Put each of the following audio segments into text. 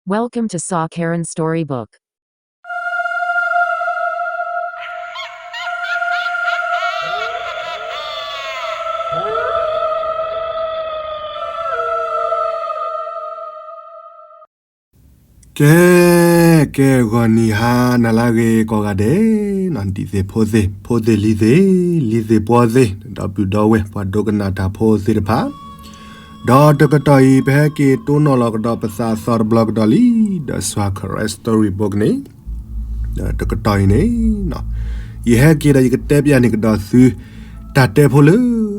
Welcome to Saw Karen Storybook. ကဲ, ကဲ ဂီၤနံၤဟါနၤလၢအဂ့ၤကိးဂၤဒဲး, ဒံးသ့ၣ်ဖိသ့ၣ်, ဖိသ့ၣ်လံၤသ့ၣ်, လံၤသ့ၣ်ပှီၤသ့ၣ်, ဒီပုၢ်ဒီဝဲၢ် ပှၤဒိကနၣ်တၢ်ဖိသ့ၣ်တဖၣ်, ဒီးတကတီၢ်အံၤ ပဟဲက့ၤတိၢ်နီၣ်လီၤကဒီးပသးအသီတဘျီကဒီးလံ, ဒီး Saw Karen Storybook န့ၣ်, တကတီၢ်အံၤန့ၣ်, ယဟဲက့ၤဒီးယကတဲပျးန့ၢ်ကဒီးသု တၢ်တဲဖိလၢ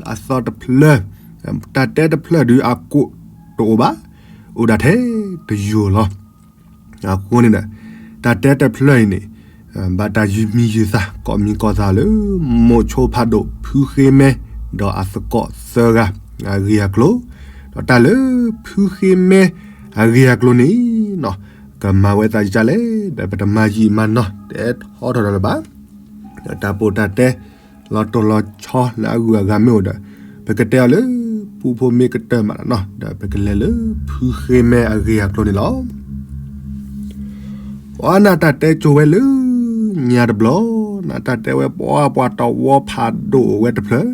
အသီတဖျၢၣ်, တၢ်တဲတဖျၢၣ်ဒုးအကိးတအိၣ်ဘၣ်, အိၣ်ဒၣ်ထဲတယိာ်လီၤ. အဃိန့ၣ်ဒီး တၢ်တဲတဖျၢၣ်အံၤန့ၣ်, ဘၣ်တၢ်ယုၢ်မံယုၢ်သး ကိးမံၤကိးသးလၢ မိၤဆိဖးဒိၣ် ဖုဃ့မဲ ဒီးအသကိးသၢဂၤ အဂ့ၢ်အကျိၤ, ဒီးတၢ်လၢဖုဃ့မဲအဂ့ၢ်အကျိၤန့ၣ်, ကမၤဝဲသးဒ်လဲၣ်, ဒီးပတမၤယံာ်မၤနီၢ် တအဲၣ်ထီထီၣ်ဒီးလၢၤဘၣ်. တၢ်ပိာ်တၢ်တဲ လီၤတိၢ်လီၤဆီလၢအဂုၤအဂၤမ့ၢ်အိၣ်ဒီး ပကတဲအီၤလၢ ပူဖိမ့ၢ်ကတၢၢ်မးနီၤ, ဒီးပကလဲၤလၢဖုဃ့မဲအဂ့ၢ်အကျိၤန့ၣ်လီၤ. ပှၤနၢ်တၢ်တဲကိၤဝဲလၢ ညါတဘျီ, နၢ်တၢ်တဲဝဲပှၤ ပှၤတဝီဖးဒိၣ်အိၣ်ဝဲတဖျၢၣ်,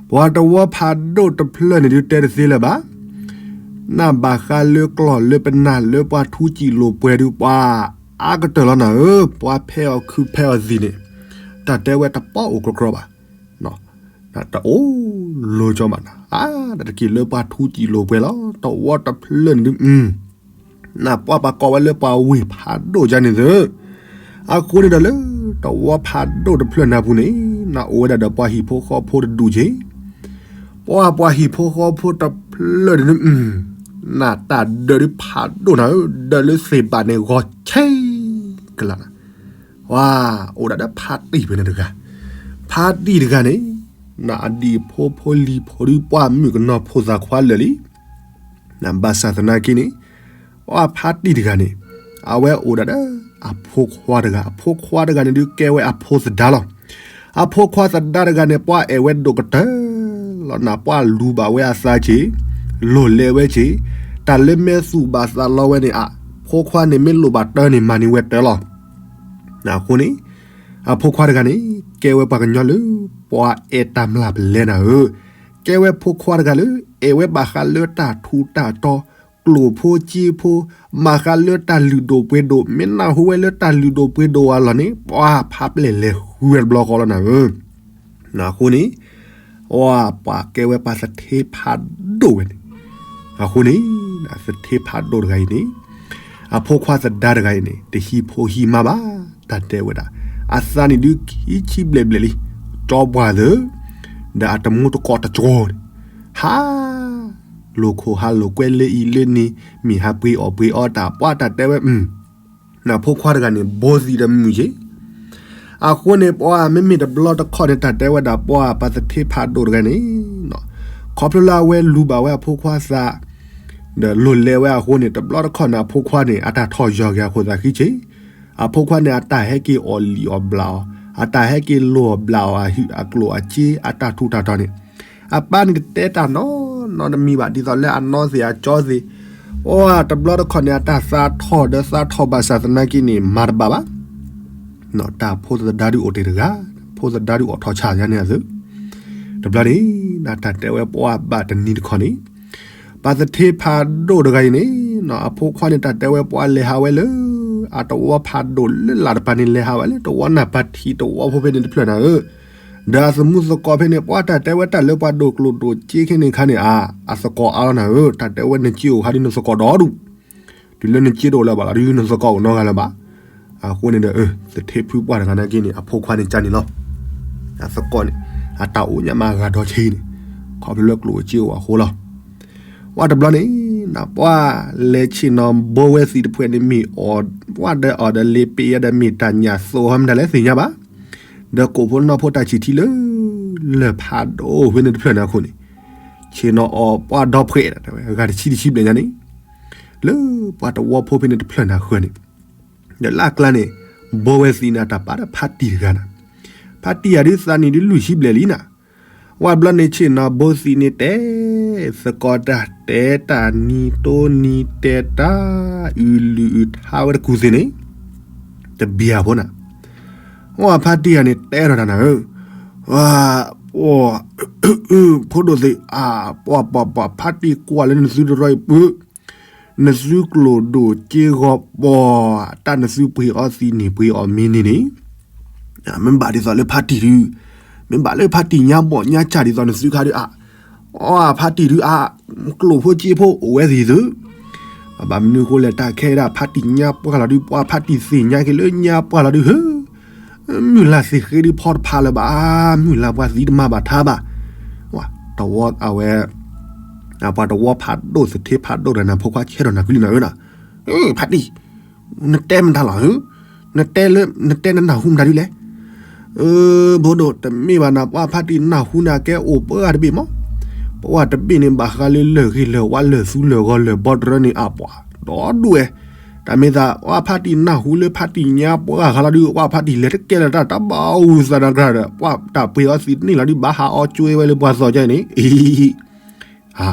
ပှၤတဝီဖးဒိၣ်တဖျၢၣ်န့ၣ်ဒုးတဲတသ့လၢၤဘၣ်. နၢ်ဘၣ်ဃးလၢကျီၢ်လၢပနၢ်လၢပှၤထူစံာ်လိာ်ပှဲၤဒုး ပှၤအါကတၢၢ်လီၤနၤဧၢ, ပှၤဖဲးအီၤခုဖဲးအီၤသံးန့ၣ်, တၢ်တဲဝဲတပီအိၣ်ကြီကြီဘၣ်. တအိၣ်လိၤကၠီဘၣ်နၤ, အါတက့ၢ်လၢပှၤထူစံာ်လိာ်ပှဲၤလီၤ. တဝီတဖျၢၣ်န့ၣ်ဒုး နၢ်ပှၤပှၤကိးဝဲလၢပှၤဝ့ၢ်ဖးဒိၣ်ဒ်န့ၣ်သ့ၣ်, အဃိန့ၣ်ဒီးလၢ တဝီဖးဒိၣ်တဖျၢၣ်န့ၣ်အပူၤန့ၣ်, နၢ်အိၣ်ဝဲဒၣ်ဒီးပှၤဟံၣ်ဖိဃီဖိတဒူၣ်က့ၤ, ပှၤပှၤဟံၣ်ဖိဃီဖိတဖျၢၣ်န့ၣ်ဒုး နၢ်တၢ်ဒၢးဒုးဖးဒိၣ်နၤဧၢ, ဒၢးလၢသ့ၣ်ဘၣ်န့ၣ်ဂီၤဆဲကလးနၤ, ပှၤအိၣ်ဒၣ်ဒီးဖါတံၢ်ဖဲန့ၣ်တဂၤ, ဖါတံၢ်တဂၤန့ၣ်, နၢ်အဒံၣ်ဖိဖိလံၤဖိဒုး ပှၤမုၣ်ကနီၤဖိသၣ်ခွါလၢာ်လံ. နၢ်ဘၣ်ဆၣ်သနာ်က့န့ၣ်, ပှၤဖါတံၢ်တဂၤန့ၣ်, အဝဲအိၣ်ဒၣ်ဒီး အဖိခွါတဂၤ, အဖိခွါတဂၤန့ၣ်ဒုးကဲဝဲအဖိသဒါလီၤ. အဖိခွါသဒါတဂၤန့ၣ် ပှၤအဲၣ်ဝဲဒိၣ်ကတၢၢ်လီၤနၤ, ပှၤလူၤဘၣ်ဝဲအသးက့ၤ, လိၢ်လဲဝဲက့ၤ, တၢ်လၢမ့ၢ်သူၣ်ဘၣ်သးလီဝဲန့ၣ် အဖိခွါန့ၣ်မ့ၢ်လိၣ်ဘၣ်တၢ်န့ၣ် မၤန့ၢ်ဝဲတၢ်လီၤ. အဃိန့ၣ်, အဖိခွါတဂၤန့ၣ် ကဲဝဲပှၤကညီလၢ ပှၤအဲၣ်တၢ်မျၢ်ပလဲနၤဧၢ, ကဲဝဲဖိခွါတဂၤလၢ အဲၣ်ဝဲဘၣ်ဃးလၢတၢ်ထူးတၢ်တီၤ, ကျိၣ်ဖိစ့ဖိ, ဘၣ်ဃးလၢတၢ်လုၢ်ဒိၣ်ပှ့ၤဒိၣ်, မ့ၢ်နၢ်ဟူဝဲလၢတၢ်လုၢ်ဒိၣ်ပှ့ၤဒိၣ်အလီၢ်န့ၣ် ပှၤဖးပျဲၢ်လဲၤဃုဝဲတဘျီဃီလီၤနၤဧၢ. အဃိန့ၣ်, ပှၤကဲဝဲပှၤသထ့ဖးဒိၣ်ဝဲန့ၣ်, အဃိန့ၣ်, သထ့ဖးဒိၣ်တဂၤအံၤန့ၣ်, အဖိခွါသဒါတဂၤအံၤန့ၣ် တဟံးဖိဟံးမါဘၣ်, တၢ်တဲဝဲဒၣ်, အသးန့ၣ်ဒုးခံဆံဘျဲၣ်ဘျဲၣ်လံ, ကၠီပှၢ်သၢ, ဒီးအတမူတကိးတကီန့ၣ်, ဟါ, လိာ်ခိၣ်ဟးလိာ်ကွဲလၢအံၤလၢန့ၣ်, မ့ၢ်ဟးပှ့ၤအီၣ်ပှ့ၤအီတၢ်, ပှၤတၢ်တဲဝဲ, နဖိခွါတဂၤန့ၣ် ဘိသံးဒီးမုာ်က့ၤ, အဃိန့ၣ် ပှၤမ့မ့ၢ်တဘျီတခီၣ်န့ၣ် တၢ်တဲဝဲဒၣ်ပှၤပှၤသထ့ဖးဒိၣ်တဂၤန့ၣ်, ခီဖျိလၢအဝဲလူၤဘၣ်ဝဲအဖိခွါသး, ဒီးလိၢ်လဲဝဲအဃိန့ၣ် တဘျီတခီၣ်န့ၣ် အဖိခွါန့ၣ် အတၢ်ထီၣ်ယီၤက့ၤအခိၣ်သးဃံက့ၤ, အဖိခွါန့ၣ် အတၢ်ဟဲက့ၤအီၣ်လံၣ်အီၣ်ဘျးအီၤ, အတၢ်ဟဲက့ၤလိၢ်အီၣ်ဘျးအီၤ အဟံၣ်အကျိၣ်အစ့ အတၢ်ထူးတၢ်တီၤန့ၣ်, အပၢ်န့ၣ်တတဲတၢ်နီတမံၤဘၣ်, ဒ်သိးလၢအနီသ့ၣ်အကၠီသ့ၣ်, အိၣ်တဘျီတခီၣ်န့ၣ် အတၢ်သးထီၣ်ဒီးသးထီၣ်ဘၣ်ဆၣ်သနာ်က့န့ၣ် မၤတဘၣ်ဘၣ်, တၢ်ဖိသဒါဒုးအိၣ်တ့ၢ်တဂၤ, ဖိသဒါဒုးအိၣ်ထီၣ်ဆၣ်ယါန့ၣ်အသု, တဘျီန့ၣ်, နတၢ်တဲဝဲပှၤဘၣ်တနံၤတခီၣ်န့ၣ်, ပှၤသထ့ဖးဒိၣ်တဂၤအံၤန့ၣ်, အဖိခွါန့ၣ် တၢ်တဲဝဲပှၤလဲၤဟးဝဲလၢ, အတဝီဖးဒိၣ်လၢလာ်တပၤန့ၣ် လဲၤဟးဝဲလၢတဝီနၢ်ပၢ်ထံးတဝီဖိဖဲန့ၣ်တဖျၢၣ်နၤဧၢ, ဒီးအသမူသကိးဖဲန့ၣ် ပှၤတၢ်တဲဝဲတၢ်လၢပှၤဒိၣ်ကျိၣ်ဒိၣ်စ့ခဲန့ၣ်ခါန့ၣ် အ, အသကိးအါလီၤနၤဧၢ, တၢ်တဲဝဲနစ့အိၣ်ခါဒ်နသကိးဒီဒူၣ်, တုၤလၢနစ့တအိၣ်လၢၤဘၣ်လီၤ ဒ်နသကိးအိၣ်နီတဂၤလၢၤဘၣ်, အဃိန့ၣ်ဒီး သထ့ဖုပှၢ်တဂၤနာ်က့န့ၣ် အဖိခွါန့ၣ်ကန့ၣ်လီၤ, အသကိးန့ၣ်, အတၢ်အိၣ်ညါမးဂၤဒီးဆ့န့ၣ်, ခီဖျိလၢကျိၣ်စ့အိၣ်အဃိလီၤ. ပှၤတဘျီန့ၣ်, နပှၤလဲၤဆ့ၣ်နီၤဘိဝဲသံးတဖျၢၣ်န့ၣ်မ့ၢ်အီၣ်, ပှၤဒီးအီၣ်ဒီးလ့ပ့ၤယါဒီးမ့ၢ်တၢ်ညၣ်သိးဟီမတၤလဲၣ်သ့ၣ်ညါဘၣ်, ဒီးကိၣ်ဖိနီၢ်ဖိတၢ်ဆံၣ်ထံလၢ, လၢၢ်ဖးဒိၣ်ဖဲန့ၣ်တဖျၢၣ်န့ၣ်အဃိန့ၣ်, ဆ့ၣ်နီၤအီၣ်ပှၤဒီဖှဲး, ဂၤတဆံတဆံဘျဲၣ်ညါန့ၣ်, လၢပှၤတဝီဖိဖဲန့ၣ်တဖျၢၣ်န့ၣ်အဃိန့ၣ်, ဒီးလၢအကျါန့ၣ်, ဘိဝဲသံးန့ၣ်အတၢ်ပာ်ဒီးဖါတံၢ်တဂၤနၤ, ဖါတံၢ်ယၤဒုးသးနံၣ်ဒုးလွံၢ်ဆံဘျဲၣ်လံနၤ, ဝဲဘျီန့ၣ်ဆ့ၣ်နီၤဘိသံးန့ၣ်တဲ သကိးတၢ်တဲတၢ်နံၤတိနံၤတဲတၢ် အုၣ်လုၣ်အုၣ်ထါဝဲတကူၢ်သ့ၣ်န့ၣ် တဘၣ်အဖိနၤ, အဖါတံၢ်ဧါန့ၣ်တဲထီၣ်တၢ်နၤဧၢ, ဖိဒိၣ်သ့ၣ်ဧါ, ပှၤပှၤပှၤ ဖါတံၢ်ကွၢ်လၢနသုတရီအံၤပၢၢ်, နသုကျိၣ်ဒိၣ်စ့ဂီၤပီၤ, တၢ်နသုပှ့ၤအီသံးန့ၣ် ပှ့ၤအီမ့ၢ်န့ၣ်န့ၣ် မ့ၢ်ဘၣ်ဒ်သိးလၢဖါတံၢ်ဒုး, မ့ၢ်ဘၣ်လၢဖါတံၢ်ညါဘီၣ်ညါစၢ်ဒ်သိးနသုခါဒုးဧါ, အဖါတံၢ်ဒုးဧါ, ကျိၣ်ဖိစ့ဖိအိၣ်ဝဲသ့ၣ်သု, ဘၣ်မနုၤဃိလဲၣ် တၢ်ခဲဒၣ်ဖါတံၢ်ညါပှၢ်လီၤဒုး ပှၤဖါတံၢ်သ့ၣ်ညါက့ၤလၢညါပှၢ်လီၤဒုးဧၢ, မုၢ်လၢ်သ့ၣ်ဃ့ဒုးဖီတဖးလၢၤဘၣ်, မုၢ်လၢ်ပှၤသံတမၤဘၣ်ထါဘၣ်, တဝီအဝဲ ပှၤတဝီဖးဒိၣ်သထ့ဖးဒိၣ်ဒီးနၤ ဖိခွါဆဲးထီၣ်နၤကွံာ်လံနၤဧၢနၤ, ဖါတံၢ်, နတဲမတၤလီၤဧၢ, နတဲလၢ နတဲနနၢ်ဟူမတၤဒုးလဲၣ်, ဖိဒိၣ်တမ့ၢ်ဘၣ်နၤ ပှၤဖါတံၢ်နၢ်ဟူန့ၣ် အကဲအိၣ်ပှၢ်တဘ့ၣ်မး, ပှၢ်တဘ့ၣ်န့ၣ် ဘၣ်ဃးလၢလၢၢ်ဂ့ၤလၢၢ်ဝါလၢၢ်သူလၢၢ်ဂီၤလၢၢ်ဘီတရၢန့ၣ် အပှၤဒီဒူၣ်ဝဲ, တၢ်မ့ၢ်သး ပှၤဖါတံၢ်နၢ်ဟူလၢဖါတံၢ်ညါပှၢ်ဃးလီၤဒုး ပှၤဖါတံၢ်လဲၤတကဲလၢတၢ်တဘၣ်အူသးနၤကြၢးဒီး ပှၤတၢ်ပှ့ၤအီသံးတန့ၢ်လီၤဒုး ဘၣ်ဟးအီကွ့ဝဲလၢပှၤသီၣ်ကဲန့ၣ်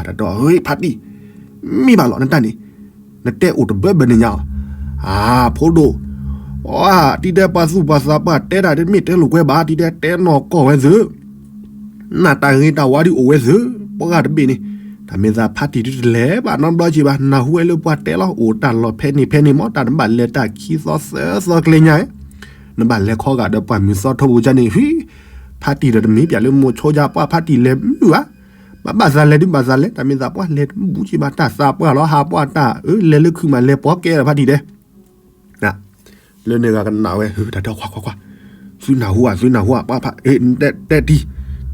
တၢ်တီ ဖါတံၢ်, မ့ၢ်ဘၣ်လီၤနတၢ်န့ၣ်, နတဲအိၣ်တဘၢဘၢန့ၣ်ညါ, အဖိဒိၣ်, တံၤဒဲးပှၤသူၣ်ပှၤသးပှၢ်တဲတၢ်တမ့ၢ်တဲလိာ်ကွဲဘၣ် တံၤဒဲးတဲနီၢ်ကီၢ်ဝဲသု, နၢ်တၢ်ဂ့ၤတၢ်ဝါဒုးအိၣ်ဝဲသု, ပှၢ်တဘ့ၣ်န့ၣ်, တၢ်မ့ၢ်သးဖါတံၢ်ဒုးတလဲၤဘၣ်နီတဘျီက့ၤဘၣ် နၢ်ဟူဝဲလၢပှၤတဲလီၤ အိၣ်တၢ်လီၢ်ဖဲန့ၣ်ဖဲန့ၣ်မး တၢ်နဘၣ်လဲၤတၢ်ခံသီသၢသီကျဲညါ, နဘၣ်လဲၤခီဂာ်ဒီးပှၢ်မုၢ်သီထီဘိကန့ၣ် ဖါတံၢ်ဒီးတမ့ၢ်ပၠးလၢမိၤဆိကၠါ ပှၢ်ဖါတံၢ်လဲၤမုာ်ဘၣ်, ဘၣ်ဘၣ်သးလဲၤဒုးဘၣ်သးလဲၤ တၢ်မ့ၢ်သးပှၢ်လဲၤတဘူက့ၤဘၣ် တၢ်သးပှၢ်လီၤ ဟးပှၢ်တၢ်အၢလဲၤလၢခုၣ်မး လဲၤပိာ်ကဲဒီးဖါတံၢ်ဒဲး, လၢန့ၣ်ဂၤကနၣ်ဝဲ တၢ်တဲခွါခွါခွါ, သုနၢ်ဟူဧါ သုနၢ်ဟူဧါ ပှၢ်ဖါ တဲတံၤ,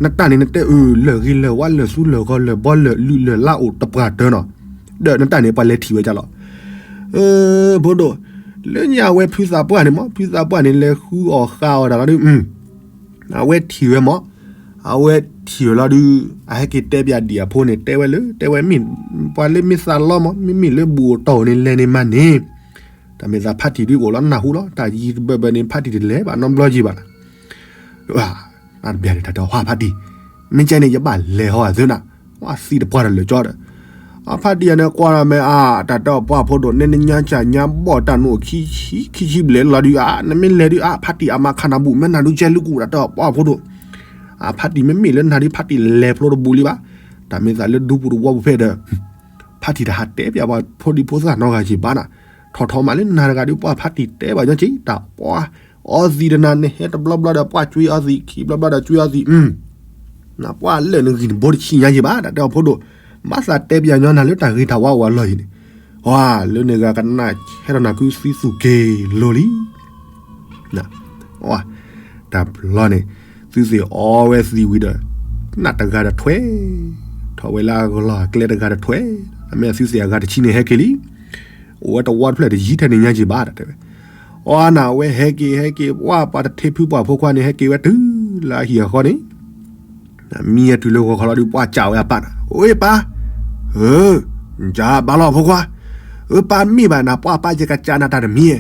နတၢ်န့ၣ် နတဲအၢ လၢၢ်ဂ့ၤလၢၢ်ဝါ လၢၢ်သူလၢၢ်ဂီၤလၢၢ်ဘီလၢၢ်လုၢ်လၢၢ်လါအိၣ်တပှၢ်တၢၢ်နီၤ, ဒီးနတၢ်န့ၣ် ပှၤလဲၤထံၣ်ဝဲဒ်လီၤ, ဖိဒိၣ်, လၢညါအဝဲဖုသးပှၢ်န့ၣ်မး ဖုသးပှၢ်န့ၣ် လဲၤဃုအီၣ်ဃါအီၣ်တၢ်လီၤဒုး အဝဲထံၣ်ဝဲမး, အဝဲထံၣ်ဝဲလီၤဒုး, အဟဲက့ၤတဲပၠးဒံၣ်အဖိန့ၣ် တဲဝဲလၢ တဲဝဲမ့ၢ်, ပှၤလၢမ့ၢ်သးလီမး မ့မ့ၢ်လၢဘူၣ်အိၣ်တီၢ်အိၣ်န့ၣ် လဲၤန့ၣ်မးန့ၣ်, တၢ်မ့ၢ်သးဖါတံၢ်ဒုးအိၣ်လီၤနၢ်ဟူလီၤ တၢ်ယံၤတဘၢဘၢန့ၣ် ဖါတံၢ်တလဲၤဘၣ်နီတဘျီက့ၤဘၣ်နၤ, တၢ်တဘၣ်န့ၣ် တၢ်တဲဖါတံၢ်, မ့ၢ်ကဲန့ၣ် ယဘၣ်လဲၤဟီဂာ်သုနၤ, ပှၢ်သံတပှၢ်တလၢာ်ကၠီဒီး အဖါတံၢ်အန့ၣ်ကွၢ်လီၤမ့ၢ်အါ တၢ်တဲအီၤပှၢ်ဖိဒိၣ် နဲနညါစၢ်ညါဘီၣ်တၢ်နအိၣ်ခံဆံခံဆံဘျဲၣ်လီၤဒုးအါ နမ့ၢ်လဲၤဒုးအါ ဖါတံၢ်အမၤခးနၤဘူၣ် မ့ၢ်နၤဒုးကဲလုၢ်ကူၣ် တၢ်တဲအီၤပှၢ်ဖိဒိၣ်, အဖါတံၢ်မ့မ့ၢ်လၢနၤဒုး ဖါတံၢ်လဲၤဖျိတဘူၣ်လံဘၣ်, တၢ်မ့ၢ်သးလၢဒူပူၤတဝီပူၤဖဲဒီး ဖါတံၢ်တဟးတဲပၠးပှၤဖိဒံဖိသၣ်နီတဂၤက့ၤဘၣ်နၤ, ထီၣ်ထီၣ်မးလၢနၤတဂၤဒုး ပှၢ်ဖါတံၢ်တဲဘၣ်ညီက့ၤ တၢ်ပှၢ် အီသံးဒီးနၤ နဟဲတဘျီဘျီဒီး ပှၢ်ကွ့အီသံး ခံဘျီဘျီဒီးကွ့အီသံး နပှၢ်လၢာ်နဂံၢ်နဘိတဆံညါက့ၤဘၣ် တၢ်တဲအီၤဖိဒိၣ်, ဘၣ်သးတဲပၠးညီနၤလၢတၢ်ဂ့ၤတၢ်ဝါအိၣ်အလီၢ်အံၤန့ၣ်, လၢန့ၣ်ဂၤကနၣ်ဟဲထီၣ်နၤကုသံသူၣ်က့ၤလိၤလံ တဘျီန့ၣ် သုသ့ၣ်အီဝဲသံးဝံၤဒီး နၢ်တဂၤဒီးထွဲ, ထီၣ်ဝဲလၢအလီၢ်အကျဲတဂၤဒီးထွဲ, အမ့ၢ်သုသ့ၣ်အဂၤတဆံန့ၣ်ဟဲက့ၤလံ, အိၣ်ဝဲတဝီတဖျၢၣ်တယံၤထဲန့ၣ်ညါက့ၤဘၣ် တၢ်တဲဝဲ, အီနၤဝဲဟဲက့ၤဟဲက့ၤ ပှၢ်ပှၤတထ့ဖုပှၢ်ဖိခွါန့ၣ် ဟဲက့ၤဝဲတုၤလၢအဟံၣ်အဃီန့ၣ် မံအတုၤလၢဂီၤခီလီၤဒုး ပှၢ်စံးဝဲအပၢ်နၤ အိၣ်ပၢ်, စံးဘၣ်လီၤဖိခွါ, အၢပၢ်မ့ၢ်ဘၣ်နၤ ပှၢ်ပၢ်ယကစံးနၤတၢ်တမံၤ,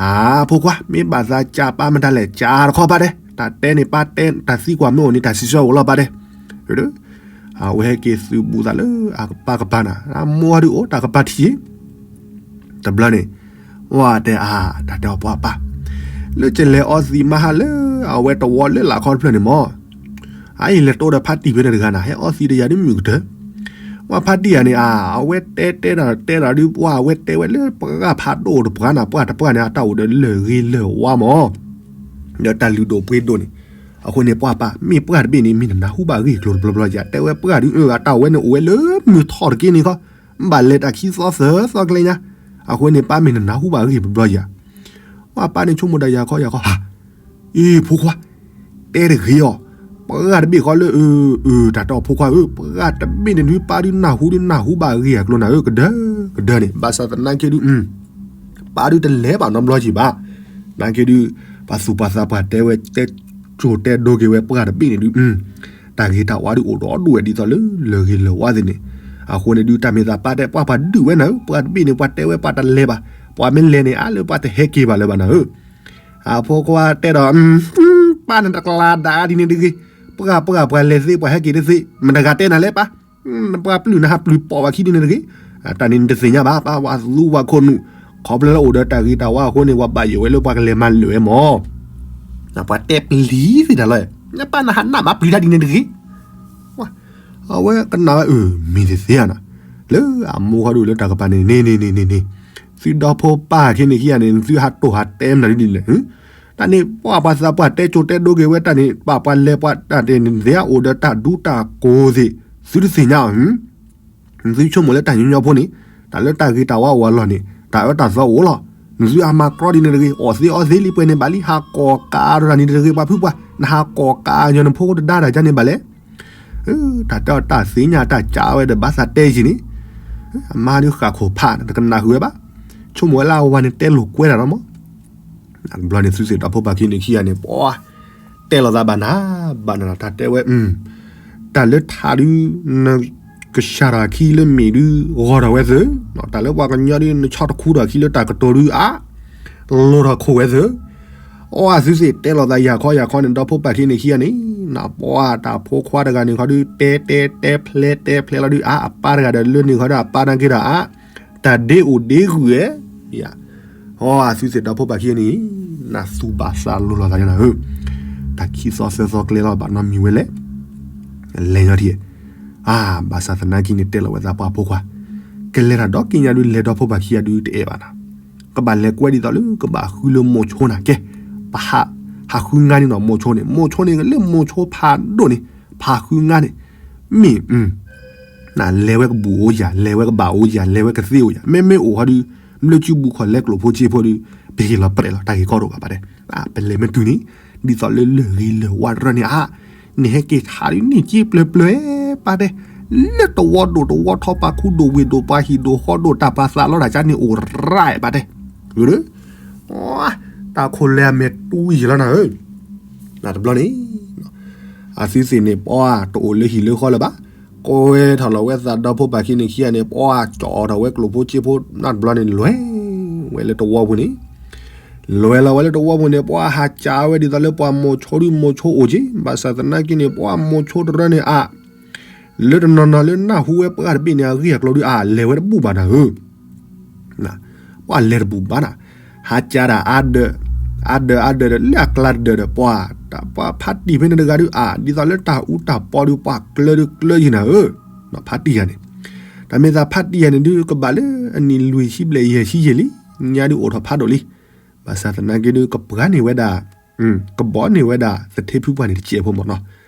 အါ ဖိခွါ မ့ၢ်ဘၣ်သးစံးပၢ်မတၤလဲၣ် စံးတခီပၢ်ဒဲး, တၢ်တဲန့ၣ်ပၢ်တဲ တၢ်သံကွၢ်မ့ၢ်အိၣ်န့ၣ် တၢ်စံးဆၢအိၣ်လီၤပၢ်ဒဲး, အဝဲဟဲက့ၤသုးဘူးသးလၢအကပၢ်ကပၤနၤ အမိၢ်ဒုးအိၣ်တၢ်ကပၤထံၣ် တဘျီန့ၣ် ဝဲတဲအါ တၢ်တဲအီၤပှၢ်ပၢ်, လၢကလဲၤအီသံးမဟါလၢ အဝဲတဝီလၢလာ်ခီတဖျၢၣ်န့ၣ်မး, အအံၤလဲၤတိဒီးဖါတံၢ်ဖဲန့ၣ်တဂၤနၤ ဟဲအီသံးဒီးယၤဒ်မုၢ်ကတၢၢ်, ပှၢ်ဖါတံၢ်ယၤန့ၣ်အါ အဝဲတဲတဲဒၣ်တဲဒၣ်ဒုး ပှၢ်အဝဲတဲဝဲလၢပှၢ်ဖးဒိၣ်တပှၢ်နၤ ပှၢ်တပှၢ်န့ၣ် အတၢ်အိၣ်ဒီးလၢၢ်ဂ့ၤလၢၢ်ဝါမး ဒီးတၢ်လုၢ်ဒိၣ်ပှ့ၤဒိၣ်န့ၣ်, အဃိန့ၣ်ပှၢ်ပၢ် မ့ၢ်ပှၢ်တဘ့ၣ်န့ၣ် မ့ၢ်နနၢ်ဟူဘၣ်အဂ့ၢ်အကျိၤတဘျီဘျီယၤ တဲဝဲပှၢ်ဒုး အတၢ်ဝဲန့ၣ်အိၣ်ဝဲလၢမုၢ်ထီၣ်တက့ၢ်န့ၣ်ခီ, ဘၣ်လဲၤတၢ်ခံသီသၢသီကျဲညါ, အဃိန့ၣ် ပၢ်မ့ၢ်နနၢ်ဟူဘၣ်အဂ့ၢ်တဘျီဘျီယၤ, ပှၢ်ပၢ်န့ၣ်ဆိကမိၣ်တၢ်ယၤခီယၤခီ အ့ ဖိခွါ, တဲတဂ့ၤအီၤ, ပှၢ်တဘ့ၣ်ဃီလၢ အၢ တၢ်တဲအီၤဖိခွါဧၢ, ပှၢ်တဘ့ၣ်န့ၣ်ဒုး ပၢ်ဒုးနၢ်ဟူဒုးနၢ်ဟူဘၣ်အဂ့ၢ်အကျိၤနၤဧၢ ကဒၢကဒၢန့ၣ် ဘၣ်ဆၣ်သနာ်က့ဒုး ပၢ်ဒုးတလဲၤဘၣ်နီတဘျီက့ၤဘၣ်, သနာ်က့ဒုး ပှၤသူၣ်ပှၤသးပှၢ်တဲဝဲ တဲကၠိၣ်တဲဒိက့ၤဝဲပှၢ်တဘ့ၣ်န့ၣ်ဒုး တၢ်ဂ့ၤတၢ်ဝါဒုးအိၣ်ဒီဒူၣ်ဝဲဒ်သိးလၢလၢၢ်ဂ့ၤလၢၢ်ဝါသ့ၣ်န့ၣ်, အဃိန့ၣ်ဒုး တၢ်မ့ၢ်သးပၢ်တဲ ပှၢ်ပှၤဒုးဝဲနၤဧၢ, ပှၢ်တဘ့ၣ်န့ၣ် ပှၤတဲဝဲပှၤတလဲၤဘၣ်, ပှၤမ့ၢ်လဲၤန့ၣ် အါလၢပှၤတဟဲက့ၤဘၣ်လၢၤဘၣ်နၤဧၢ, အဖိခွါတဲဒီး ပၢ်န့ၣ်တကလးဒၣ်ဒ်န့ၣ်တဂ့ၤ, ပှၢ်ပှၢ်ပှၤလဲၤသ့ပှၤဟဲက့ၤတသ့, မတၤတဂၤတဲနၤလဲၣ်ပၢ် ပှၤပျုၢ်နဟးပျုၢ်ပိာ်ဝဲခံဒ်န့ၣ်တဂ့ၤ. တၢ်န့ၣ်နတသ့ၣ်ညါဘၣ်, ပှၤသူပှၤခိၣ်နူာ်, ခီဖျိလၢအိၣ်ဒီးတၢ်ဂ့ၤတၢ်ဝါအဃိန့ၣ် ပှၤဘၣ်ယိၣ်ဝဲလၢပှၤကလဲၤမၤလၢာ်ဝဲမၢ်. ပှၤတဲပျံၤသ့ၣ်တၢ်လီၤ, ပၢ်နဟးနးမးပျံၤတၢ်ဒ်န့ၣ်တဂ့ၤ. အဝဲကနၣ်ဝဲအၢ မ့ၢ်တသ့ဧါနီၤ, လၢအမိၢ်ဃီဒုးလၢတၢ်ကပၤန့ၣ် န့ၣ်န့ၣ်န့ၣ်န့ၣ်, သုဒီဖိပၢ်ခံန့ၣ်ခံဂၤန့ၣ် သုဟးတိၢ်ဟးတဲမနုၤဒ်လဲၣ်. တၢ်န့ၣ်ပှၤပှၤသးပှၢ်တဲကၠိတဲဒိက့ၤဝဲတၢ်န့ၣ် ပှၤပှၤလဲၤပှၤတၢ်တဲန့ၣ် သ့ၣ်အိၣ်ဒီးတၢ်ဒူတၢ်ကိးသ့ၣ် သုတသ့ၣ်ညါအီၤ. သုဆိကမိၣ်လၢတၢ်ညီညီဖိန့ၣ် တၢ်လၢတၢ်ဂ့ၤတၢ်ဝါအိၣ်အလီၢ်န့ၣ် တၢ်အၢတၢ်သီအိၣ်လီၤ. နသုအမၤကြီဒ်န့ၣ်တဂ့ၤ, အီၣ်သ့အီသ့လံပှဲၤန့ၣ်ဘၣ်လံ, ဟးကိးကးဒီးတၢ်န့ၣ်တဂ့ၤ, ပှၤဖုပှၢ် နဟးကိးကးညီနဖိတဒါတၢ်ကါန့ၣ်ဘၣ်လဲၣ်. တၢ်တဲအီၤတၢ်သ့ၣ်ညါတၢ်ကးဝဲဒီးဘၣ်သးတဲယံၤန့ၣ်, အမါဒုးဃၣ်ခိၣ်ဖး တကနၣ်ဃုာ်ဝဲဘၣ်. ဆိကမိၣ်ဝဲလၢအဝၤန့ၣ်တဲလိာ်ကွဲတၢ်လီၤမၢ်. တဘျီန့ၣ်သုသ့ၣ်ဒီဖိပၢ်ခံန့ၣ်ခံဂၤန့ၣ် ပှၤတဲလိာ်သးဘၣ်နၤ ဘၣ်နၤ တၢ်တဲဝဲ, တၢ်လၢထးဒုး နကဆှၣ်ထီၣ်အခံလၢမ့ၢ်ဒုး ဂီၤထီၣ်ဝဲသၢ, တၢ်လၢပှၤကညီဒုး နဆီတခူထီၣ်အခံလၢတၢ်ကတိၤဒုးအါ လိၤထီၣ်ခိၣ်ဝဲသၢ. အီၣ်သုသ့ၣ်တဲလိာ်သးယၤခီယၤခီန့ၣ် ဒီဖိပၢ်ခံန့ၣ်ခံဂၤန့ၣ် နပှၤတၢ်ဖိခွါတဂၤန့ၣ်ခီဒုး တဲတဲတဲဖျဲတဲဖျဲလီၤဒုးအါ အပၢ်တဂၤဒီးလၢန့ၣ်ခီဒုး အပၢ်နာ်က့ဒီးအါ တၢ်ဒ့အိၣ်ဒ့ဂုာ်ဧါ. အီၣ်သုသ့ၣ်ဒီဖိပၢ်ခံန့ၣ် နသူၣ်ဘၣ်သးလိၤလိာ်သးန့ၣ်ဧၢ, တၢ်ခံသီသၢသီကျဲလီၤ ဘၣ်နီတမံၤဝဲလဲၣ်. လဲၤညီထံၣ်, အါ ဘၣ်ဆၣ်သနာ်က့န့ၣ် တဲလီၤဝဲသးပှၤဖိခွါ, ကလဲၤတၢ်ဒီက့ညါဒုး လဲၤဒီဖိပၢ်ခံဂၤဒုးတအဲၣ်ဘၣ်နၤ, ကဘၣ်လဲၤကွဲဒ်သိးလၢကဘၣ်ဃုလၢမိၤဆိနၤကဲ, ပဟး ဟးဃုငါန့ၣ်နီၤ မိၤဆိန့ၣ် မိၤဆိန့ၣ်လၢမိၤဆိဖးဒိၣ်န့ၣ် ပဟးဃုငါန့ၣ် မ့ၢ် နလဲၤဝဲကဘူးအိၣ်ယၤ လဲၤဝဲကဘၣ်အိၣ်ယၤ လဲၤဝဲကသ့အိၣ်ယၤ မ့မ့ၢ်အိၣ်ဟီဒုး ဘျၢစုဘူၣ်ခီၣ်လဲကျိၣ်ဖိစ့ဖိဒုး ပဟ့ၣ်လီၤပရဲၣ်လီၤ တၢ်ဂ့ၢ်ကီတအိၣ်ဘၣ်ပၢ်တဲ, ပလဲၤမ့ၢ်တုၤန့ၣ် ဒ်သိးလၢလၢၢ်ဂ့ၤလၢၢ်ဝါတရၢန့ၣ်ဧါ, နဟဲက့ၤထးဒုးန့ၢ်က့ပျၢၤပျၢၤ ပၢ်တဲ, လၢတဝီဒိၣ်တဝီထီ ပှၤခူဒိၣ်ဝ့ၢ်ဒိၣ် ပှၤဟံၣ်ဒိၣ်ဃီဒိၣ် တၢ်ပှၤသးလီတၢ်ကါန့ၣ်အိၣ်ရၢၣ် ပၢ်တဲ, တၢ်ခိၣ်လဲၤအမဲာ်တူယံာ်လီၤနၤဧၢ, နတဘျီန့ၣ် အသုသ့ၣ်န့ၣ် ပှၤတအိၣ်လၢဟံၣ်လၢဃီလၢၤဘၣ်, ကွဲထီၣ်လီၤဝဲသးဒီဖိပၢ်ခံန့ၣ်ခံဂၤန့ၣ် ပှၤကၠီၣ်အီၣ်ထီၣ်ဝဲကျိၣ်ဖိစ့ဖိ နတဘျီန့ၣ် လဲၤဝဲလၢတဝီပူၤန့ၣ်, လဲၤလီၤဝဲလၢတဝီပူၤန့ၣ် ပှၤဟးကၠးဝဲဒ်သိးလၢပှၤမိၤဆိဒုးမိၤဆိအိၣ်က့, ဘၣ်ဆၣ်သနာ်က့န့ၣ် ပှၤမိၤဆိတရၢန့ၣ်အါ လၢတနီၤနီၤလၢနၢ်ဟူဝဲပှၤတဘ့ၣ်န့ၣ် အဂ့ၢ်အကျိၤဒုးအါ လဲၤဝဲတဘူၣ်ဘၣ်နၤဧၢ ပှၤလဲၤတဘူၣ်ဘၣ်နၤ, ဟးကၠးတၢ်အါဒၢး, အါဒၢးအါဒၢးဒီး လၢအကျါတဒၢးဒီး ပှၤ, ပှၤဖးတံၢ်ဖဲန့ၣ်တဂၤဒုးအါ ဒ်သိးလၢတၢ်အူတၢ်ပီဒုး ပှၤကျၢၤဒုးကျၢၤယံၤနၤဧၢ, ဖးတံၢ်ယၤန့ၣ်, တၢ်မ့ၢ်သးဖးတံၢ်ယၤန့ၣ်ဒုး ကဘၣ်လၢအနံၣ်လွံၢ်ဆံဘျဲၣ်ယဲၢ်ဆံယဲၢ်လံ, ညါဒုးအိၣ်ထီၣ်ဖးဒိၣ်လံ, ဘၣ်ဆၣ်သနာ်က့ဒုး ကပှၤန့ၢ်ဝဲဒၣ် ကဘီန့ၢ်ဝဲဒၣ်သထ့ဖုပှၢ်န့ၣ်တစဲးဖိမ့ၢ်နီၤ,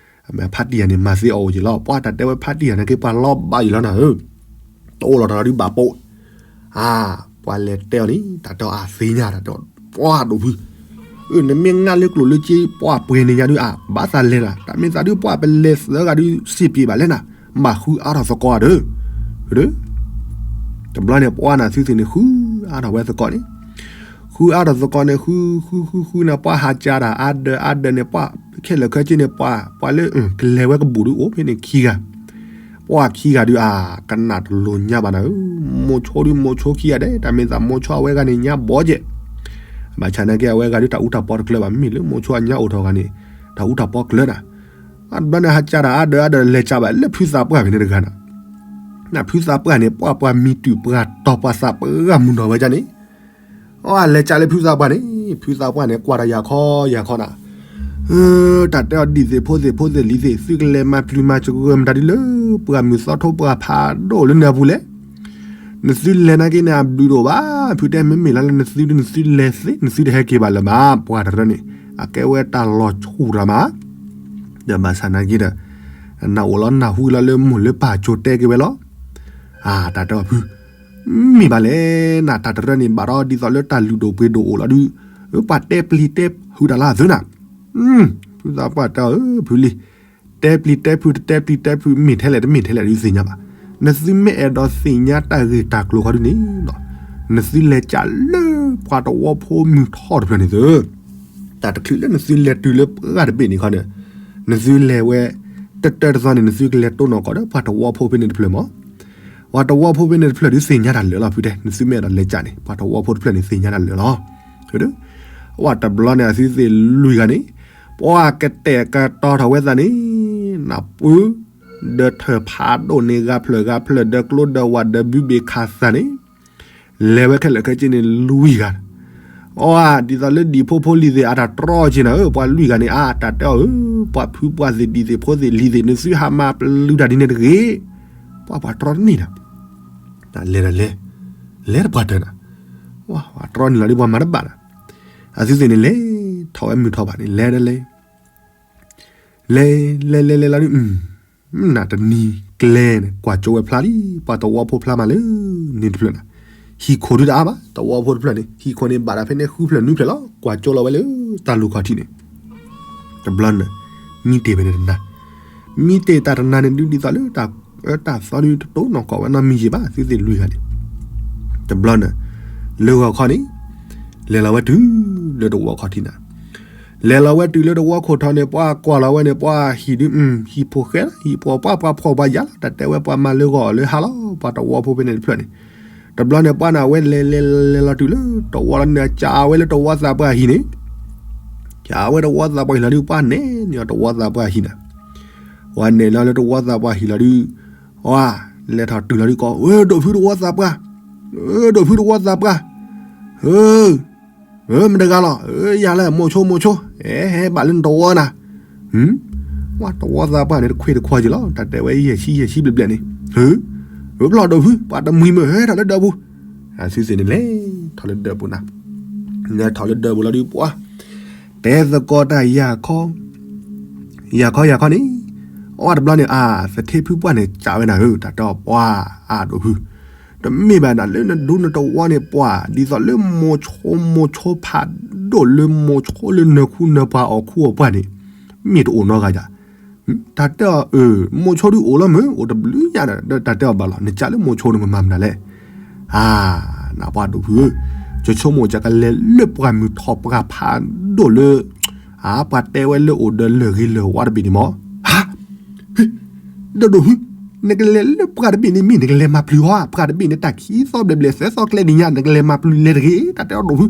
အမ့ၢ်ဖးတံၢ်ယၤန့ၣ် မၤသ့အီၤအိၣ်က့ၤလီၤ, ပှၤတၢ်တဲဝဲဖးတံၢ်ယၤန့ၣ်က့ၤပှၤလီၤဘၣ်ယံၤလီၤနၤဧၢ, တအိၣ်လီၤတၢ်ဒုးဘၣ်ပိာ်, အါ, ပှၤလဲၤတဲအီၤန့ၣ် တၢ်တဲအီၤအသ့ၣ်ညါတၢ်တဲအီၤ, ပှၤဒိၣ်ဖု, အၢ နမ့ၢ်ငါလၢကျိၣ်လၢစ့ ပှၤပှဲၤန့ၢ်ယၤဒုးအါ ဘၣ်သးလဲၤနၤ, တၢ်မ့ၢ်သးဒုးပှၤပလဲၤသၢဂၤဒုး စံးပျ့ၤဘၣ်လဲၣ်နၤ, ဘၣ်ဃုအါထီၣ်သကိးဧါဒီး, တဘျီန့ၣ် ပှၤနၤသုသ့ၣ်န့ၣ် ဃုအါထီၣ်ဝဲသကိးန့ၣ် ဃုအါထီၣ်သကိးန့ၣ် ဃုဃုဃုဃုန့ၣ် ပှၤဟးကၠးတၢ်အါဒၢးအါဒၢးန့ၣ် ပှၤခဲလၢာ်ခဲဆ့န့ၣ် ပှၤ ပှၤလၢ ကလဲၤဝဲကဘူးဒုးအိၣ်ဖဲန့ၣ်ခံဂၤ, ပှၤခံဂၤဒုးအါ ကနၣ်တလိၤညါဘၣ်နၤဧၢ, မိၤဆိဒုးမိၤဆိခံဂၤဒဲး တၢ်မ့ၢ်သးမိၤဆိအဝဲဂၤန့ၣ်ညါဘီကဲး, ဘၣ်ဆၣ်နာ်က့အဝဲဂၤဒုးတၢ်အူတၢ်ပီတကျၢၤဘၣ် မ့မ့ၢ်လၢမိၤဆိအညါအိၣ်ထီၣ်ဂၤန့ၣ် တၢ်အူတၢ်ပီကျၢၤနၤ, တဘျီန့ၣ် ဟးကၠးတၢ်အါဒၢးအါဒၢးလဲၤကၠးဘၣ်လၢဖုသးပှၢ်ဖဲန့ၣ်တဂၤနၤ နဖုသးပှၢ်န့ၣ် ပှၤပှၤမံၤတုၤပှၤတီၤပှၤသးပှၢ်မုၢ်နီၢ်ဝဲဒၣ်န့ၣ်, အလဲၤကၠးလၢဖုသးပှၢ်န့ၣ် ဖုသးပှၢ်န့ၣ် ကွၢ်တၢ်ယၤခီယၤခီနၤ, တၢ်တဲအီၤဒ်သ့ၣ်ဖိသ့ၣ်ဖိသ့ၣ်လံၤသ့ၣ် သုကလဲၤမၤပျံၤမၤစှၤမတၤဒ်လၢ ပှၢ်မုၢ်သီထိပှၢ်ဖးဒိၣ်လၢနၢ်ပူၤလဲၣ် နသုလဲၤနာ်က့န့ၣ် အဘျုးတအိၣ်ဘၣ်, ဖုတဲမ့မ့ၢ်လီၤလၢနသုဒုးနသုလဲၤသ့ နသုတဟဲက့ၤဘၣ်လၢၤမး, ပှၤတရၢန့ၣ် အကဲဝဲတၢ်လီၤဆူၣ်တၢ်မး, ဒီးဘၣ်ဆၣ်နာ်က့ဒီး နအိၣ်လီၤနၢ်ဟူလီၤလၢမိၢ်လၢပၢ်ကၠိတဲက့ၤဝဲလီၤ, အတၢ်တဲအီၤဖု, မ့ၢ်ဘၣ်လဲၣ်နၤ တၢ်တရၢန့ၣ် ဘၣ်ဒီးဒ်သိးလၢတၢ်လုၢ်ဒိၣ်ပှ့ၤဒိၣ်အိၣ်လီၤဒုး, ပှၤတဲပျံၤတဲဖုးတၢ်လၢအသုနၤ, ဖုသးပှၢ်တဲအီၤ ဖုလံၤ, တဲပျံၤတဲဖုး တတဲပျံၤတဲဖုး မ့ၢ်ထဲလဲၣ်တမ့ၢ်ထဲလဲၣ်ဒုးသ့ၣ်ညါဘၣ်, နသုမ့ၢ်အဲၣ်ဒိးသ့ၣ်ညါတၢ်ဂ့ၢ်တၢ်ကျိၤဃီဒုးန့ၣ်, နသုလဲၤကၠးလၢပှၤတဝီဖိမုၢ်ထီၣ်တဖျၢၣ်န့ၣ်သု, တၢ်တချုးလၢနသုလဲၤတုၤလၢပှၢ်တဘ့ၣ်န့ၣ်ခီန့ၣ်, နသုလဲၤဝဲ တတၢတသီန့ၣ် နသုကလဲၤတိၢ်နီၣ်ကီးဒီးပှၤတဝီဖိဖဲန့ၣ်တဖျၢၣ်မး, ပှၤတဝီဖိဖဲန့ၣ်တဖျၢၣ်ဒုးသ့ၣ်ညါတၢ်လၢာ်လီၤ ဖုတဲ နသုမ့ၢ်အဲၣ်ဒိးလဲၤကၠးန့ၣ် ပှၤတဝီဖိတဖျၢၣ်န့ၣ်သ့ၣ်ညါတၢ်လၢာ်လီၤ, အဝဲတဘျီန့ၣ် အသုသ့ၣ်လွံၢ်ဂၤန့ၣ်, ပှၤကတဲာ်ကတီၤထီၣ်ဝဲသးန့ၣ်, နပုၢ် ဒၢထၢၣ်ဖးဒိၣ်န့ၣ် ဂၤဖျၢၣ်ဂၤဖျၢၣ် ဒၢကျိဒၢဝး ဒၢဘုဘ့ၣ်ခးသးန့ၣ် လဲၤဝဲခဲလၢာ်ခဲဆ့န့ၣ် လွံၢ်ဂၤ, အီ ဒ်သိးလၢဒံၣ်ဖိဖိလံၤသ့ၣ်အတၢ်တြီက့ၤနၤဧၢ, ပှၤလွံၢ်ဂၤန့ၣ် အါ တၢ်တဲအီၤဧၢ, ပှၤဖုပှၢ်သ့ၣ်ဒံၣ်သ့ၣ်ဖိသ့ၣ်လံၤသ့ၣ် နသုဟးမၤပျုၤတၢ်ဒ်န့ၣ်တဂ့ၤ, ပှၤပှၤတြီတန့ၢ်နၤ, လဲၤဒီးလဲၤ, လဲၤတပှၢ်တၢၢ်နၤ, ပှၤတြီန့ၢ်လီၤဒ်ပှၤမၤတဘၣ်နၤ, အသုသ့ၣ်န့ၣ်လဲၤ, ထီၣ်ဝဲမုၢ်ထီၣ်ဘၣ်န့ၣ် လဲၤဒီးလဲၤ လဲၤလဲၤလဲၤလဲၤလီၤဒုး, နတနံၤကျဲန့ၣ် ကွၢ်ကၠိဝဲဖျါလံ, ပှၤသဝီဖိဖျါမးလၢန့ၣ်တဖျၢၣ်န့ၣ်, ဟံၣ်ခိၣ်ဒုးတအါဘၣ်, သဝီဖိတဖျၢၣ်န့ၣ် ဟံၣ်ခိၣ်န့ၣ်ဘၣ်ဒၣ်ဖဲန့ၣ်ဃုဖျၢၣ်နွံဖျၢၣ်လီၤ, ကွၢ်ကၠိလီၤဝဲလၢတၢ်လူၢ်ခီၣ်ထံးန့ၣ်, တဘျီန့ၣ် မံတ့ၢ်ဖဲန့ၣ်တနၤ, မံတ့ၢ်တၢ်တနၤန့ၣ်ဒုးဒ်သိးလၢတၢ်အၢတၢ်သီဒုးတတိၢ်နီၢ်ကီၢ်ဝဲနီတမံၤယံာ်ဘၣ်, သုသ့ၣ်လွံၢ်ဂၤန့ၣ်, တဘျီန့ၣ် လၢဂီၤခီန့ၣ် လဲၤလီၤဝဲတုၤလၢတဝီခီၣ်ထံးနၤ, လဲၤလီၤဝဲတုၤလၢတဝီခိၣ်ထံးန့ၣ် ပှၤကွၢ်လီၤဝဲန့ၣ် ပှၤဟံၣ်ဒုး ဟံၣ်ဖိဃဲ ဟံၣ်ဖိပှၢ် ပှၤဖှီၣ်ပှၤယာ်လီၤ, တၢ်တဲဝဲပှၤမၤလၢဂီၤအီၤလၢဟါလီၤ, ပှၤသဝီဖိဖဲန့ၣ်တဖျၢၣ်န့ၣ်, တဘျီန့ၣ် ပှၤန့ၣ် အဝဲလဲၤလဲၤလဲၤလီၤတုၤလၢတဝီလီၤန့ၣ် ကးဝဲလၢတဝီသးပှၢ်ဟံၣ်န့ၣ်, ကးဝဲတဝီသးပှၢ်ဟံၣ်လီၤဒုး ပှၤနဲၣ်န့ၢ်အီၤတဝီသးပှၢ်ဟံၣ်နၤ, ပှၤနဲၣ်လီၤလၢတဝီသးပှၢ်ဟံၣ်လီၤဒုး, အဝဲလဲၤထီၣ်တုၤလီၤဒုးကီး အၢ ဒိၣ်ဖုတဝီသးပှၢ်, အၢ ဒိၣ်ဖုတဝီသးပှၢ်, အၢ မတၤတဂၤလီၤ, ယၤလၢမိၤဆိမိၤဆိ, ဟဲဟဲဘၣ်လၢနတဝီနၤ, ဝဲတဝီသးပှၢ်န့ၣ် တခွ့ၣ်တခွီက့ၤလီၤ, တၢ်တဲဝဲယဲၢ်ဆံယဲၢ်ဆံဘျဲၣ်ဘျဲၣ်န့ၣ်, ဝဲဖျီၣ်ဒိၣ်ဖု ပှၤတမှံၤမုၢ်ဟဲထီၣ်လၢဒၢးပူၤ, အသုသ့ၣ်န့ၣ်လဲၤထီၣ်လၢဒၢးပူၤနၤ, လဲၤထီၣ်လၢဒၢးပူၤလီၤဒုး ပှၤ တဲသကိးတၢ်ယၤခီ ယၤခီယၤခီန့ၣ်, အီတဘျီန့ၣ် အသထ့ဖုပှၢ်န့ၣ် ကးဝဲနၤဧၢ, တၢ်တဲအီၤပှၤ အဒိၣ်ဖု, တမ့ၢ်ဘၣ်နၤလၢနဒူနတဝီန့ၣ် ပှၤဒ်သိးလၢမိၤဆိမိၤဆိဖးဒိၣ်လၢမိၤဆိလၢနၢၤခူနၢၤပှၤအီၣ်ခူအီၣ်ပှၢ်န့ၣ်, မ့ၢ်တအိၣ်နီတဂၤယၤ, တၢ်တဲအီၤအၢ မိၤဆိဒုးအိၣ်လီၤမုၢ် အိၣ်တဘျုးညါဒီး တၢ်တဲအီၤဘၣ်လီၤ နကးလၢမိၤဆိန့ၣ် မမၤမနုၤလဲၣ် အါ, နပှၤဒိၣ်ဖုဧၢ, ကဆိကမိၣ်ယကလဲၤလၢပှၢ်မုၢ်ထီၣ်ပှၢ်ဖးဒိၣ်လၢ အါ ပှၤတဲဝဲလၢအိၣ်ဒီးလၢၢ်ဂ့ၤလၢၢ်ဝါတဘ့ၣ်န့ၣ်မး, ဟါ, ဒီးဒိၣ်ဖု, နကလဲၤလၢပှၢ်တဘ့ၣ်န့ၣ် မ့ၢ်နကလဲၤမၤပျုၤအီၤဧါ, ပှၢ်တဘ့ၣ်န့ၣ် တၢ်ခံသီဘျဲၣ်ဘျဲၣ်သၢသီကျဲဒ်ညါ နကလဲၤမၤပျုၤလဲၤတဂ့ၤ, တၢ်တဲအီၤဒိၣ်ဖု,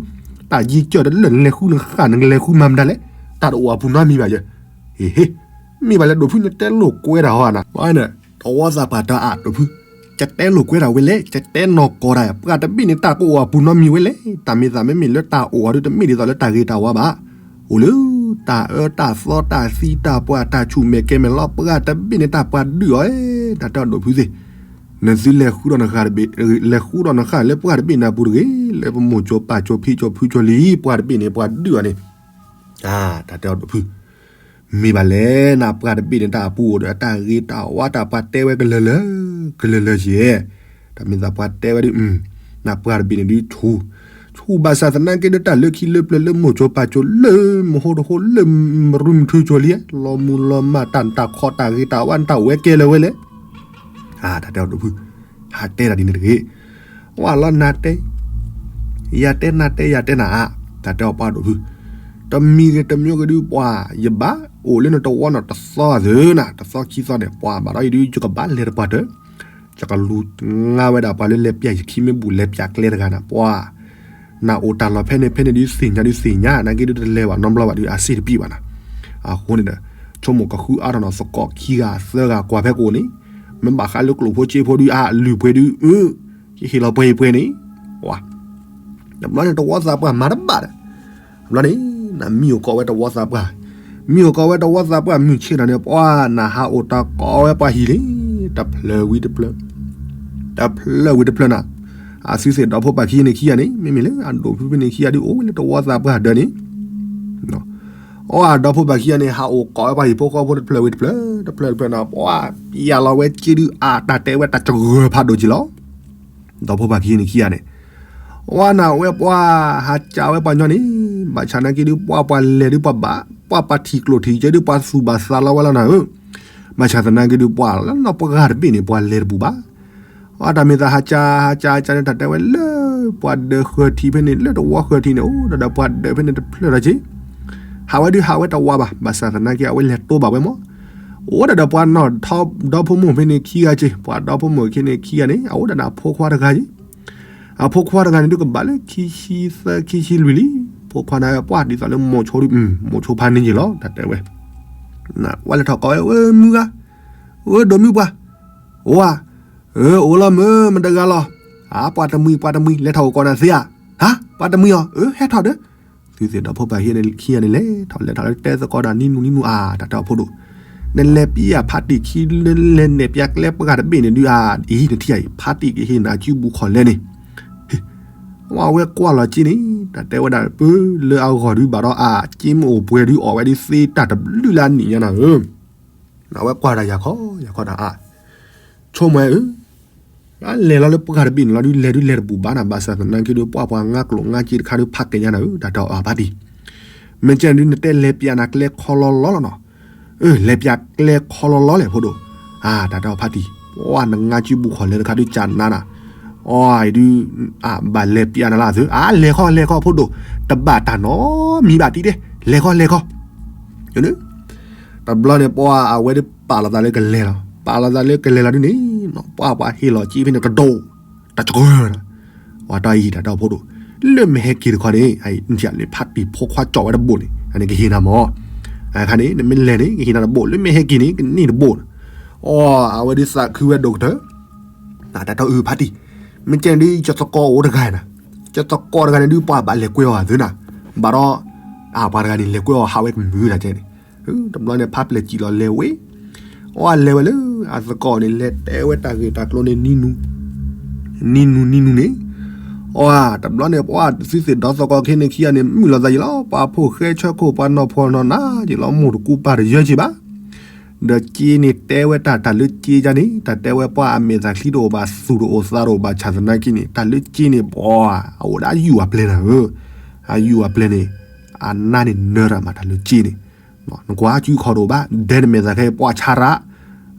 တၢ်ယံၤကၢၢ်တလၢာ် နလဲၤဃုနဃၣ် နကလဲၤဃုမၤမနုၤလဲၣ်, တၢ်တအိၣ်အပူၤနီတမံၤဘၣ်ယဲ, ဟ့ဟ့, မ့ၢ်ဘၣ်လဲၣ်ဒိၣ်ဖု နတဲလိာ်ကွဲတၢ်ဟီဧါနၤ, အါန့ၣ် တဝီသးပှၢ်တၢ်အဒိၣ်ဖု, ကတဲလိာ်ကွဲတၢ်ဝဲလဲၣ်, ကတဲနီၢ်ကီၢ်တၢ် ပှၢ်တဘ့ၣ်န့ၣ် တၢ်ကအိၣ်အပူၤနီတမံၤဝဲလဲၣ်, တၢ်မ့ၢ်သးမ့မ့ၢ်လၢတၢ်အိၣ်အီၤဒုး တမ့ၢ်ဒ်သိးလၢတၢ်ဂ့ၤတၢ်ဝါဘၣ်, အိၣ်လၢတၢ်အၢတၢ်သီတၢ်သံတၢ်ပှၢ်တၢ်ဆူၣ်မဲာ်ကဲမဲာ်လီၤ, ပှၢ်တဘ့ၣ်န့ၣ် တၢ်ပှၤဒုးအီၤ, တၢ်တဲအီၤဒိၣ်ဖုသ့ၣ်, နသုလဲၤဃုဒီးနဃၣ်တဘ့ၣ်, လဲၤဃုဒီးနဃၣ်လၢပှၢ်တဘ့ၣ်န့ၣ်အပူၤတဂ့ၤ, လၢပမိၢ်ကၠိပၢ်ကၠိဖံကၠိဖုကၠိလံၤ ပှၢ်တဘ့ၣ်န့ၣ် ပှၤဒုးအီၤန့ၣ်, တၢ်တဲအီၤဒိၣ်ဖု မ့ၢ်ဘၣ်လဲၣ်နၤ ပှၢ်တဘ့ၣ်န့ၣ် တၢ်အပူၤအိၣ်ဒီးတၢ်ဂ့ၤတၢ်ဝါ တၢ်ပှၤတဲဝဲကလၢာ်လၢာ်, ကလၢာ်လၢာ်ယဲၢ်, တၢ်မ့ၢ်သးပှၤတဲဝဲဒုး, နၤပှၢ်တဘ့ၣ်န့ၣ်ဒုးဆူၣ်, ဆူၣ်ဘၣ်ဆၣ်သနာ်က့ဒုး တၢ်လၢခံလၢပျၢၤလၢမိၢ်ကၠိပၢ်ကၠိလၢ မဟိတဟိလၢ မရူမထုကၠိလံ, လီၤမူလီၤမၢ်တၢ် တၢ်ခီတၢ်ဂ့ၤတၢ်ဝါ တၢ်ဝဲကဲလၢာ်ဝဲလဲၣ် တၢ်တဲအီၤဒိၣ်ဖု, ဟးတဲတၢ်ဒ်န့ၣ်တဂ့ၤ, ဝဲလီၤနၤတဲ, ယၤတဲနၤတဲယၤတဲနၤဧါ, တၢ်တဲအီၤပှၢ်ဒိၣ်ဖု, တမံၤဂ့ၤတမံၤဂ့ၤဒုး ပှၤယဘၣ်အိၣ်လၢနတဝီနီၢ်တသီအသုနၤ, တသီခံသီန့ၣ် ပှၤဘၣ်ဒီးအံၤဒုး ယကဘၣ်လဲၤတပှၢ်တၢၢ်, ယကလူၤငါဝဲဒၣ်ပှၤလၢလဲၤပျၢ်ယခံမ့ၢ်ဘူၣ်လဲၤပျၢ်ကျဲတဂၤနၤ ပှၤ နအိၣ်တၢ်လီၢ်ဖဲန့ၣ်ဖဲန့ၣ်ဒုး သ့ၣ်ညါဒုးသ့ၣ်ညါ, နာ်က့ဒုးတလဲၤဘၣ်နီတဘျီဘၣ်ဒုး အစ့တပံၣ်ဘၣ်နၤ, အဃိန့ၣ်ဒီး ဆိကမိၣ်ကဃုအါထီၣ်နီၢ်သကိးခံဂၤသၢဂၤကွၢ်ဖဲကအိၣ်န့ၣ်, မ့ၢ်ဘၣ်ဃးလၢကျိၣ်ဖိစ့ဖိဒုး အလုၢ်ပှဲၤဒုး, ယဟ့ၣ်လီၤပှဲၤယပှဲၤန့ၣ်, ဝါ တဘျီန့ၣ်တဝီသးပှၢ်မၤတဘၣ်ဒီး, တဘျီန့ၣ် နမံအိၣ်ကိးဝဲတဝီသးပှၢ်, မံအိၣ်ကိးဝဲတဝီသးပှၢ် မုၢ်ဆ့ၣ်ထီၣ်န့ၣ် ပှၤ နဟးအိၣ်တၢ်ကိးဝဲပှၤဟံၣ်လံ, တဖျၢၣ်ဝံၤတဖျၢၣ်, တဖျၢၣ်ဝံၤတဖျၢၣ်နၤ, အသုသ့ၣ်ဒီဖိပၢ်ခံဂၤန့ၣ်ခံဂၤန့ၣ် မ့မ့ၢ်လၢအဒိၣ်ဖုဖဲန့ၣ်ခံဂၤဒုး အိၣ်ဝဲလၢတဝီသးပှၢ်ဒၢးန့ၣ် အီ အဒီဖိပၢ်ခံဂၤန့ၣ် ဟးအိၣ်ကိးဝဲပှၤဟံၣ်ဖိဃီဖိတဖျၢၣ်ဝံၤတဖျၢၣ်, တဖျၢၣ်တဖျၢၣ်န့ၣ် ပှၤ ပျၢ်လီၤဝဲက့ဒုး အတၢ်တဲဝဲတၢ်စှၤဖးဒိၣ်က့လီၤ. ဒီဖိပၢ်ခံဂၤန့ၣ်ခံဂၤန့ၣ်, အီ နဝဲပှၤ ဟးကးဝဲပှၤညီန့ၣ်, ဘၣ်ဆၣ်သနာ်က့ဒုး ပှၤ ပှၤလဲၤဒုးပှၤဘၣ်, ပှၤ ပှၤထံၣ်ကျိၣ်ထံၣ်စ့ဒုး ပှၤသူၣ်ဘၣ်သးလီၤဝဲလီၤနၤဧၢ, ဘၣ်ဆၣ်သနာ်က့ဒုး ပှၤလၢနီၢ်ပှၢ်တဘ့ၣ်န့ၣ် ပှၤလဲၤတပူၤဘၣ်. အီ တၢ်မ့ၢ်သးဟးကး ဟးကး ဟးကးန့ၣ် တၢ်တဲဝဲလၢ ပှၤဒၢးဃၢၤထံးဖဲန့ၣ် လၢတဝီဃၢၤထံးန့ၣ် အိၣ်ဒၣ်ဒီးပှၤဒၢးဖဲန့ၣ်တဖျၢၣ်ဒီးက့ ဟးဝဲဒုးဟးဝဲတဝီဘၣ်, ဘၣ်ဆၣ်သနာ်က့ အဝဲလဲၤတိဘၣ်ဝဲမး, အိၣ်ဒၣ်ဒီးပှၤနီၢ်ဒီဖိမိၢ်ဖဲန့ၣ်ခံဂၤက့, ပှၤဒီဖိမိၢ်ခံန့ၣ်ခံဂၤန့ၣ် အအိၣ်ဒၣ်ဒီးအဖိခွါတဂၤက့, အဖိခွါတဂၤန့ၣ်ဒုးကဘၣ်လၢခံဆံသၢခံဆံလွံၢ်လံ, ဖိခွါန့ၣ်ပှၤဒ်သိးလၢမိၤဆိဒုး မိၤဆိဖးန့ၢ်က့လီၤ တၢ်တဲဝဲ, ပှၤလဲၤထီၣ်ကိးဝဲ ဝဲမုၢ်ဂၤ အၢ ဒိးမုၢ်ပှၢ်, အိၣ်ဧါ, အၢ အိၣ်လီၤမုၢ် မတဂၤလီၤ, အါ ပှၤတမှံၤ ပှၤတမှံၤ လဲၤထီၣ်အိၣ်ကိးနၤသ့ဧါ, ဟါ ပှၤတမှံၤအီၤ အၢ ဟဲထီၣ်ဒီး, သုသ့ၣ်ဒီးဖိပၢ်ခံဂၤန့ၣ် လဲၤထီၣ်လဲၤထီၣ်လၢတဲသကိးဒီး နံၤနုၤနံၤနုၤ အါ တၢ်တဲအီၤဖိဒိၣ်, နလဲၤပျံၤအဖါတံၢ်ခံ နလဲၤနဲၣ်ပျံၤကျဲပှၢ်တဘ့ၣ်န့ၣ်ဒုး အါ အံၤ နထံၣ်အံၤ ဖါတံၢ်ကဟ့ၣ်နၤစုပူၤခီၣ်လဲန့ၣ် အဝဲကွၢ်လီၤက့န့ၣ် တၢ်တဲဝဲဒၣ် ပၢလၢအဂီၢ်ဒုးဘၣ်ဒီး အါ က့မ့ၢ်အိၣ်ပှဲၤဒုး အီၣ်ဝဲဒုးသ့တၢ်တဘျုးလၢအနံၣ်ညါနၤဧၢ, အဝဲကွၢ်တၢ်ယၤခီယၤခီဒီး အါ ဆိကမိၣ်ဝဲဧၢ, အလဲၤလီၤလၢပှၢ်တဘ့ၣ်န့ၣ်လီၤဒုး လဲၤဒုးလဲၤတဘူၣ်ဘၣ်နၤ ဘၣ်ဆၣ်သနာ်က့ဒုး ပှၢ်ပှၤငါကျိာ်ငါက့တခါဒုး ဖးက့ၤညါနၤဧၢ တၢ်တဲအီၤဖါတံၢ်, မ့ၢ်ကဲဒုး နတဲလဲၤပျံၤနၤကျဲခီလီလီလီၤနီၤ, အၢ လဲၤပျံၤကျဲခီလီလီလဲၣ်ဖိဒိၣ်, အါ တၢ်တဲအီၤဖါတံၢ်, ပှၢ်နငါစုပူၤခီၣ်လဲတခါဒုး ကနါနၤ, အီဒုး အဘၣ်လဲၤပျံၤနၤလၢသု အါ လဲၤခီလဲၤခီဖိဒိၣ်, တဘၣ်တၢ်နီတမံၤဘၣ်တံၢ်တဲ, လဲၤခီလဲၤခီ တဘျီန့ၣ် ပှၢ်အဝဲဒုးပာ်လီၤသးလၢကလဲၤလီၤ, ပာ်လီၤသးလၢကလဲၤလီၤဒုးန့ၣ်, ပှၢ်ပှၤဟ့ၣ်လီၤက့ဖဲန့ၣ်ကဒိၣ်, တၢ်ကၢၢ်, ပှၤတၢ်အံၤတၢ်တဲအီၤဖိဒိၣ်, လၢမ့ၢ်ဟဲက့ၤတခီန့ၣ် အံၤနထံၣ်လၢဖါတံၢ်ဖိခွါကၠီၣ်ဝဲတဘိၣ်န့ၣ် အန့ၣ်ကဟ့ၣ်နၤမၢ်, အခါန့ၣ် နမ့ၢ်လဲၤန့ၣ် ကဟ့ၣ်နၤတဘိၣ် လၢမ့ၢ်ဟဲက့ၤန့ၣ် ကန့ၢ်တဘိၣ်, အီ အဝဲဒုးသးခုဝဲဒိၣ်ကတၢၢ် တၢ်တဲအီၤအၢဖါတံၢ်, မ့ၢ်ကဲဒုး ယသကိးအိၣ်တဂၤနၤ, ယသကိးတဂၤန့ၣ်ဒုး ပှၤဘၣ်လဲၤကွဲအီၤသုနၤ, ဘၣ်ဒီး အပှၤတဂၤန့ၣ် လဲၤကွဲအီၤဟးဝဲကမုာ်တၢ်ကဲန့ၣ်, တဘျီန့ၣ် ဖါပျဲၢ်စံၣ်လီၤလဲၤဝဲ, အီလဲၤဝဲလၢ အသကိးန့ၣ် လဲၤတဲဝဲတၢ်ဂ့ၢ်တၢ်ကျိၤန့ၣ် နံၤနုၤ နံၤနုၤနံၤနုၤန့ၣ်, အီ တဘျီန့ၣ် ပှၢ်သုသ့ၣ်ဒီသကိးခံန့ၣ်ခံဂၤန့ၣ် မုာ်လီၤသးယံၤလီၤ, ပှၤဖိၣ်ဃဲဆၢခိၣ် ပှၤနီၢ်ဖှီၣ်နီၢ်နးယံၤလီၤ, မိၢ်တကူပၢ်တယၢက့ၤဘၣ် ဒီးက့န့ၣ်တဲဝဲတၢ် တၢ်လၢက့ယါန့ၣ် တၢ်တဲဝဲပှၢ်အမဲာ်သးချံတအိၣ်ဘၣ် သူၣ်တအိၣ်သးတအိၣ်ဘၣ်ဆၣ်သနာ်က့န့ၣ် တၢ်လၢက့န့ၣ် ပှၢ် အအိၣ်ဒၣ်အယူၢ်အပျဲၢ်နၤဧၢ, အယူၢ်အပျဲၢ်န့ၣ် အနါန့ၣ်နၢတၢ်မး တၢ်လၢက့န့ၣ်, နကွၢ်စုခီၣ်တအိၣ်ဘၣ် ဒဲနမဲာ်သးခဲအံၤ ပှၢ်ဆါရၣ်,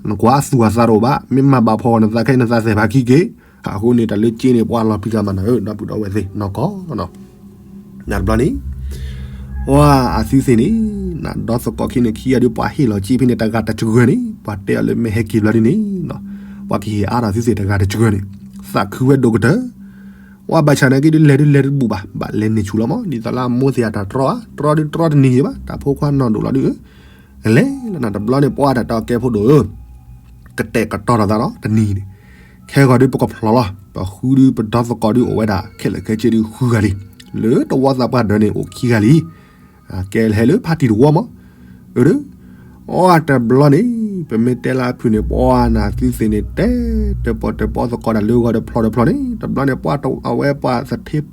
နကွၢ်သူၣ်အသးတအိၣ်ဘၣ် မ့ၢ်မၤဘၣ်ဖီအီၤနသးခဲအံၤ နသးသဲၣ်ဖးခံက့ၤ, အဃိန့ၣ် တၢ်လၢက့န့ၣ် ပှၢ်လီၤပျံၤကမၤနၤဧၢ ဒီပုၢ်ဒီဝဲၢ်သ့ၣ်နီၢ်ကီၢ် နတဘျီန့ၣ် ပှၢ်အသုသ့ၣ်န့ၣ် နဒီသကိးခံန့ၣ်ခံဂၤဒုး ပှၤဟ့ၣ်လီၤက့ဖဲန့ၣ် တဂၤတစှၤန့ၣ် ပှၤတဲအီၤလၢမ့ၢ်ဟဲက့ၤဘျီဒ်န့ၣ် ပှၤကဟ့ၣ်အါထီၣ်သုသ့ၣ်တဂၤတစှၤန့ၣ် သးခုဝဲဒိၣ်ကတၢၢ်, ပှၢ်ဘၣ်ဆၣ်နာ်က့ဒုး လဲၤဒုးလဲၤတဘူၣ်ဘၣ် ဘၣ်လဲၤန့ၢ်ဆူၣ်လီၤမး ဒ်သိးလၢအမိၢ်သ့ၣ်အတၢ်တြီဧါ တြီဒုးတြီတနံၤယံၤဘၣ် တၢ်ဖိခွါနီၢ်ဒိၣ်လီၤဒုးဧၢ, ကလဲၤလီၤနၤတဘျီန့ၣ် ပှၢ်တၢ်တဲအီၤဖိဒိၣ်ဧၢ ကတဲာ်ကတီၤထီၣ်သးဒီးတနံၤန့ၣ်, ခဲဂီၤဒုးပကဖျိးလီၤ ပဃုဒုးပဒီသကိးဒုးအိၣ်ဝဲဒၣ် ခဲလၢာ်ခဲဆ့ဒုးဃုဂၤလံ, လၢတဝီသးပှၢ်ဒၢးန့ၣ်အိၣ်ခံဂၤလံ, ကဲလဲၤလၢဖါတံၢ်တဝီမး, အၢ အီတဘျီန့ၣ် ပမ့ၢ်တဲလၢအဖုၣ်န့ၣ် ပှၢ်နၤသုသ့ၣ်န့ၣ် တဲတပီၤတပီၤသကိးတၢ်လၢဂီၤဒီးဖျိးဒီးဖျိးန့ၣ် တဘျီန့ၣ် ပှၢ်အဝဲပှၢ်သထ့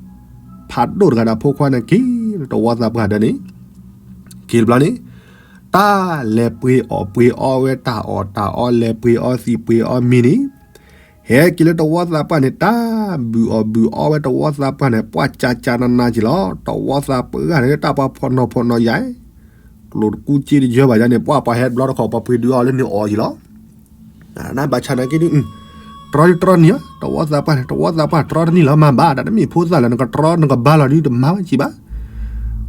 ဖးဒိၣ်တဂၤဒီးဖိခွါန့ၣ်က့ၤ တဝီသးပှၢ်ဒၢးန့ၣ် က့ၤတဘျီန့ၣ် တၢ်လဲၤပှ့ၤအီၣ်ပှ့ၤအီဝဲ တၢ်အီၣ်တၢ်အီ လဲၤပှ့ၤအီသံးပှ့ၤအီမ့ၤန့ၣ်, ဟဲက့ၤလၢတဝီသးပှၢ်န့ၣ် တၢ်ဘုၣ်အီၣ်ဘုၣ်အီဝဲတဝီသးပှၢ်န့ၣ် ပှၢ်ကၠးကၠးနးနးက့ၤလီၤ. တဝီသးပှၢ်န့ၣ် တၢ်ပှၤဖှီၣ်နီၢ်ဖှီၣ်နီၢ်ယါ, ကျိၣ်တကူက့တယၢဘၣ်ယါန့ၣ် ပှၢ်ပှၤဟဲတဘျီတခီၣ် ပှၤပှ့ၤဒုးအီၤလၢန့ၣ်အီၣ်က့ၤလီၤ. နဘၣ်ဆၣ်နာ်က့ဒုး တြီဒုးတြီတနံၤလီၤ. တဝီသးပှၢ်န့ၣ် တဝီသးပှၢ်တြီတနံၤလီၤ မၤဘၣ် တၢ်တမ့ၢ်ဖိသၣ်လၢနကတြီနကဘါလီၤဒုးတမၤဝဲက့ၤဘၣ်.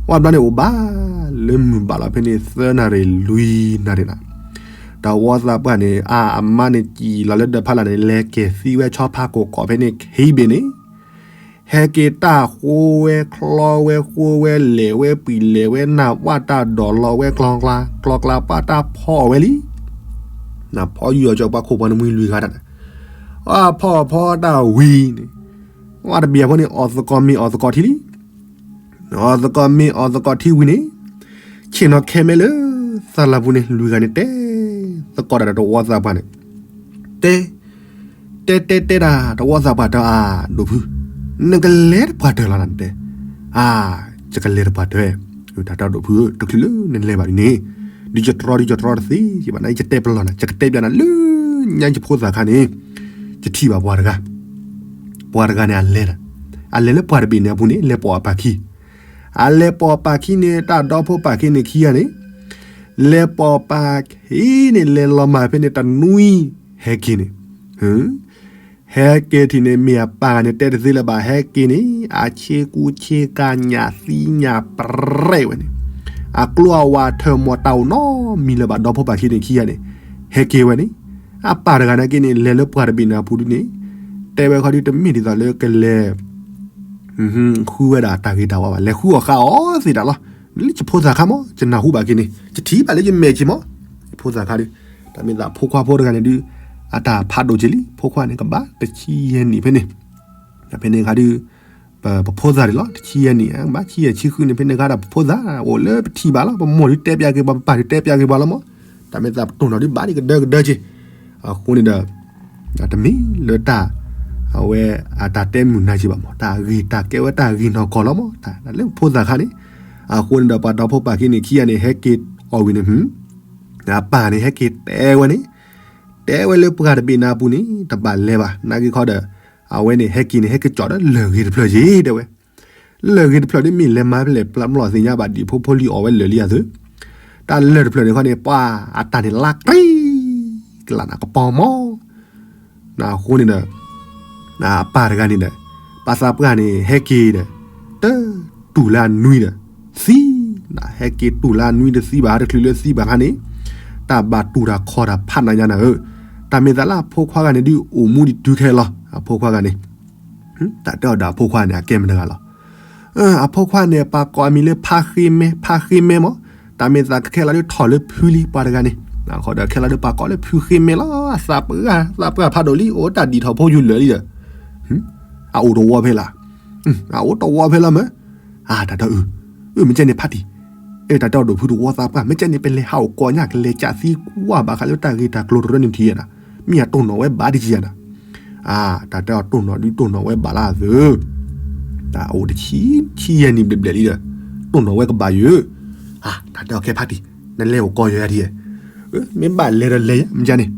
ပှၢ်ဘျီန့ၣ်အိၣ်ဘၣ်လၢမုၢ်ဘၣ်လီၤဖဲန့ၣ် သၢနၣ်ရံၣ်လွံၢ်နၣ်ရံၣ်လီၤ. တဝီသးပှၢ်န့ၣ် အါအမါန့ၣ်စံၣ်လီၤလၢဒၢးဖးလၢ်န့ၣ် လဲၤက့ၤသံဝဲဆီဖါကိၢ်ကီၢ်ဖဲန့ၣ် ခံဘ့ၣ်န့ၣ် ဟဲက့ၤတၢ်ဃိဝဲချီဝဲဃိဝဲလဲၤဝဲပှံာ် လဲၤဝဲနၢ် ပှၢ်တၢ်ဒိးလီၤဝဲကျီကျါ ကျီကျါ ပှၢ်တၢ်ဖီအီၣ်ဝဲလံ. နဖီယူၤအီၤကၠီပှၤခိၣ်ပှၤနမှံလွံၢ်ဂၤတၢ်န့ၣ် အဖီအီၣ်ဖီတၢ်ဝံၤန့ၣ် ပှၢ်တဘ့ၣ်အဖိန့ၣ် အီၣ်သကိးမ့ၤအီၣ်သကိးထံလံ. အီၣ်သကိးမ့ၤအီၣ်သကိးထံဝံၤန့ၣ် ဆ့ၣ်နီၤခဲမဲလၢသးလၢပူၤန့ၣ် လွံၢ်ဂၤန့ၣ်တဲ သကိးတၢ်ဒီးတဝီသးပှၢ်န့ၣ် တဲ တဲတဲတဲဒၣ် တဝီသးပှၢ်တဲအါ ဒိၣ်ဖု နကလဲၤတပှၢ်တၢၢ်လီၤနတဲ အါ ယကလဲၤတပှၢ်တၢၢ် တၢ်တဲဒိၣ်ဖုဧၢ တချုးလၢနလဲၤဘၣ်ဒ်န့ၣ် ဒုးယတြီဒုးယတြီတသ့ဘၣ်န ယတဲပလီၢ်နၤ ယကတဲပျးနၤလၢညါယဖိသၣ်ခါန့ၣ် ယထံၣ်ဘၣ်ပှၤတဂၤ ပှၤတဂၤန့ၣ်အလဲၤ အလဲၤလၢပှၢ်တဘ့ၣ်န့ၣ်အပူၤန့ၣ် လဲၤပိာ်အပၢ်ခံ အလဲၤပိာ်ပၢ်ခံန့ၣ် တၢ်ဒီဖိပၢ်ခံန့ၣ်ခံဂၤန့ၣ် လဲၤပိာ်ပၢ်ခံန့ၣ် လဲၤလီၤမၢ်ဖဲန့ၣ် တနွံ ဟဲက့ၤန့ၣ် ဟဲက့ၤထံၣ်န့ၣ် မ့ၢ်အပၢ်ဂၤန့ၣ် တဲတသ့လၢၤဘၣ် ဟဲက့ၤန့ၣ် အဆ့ကူဆ့ကၤညၣ်သံညၣ်ပြဲးဝဲန့ၣ် အကျိအဝၤထၢၣ်မီၢ်တၢ်အိၣ်နီတမံၤလၢၤဘၣ် ဒီဖိပၢ်ခံန့ၣ်ခံဂၤန့ၣ် ဟဲက့ၤဝဲန့ၣ် အပၢ်တဂၤနာ်က့န့ၣ် လဲၤလၢပှၢ်တဘ့ၣ်န့ၣ်အပူၤဒ်န့ၣ် တဲဝဲခီဒုးတမ့ၢ်ဒ်သိးလၢကလဲၤ ဃုဝဲဒၣ်တၢ်ဂ့ၤတၢ်ဝါဘၣ် လဲၤဃုအီၣ်ဃာ်အီၤသ့တၢ်လီၤ. လၢယဖိသၣ်ခါမး ယနၢ်ဟူဘၣ်က့ၤန့ၣ် ယထံၣ်ဘၣ်လၢယမဲာ်က့ၤမး ယဖိသၣ်ခါဒုး တၢ် တၢ်မ့ၢ်သးဖိခွါဖိတဂၤန့ၣ်ဒုး အတၢ်ဖးဒိၣ်က့ၤလံ ဖိခွါန့ၣ် ကဘၣ်တဆံယဲၢ်နံၣ်ဖဲန့ၣ်, ဖဲန့ၣ်အခါဒုး ပဖိသၣ်ဒံးလီၤ တဆံယဲၢ်နံၣ် ဘၣ်ဆံယဲၢ်ဆံဃုန့ၣ် ဖဲန့ၣ်အခါဒီး ပဖိသၣ်အိၣ်လၢပထံၣ်ဘၣ်လီၤ ပမိၢ်ဒုးတဲပျးက့ၤပှၤ ပပၢ်ဒုးတဲပျးက့ၤပှၤလီၤမး, တၢ်မ့ၢ်သးပတိၢ်နီၣ်ဒုးဘၣ်ဒံးကဒၢကဒၢက့ၤ, အဃိန့ၣ်ဒီး တမ့ၢ်လၢတၢ် အဝဲအတၢ်တဲမုာ်နၤက့ၤဘၣ်မး တၢ်ဂ့ၢ်တၢ်ကဲဝဲတၢ်ဂ့ၢ်နီၢ်ကီၢ်လီၤမး တၢ်လၢဖိသၣ်ခါန့ၣ်, အဃိန့ၣ်ဒီးပှၤဒီဖိပၢ်ခံန့ၣ် ခံဂၤန့ၣ် ဟဲက့ၤအီၣ်ဝံၤန့ၣ် အပၢ်န့ၣ်ဟဲက့ၤတဲဝဲန့ၣ်, တဲဝဲလၢပှၢ်တဘ့ၣ်နၤအပူၤန့ၣ် တဘၣ်လဲၤဘၣ် နာ်က့ခီဒီး အဝဲန့ၣ်ဟဲက့ၤန့ၣ် ဟဲက့ၤကၠီၣ်ဒီးလၢၢ်ဂ့ၤတဖျၢၣ်က့ၤတဲဝဲ, လၢၢ်ဂ့ၤတဖျၢၣ်ဒ်မ့ၢ်လဲၤမၤဖဲလဲၣ်ပျၢ်မီၢ်သ့ၣ်ညါဘၣ်ဒံးဖိဖိလံၤအီၣ်ဝဲလၢာ်လံအသိး, တၢ်လၢၢ်တဖျၢၣ်န့ၣ်ခီန့ၣ် ပှၤအတၢ်န့ၣ်လါကရံ ကလးနးကပီၤမီၢ် အဃိန့ၣ်ဒီး အပၢ်တဂၤန့ၣ်ဒီး ပှၤသးပှၢ်န့ၣ် ဟဲက့ၤဒီး တတူၢ်လၢအနွံဒီး သံ, ဟဲက့ၤတူၢ်လၢအနွံဒီးသံဘၣ် တချုးလၢသံဘၣ်ခါန့ၣ် တၢ်ဘၣ်တူၢ်တၢ်ခီၣ်တၢ်ဖးနးညါနၤဧၢ, တၢ်မ့ၢ်သးလၢအဖိခွါဂၤန့ၣ်ဒုးအိၣ်မူဒံးတုၤခဲလီၤ အဖိခွါဂၤန့ၣ် တၢ်တဲအီၤဒီးအဖိခွါန့ၣ် အကဲမတၤတဂၤလီၤ. အဖိခွါန့ၣ် ပှၤကိးအမံၤလၢဖါဃ့မဲ ဖါဃ့မဲမး, တၢ်မ့ၢ်သးခဲလၢာ်ဒုးထီၣ်လၢဖုလံပှၤတဂၤန့ၣ်, အဃိဒီးခဲလၢာ်ဒုးပှၤကိးလၢဖုဃ့မဲလီၤ, သးပှၢ် သးပှၢ်ဖးဒိၣ်လံ အိၣ်တၢ်ဒံးထီၣ်ဖိယူၤလၢာ်လံဒီး, အအိၣ်တဝီဖဲလၢ်, အအိၣ်တဝီဖဲလၢ်မ့ၢ်, အတၢ်တဲအၢ, အၢ မ့ၢ်ကဲန့ၣ်ဖါတံၢ်, အတၢ်တဲအီၤဒိၣ်ဖုတဝီသးပှၢ် မ့ၢ်ကဲန့ၣ် ပလဲၤဟးအိၣ်ကိးညါ ကလဲၤကးသံကွၢ်ဘၣ်ဃးလၢတၢ်ဂ့ၢ်တၢ်ကျိၤတရၢန့ၣ်ထံၣ်ယဲနၤ, မ့ၢ်အတိၢ်နီၣ်ဝဲဘၣ်ဒံးကယဲနၤ အတၢ်တဲအီၤတိၢ်နီၣ်ဒုးတိၢ်နီၣ်ဝဲဘၣ်လၢအသၢ, တၢ်အိၣ်တဆံ ဆံယဲၢ်နံၣ်ဘျဲၣ်ဘျဲၣ်လံဒီး, တိၢ်နီၣ်ဝဲကဘၣ်ယိာ်, တၢ်တဲအီၤခဲဖါတံၢ်, နလဲၤအိၣ်ကိးယဲယၤဒ်ယဲ, မ့ၢ်ဘၣ်လဲၤဒီးလဲၤယဲ မ့ၢ်ကန့ၣ်,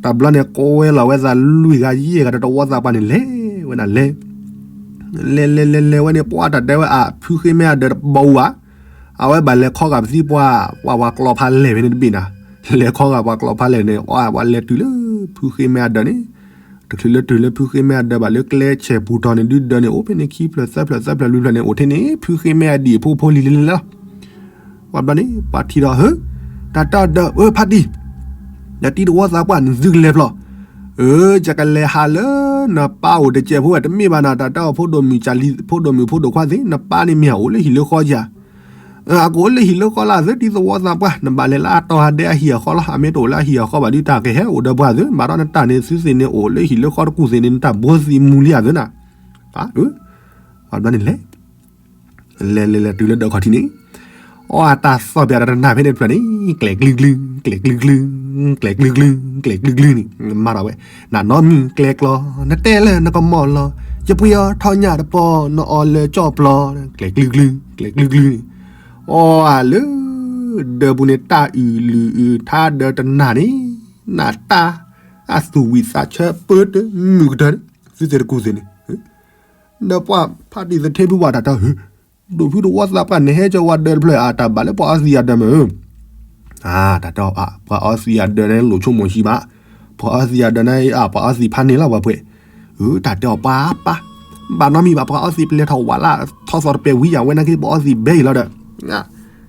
တဘျီန့ၣ် ကိးဝဲလီၤဝဲသးလွံၢ်ဂၤယဲၢ်ဂၤဒီး တဝီသးပှၢ်န့ၣ်လဲၤဝဲနၤလဲၤ လဲၤလဲၤလဲၤလဲၤဝဲန့ၣ် ပှၤတၢ်တဲဝဲအဖုဃ့မဲအဒၢးတဘီအူဘၣ်, အဝဲဘၣ်လဲၤခီဂာ်ပသံပှၢ် ပှၤပှၤကျီဖးလဲၢ်ဖဲန့ၣ်တဘ့ၣ်နၤ, လဲၤခီဂာ်ပှၤကျီဖးလဲၢ်န့ၣ် အဝဲလဲၤတုၤလၢဖုဃ့မဲအဒၢးန့ၣ်, တချုးလၢတုၤလၢဖုဃ့မဲအဒၢးဘၣ်လၢကျဲဆဲးပူၤတီၤန့ၣ် ဒုးဒၢးန့ၣ် အိၣ်ဖဲန့ၣ်ခံဖျၢၣ်သၢဖျၢၣ်သၢဖျၢၣ်လွံၢ်ဖျၢၣ်န့ၣ် အိၣ်ထဲန့ၣ် ဖုဃ့မဲအဒံးအဖိဖိလံၤလံလီၤ ပှၤဘျီန့ၣ် ပှၤထံၣ်ဒီး ဟၢ, တၢ်တဲအီၤဒီး အၢ ဖါတံၢ်, ဒီးတံၤတဝီသးပှၢ်န့ၣ်သုကလဲၤဖျီၣ်, အၢ ယကလဲၤဟးလၢ နပၢ်အိၣ်တစဲးဖိဝဲ တမ့ၢ်ဘၣ်နၤ တၢ်တဲအီၤဖိဒိၣ်မုၣ်ကၢ်လံ ဖိဒိၣ်မုၣ်ဖိဒိၣ်ခွါသ့ၣ် နပၢ်န့ၣ်မ့ၢ်အအိၣ်လၢဟံၣ်လၢဃီဧါ, အကအိၣ်လၢဟံၣ်လၢဃီလၢအသၢ တံၤသဝီသးပှၢ် နဘၣ်လဲၤလၢအတီၤဟးဒဲးအဟံၣ်အဃီလီၤ အမ့ၢ်တအိၣ်လၢအဟံၣ်အဃီဘၣ်ဒုး တၢ်ကဟဲအိၣ်ဒီးပှၤသ့ၣ် ဘၣ်ဒီးနတၢ်န့ၣ်သုသ့ၣ်န့ၣ်အိၣ်လၢဟံၣ်လၢဃီတကူၣ်သ့ၣ်န့ၣ် နတၢ်ဘိသံးမူလံအသၢနၤ, အၢ ပှၤဘျီန့ၣ်လဲၤ လဲၤလဲၤလဲၤတုၤလၢဒၢးခီၣ်ထံးန့ၣ်, အီအတၢ်သီၣ်ပၠးဒီးတနၢ်ဖဲန့ၣ်တဖျၢၣ်န့ၣ် ကျဲၤကျုကျု, ကျဲၤကျုကျု, ကျဲၤကျုကျု, ကျဲၤကျုကျုန့ၣ် မၤထီၣ်ဝဲ, နနီတမုၢ်ကျဲၤကျီ, နတဲလၢနကမီၢ်လီၤ, ယပှ့ၤအီၤထီၣ်ညၣ်တပီၤ နအီၤလၢကၠီၣ်ပျီ, ကျဲၤကျုကျု, ကျဲၤကျုကျုန့ၣ်, အီအလၢ ဒၢးပူၤန့ၣ် တၢ်အုၣ်လုၣ်အုၣ်ထါဒၢးတနၢ်န့ၣ်, နတၢ် အသူၣ်ဝံၣ်သးဆၢပၢတမုာ်ကတၢၢ်န့ၣ် သုသ့ၣ်တကူၣ်သ့ၣ်န့ၣ် ဒီးပှၤဖါတံၢ်သထ့ဖုပှၢ်တၢ်တဲ ဒိၣ်ဖုတဝီသးပှၢ်န့ၣ် ဟဲကၠီဝဲဒၢးတဖျၢၣ်အတၢ်ဘၣ်လၢပှၤအီသံးအဒၢးမ့ၢ်ဧၢ, တၢ်တဲအီၤ ပှၤအီသံးအဒၢးန့ၣ်လိၣ်ဆိကမိၣ်ဆံးဘၣ်, ပှၤအီသံးအဒၢးန့ၣ် ပှၤအီသံးဖးန့ၢ်လီၤပှၤပှဲၤ, တၢ်တဲအီၤပှၤပၢ်, ဘၣ်နီတမံၤဘၣ် ပှၤအီသံးပလဲၤထီၣ်ဝးလၢထီၣ်သီၣ်တပဲာ်ဝံၤယၤဝဲနာ်က့ ပှၤအီသံးဘဲအံၤလီၤ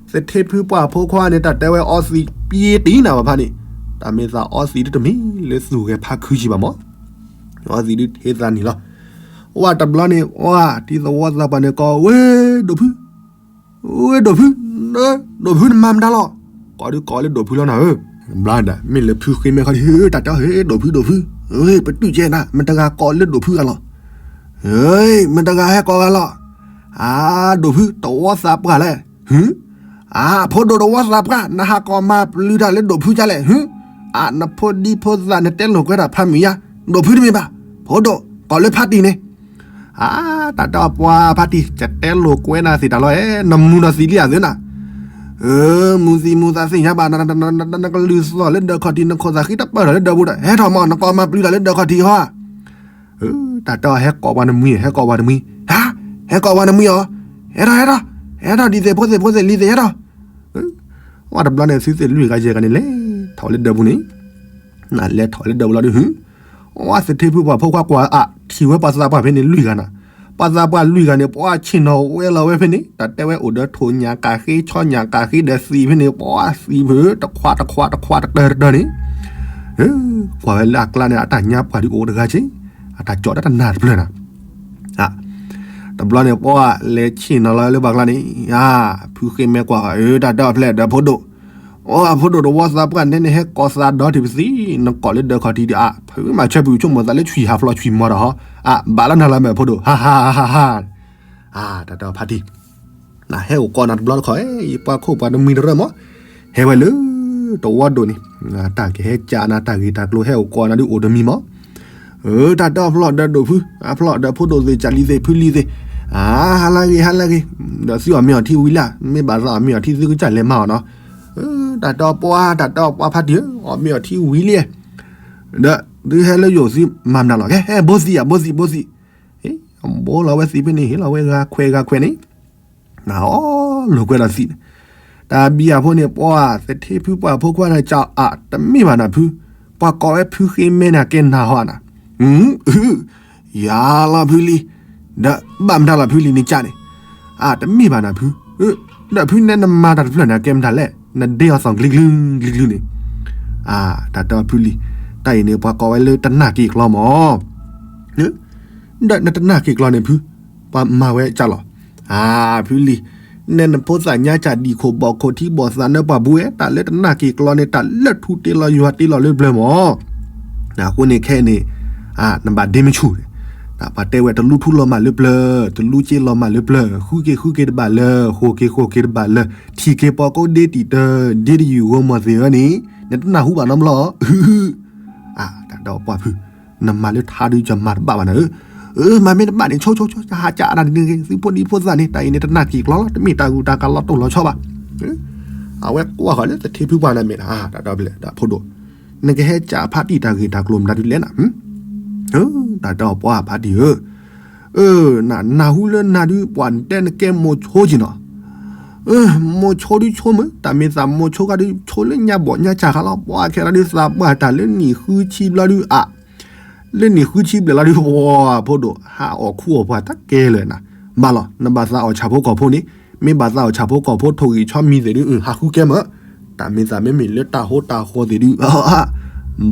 ဒီး သထ့ဖုပှၢ်ဖိခွါန့ၣ် တၢ်တဲဝဲအီသံးပျ့တံၢ်နၤဘၣ်ဖးန့ၣ်, တၢ်မ့ၢ်သးအီသံးဒုတမံၤလၢသူၣ်ဂဲၤဖးခုဆံးဘၣ်မး, အီသံးဒုဟ့သးနံၣ်လီၤ, ဝဲတဘျီန့ၣ် ဝဲတံၤသဝီသးပှၢ်န့ၣ်ကိးဝဲ ဒိၣ်ဖု, ဝဲဒိၣ်ဖု, ဒိၣ်ဖုနမၤမတၤလီၤ, ကိးဒုကိးလၢဒိၣ်ဖုလီၤနၤဧၢ, ဘျီဒၣ် မ့ၢ်လၢဖုဃ့မဲခီဒု တၢ်တဲ ဟ့ ဒိၣ်ဖုဒိၣ်ဖု, ပတုာ်ကဲနၤ မတဂၤကိးလၢဒိၣ်ဖုဂၤလီၤ, မတဂၤဟဲကိးဂၤလီၤ, အၢ ဒိၣ်ဖုတဝီသးပှၢ်လဲၣ်, ဟု အၢ ဖိဒိၣ်တဝီသးပှၢ် နဟးကိးမၤပျုၤတၢ်လၢဒိၣ်ဖုကလဲၣ် ဟု, အၢ နဖိဒံဖိသၣ်နတဲလိာ်ကွဲတၢ်ဖးမုာ်ယါ, ဒိၣ်ဖုတမ့ၢ်ဘၣ်, ဖိဒိၣ် ကိးလၢဖါတံၢ်န့ၣ်, အၢ တၢ်တဲအီၤပှၤဖါတံၢ် ကတဲလိာ်ကွဲနၤသ့ၣ်တၢ်လီၤအဲ, နမူဒီးသံလံအသးနၤ, အၢ မူသံမူသးသ့ၣ်ညါဘၣ်, နကလုၢ်သီၣ်လၢဒၢးခီၣ်ထံး နခိၣ်သးဃံတပၢၢ်ထီၣ်လၢဒၢးပူၤဒီး ဟဲထီၣ်မး နကိးမၤပျုၤတၢ်လၢဒၢးခီၣ်ထံးဟီဧါ တၢ်တဲအီၤဟဲကိးပှၤနမှံ ဟဲကိးပှၤနမှံ, ဟါ, ဟဲကိးပှၤနမှံအီၤ, ဟဲထီၣ် ဟဲထီၣ်, ဟဲထီၣ်ဒ်သိးဖိသ့ၣ်ဖိသ့ၣ်လံၤသ့ၣ်ဟဲထီၣ်, ဝဲတဘျီန့ၣ် သုသ့ၣ်လွံၢ်ဂၤယဲၢ်ဂၤန့ၣ်လဲၤထီၣ်လၢဒၢးပူၤန့ၣ်, နလဲၤထီၣ်လၢဒၢးပူၤလီၤဒုးဟု, ဝဲသထ့ဖုပှၢ်ဖိခွါကွၢ်အထံၣ်ဝဲပှၤသးပှၢ်ဖဲန့ၣ်လွံၢ်ဂၤနၤ, ပှၤသးပှၢ်လွံၢ်ဂၤန့ၣ် ပှၤဆ့ၣ်နီၤဝဲလီၤဝဲဖဲန့ၣ် တၢ်တဲဝဲအိၣ်ဒီးထိၣ်ညၣ်ကၣ်ဃ့ ဆီညၣ်ကၣ်ဃ့ဒီးသံးဖဲန့ၣ် ပှၤသံးဖုတခွးတခွးတခွးတတၢၢ်တတၢၢ်န့ၣ် ကွၢ်ဝဲလၢအကျါန့ၣ် အတၢ်ညါပှၢ်ဒုးအိၣ်တဂၤက့, အတၢ်ကၠီၣ်တၢ်တနၢ်တဖျၢၣ်နၤ, တဘျီန့ၣ် ပှၤလဲၤဆ့ၣ်နီၤလီၤလၢပှၤကျါန့ၣ်, ဖုဃ့မဲကွၢ်ဃီ အၢ တၢ်တဲအီၤဖျဲၣ်ဒီးဖိဒိၣ်, အဖိဒိၣ်တဝီသးပှၢ် နဲနဟဲကိးသးဒီးတ့ၢ်ပသံ, နကိးလၢဒၢးခီၣ်ထံးဒီး အဖုမၤဆၢပူၤ ဆိကမိၣ်သးလၢဆွံၣ်ဟးဖျိးဆွံၣ်မီၤဒီးဟီ, အဘၣ်လီၤနၤလီၤမ့ၢ်အဖိဒိၣ်, ဟါဟါဟါဟါ, တၢ်တဲအီၤဖါတံၢ်, နဟဲအိၣ်ကိးနၤတဘျီတခီၣ်, ယပှၤခိၣ်ပှၤတမှံၤတရၢမး, ဟဲဝဲလၢ တဝီဒိၣ်န့ၣ်, တၢ်ကဟဲကၠးနၤ တၢ်ဂ့ၢ်တၢ်ကျိၤ ဟဲအိၣ်ကိးနၤဒုးအိၣ်တမံၤမး, တၢ်တဲအီၤဖျီၣ်ဒီးဒိၣ်ဖု, အဖျီၣ်ဒီးဖိဒိၣ်သ့ၣ် ကၠးလံၤသ့ၣ် ဖုလံၤသ့ၣ်, ဟါလၢဂ့ၤ ဟါလၢဂ့ၤ, ဒီးသုအီၣ်မ့ၤအီထံဝံၤလံ, မ့ၢ်ဘၣ်သးအီၣ်မ့ၤအီထံ သုကစၢ်လဲၤမၤအီၣ်နီၤ, တၢ်တဲအီၤပှၤ တၢ်တဲအီၤပှၤဖါတံၢ်ဧၢ, အီၣ်မ့ၤအီထံဝံၤလံ, ဒီးသုဟဲလၢယအိၣ်သုမၤမနုၤလီၤ, ကဲ ဟဲဘိသံဧါ ဘိသံ ဘိသံ, အဘိလီၤဝဲသံဖဲန့ၣ် ဟ့ၣ်လီၤဝဲဂၤခွဲးဂၤခွဲးန့ၣ်, နအီၣ်လိာ်ကွဲဒီးသံးန့ၣ်, တၢ်ဘံၣ်အဖိန့ၣ် ပှၤသထ့ဖုပှၢ်ဖိခွါန့ၣ် ကၠးအတမ့ၢ်ဘၣ်နၤဖု, ပှၤကိးဝဲဖုဃ့မဲန့ၣ် အကဲနၤဟီဧါနၤ, ယၤလီၤဖုလံၤ, ဒီးဘၣ်မတၤလီၤဖုလံၤန့ၣ်ကၠးန့ၣ်, အတမ့ၢ်ဘၣ်နၤဖု, ဒီးဖုနဲနမၤတၢ်တဖျၢၣ်န့ၣ် အကဲမတၤလဲၣ်, နဒ့အီၤသီၣ်ကျံကျုကျံကျုန့ၣ်, တၢ်တဲအီၤဖုလံၤ, တၢ်အံၤန့ၣ် ပှၤကိးဝဲလၢတနၢ်က့ၤကျီမး ဒီးနတနၢ်က့ၤကျီန့ၣ်ဖု, ပှၤမၤဝဲကၢ်လီၤ, အဖုလံၤ, နဲနဖိသၣ်ညါကၢ်ဒံၣ်ခိၣ်ဘီၣ်ခိၣ်ထံဘီၣ်သးနၢပှၤဘူးဝဲ တၢ်လၢတနၢ်က့ၤကျီန့ၣ် တၢ်လၢထူတ့လီၤယွၤတ့လီၤလၢပျၢၤမး, အဃိန့ၣ်ခဲအံၤန့ၣ်, နဘၣ်ဒ့မုၢ်ဆူၣ်, ပှၤတဲဝဲတလူထူလီၤမၢ်လၢပျၢၤ, တလူက့လီၤမၢ်လၢပျၢၤ, ဃုက့ၤဃုက့ၤတဘၣ်လၢၤ, ဃိးက့ၤဃိးက့ၤတဘၣ်လၢၤ, ထံၣ်က့ၤပှၤကိးဒ့တံၢ်တၢ်, ဒ့တယုၢ်ဂီၤမီၢ်သ့ၣ်ဧၢန့ၣ်, နတနၢ်ဟူဘၣ်နီတဘျီ, တၢ်တဲအီၤပှၢ်ဖု, နမၤလၢထါဒုး ယမၤတဘၣ်ဘၣ်နၤဧၢ, မၤမ့ၢ်တဘၣ်န့ၣ် ဆိဆိဆိ ဟးကၠးအါဒၣ်န့ၣ်ဂ့ၤ သုဖိဒံဖိသၣ်န့ၣ် တၢ်အံၤန့ၣ်တနၢ်က့ၤကျီလီၤ တမ့ၢ်တၢ်ဂုၤတၢ်ဂၤလီၤတိၢ်လီၤဆီဘၣ်, အဝဲကွၢ်ဃီၤလၢသထ့ဖုပှၢ်န့ၣ်မ့ၢ်, တၢ်တဲဘျဲၣ်ဒီးဖိဒိၣ်, နကဟဲကၠးဖါတံၢ်တၢ်ဂ့ၢ်တၢ်ကျိၤမတၤဒုးလဲၣ်နၤ, တၢ်တဲအီၤပှၢ်ဖါတံၢ်ဧၢ, နနၢ်ဟူလၢနၤဒုး ပှၤတဲနကဲမိၤဆိက့ၤနီၤ, မိၤဆိဒုးဆိမုၢ် တၢ်မ့ၢ်သးမိၤဆိကါဒုးဆိလၢညါဘီၣ်ညါစၢ်ခါလီၤ, ပှၤခဲလီၤဒုးသးပှၢ်တၢ်လၢနံၣ်ဃုဆံဘျီဒုးအ လၢနံၣ်ဃုဆံဘျဲၣ်လီၤဒုး ပှၤဖိဒိၣ် ဟးအီၣ်ခူအီၣ်ပှၤတၢ်ကဲလၢာ်နၤ, ဘၣ်လီၤ နဘၣ်သးအီၣ်ဆၣ်ဖိကီၢ်ဖိန့ၣ်, မ့ၢ်ဘၣ်သးအီၣ်ဆၣ်ဖိကီၢ်ဖိထိၣ်ဂံၢ်ဆီမံၤသ့ၣ်ဒုး ဟးဃုကဲမၢ်, တၢ်မ့ၢ်သးမ့မ့ၢ်လၢတၢ်ဟိတၢ်ဃီသ့ၣ်ဒုး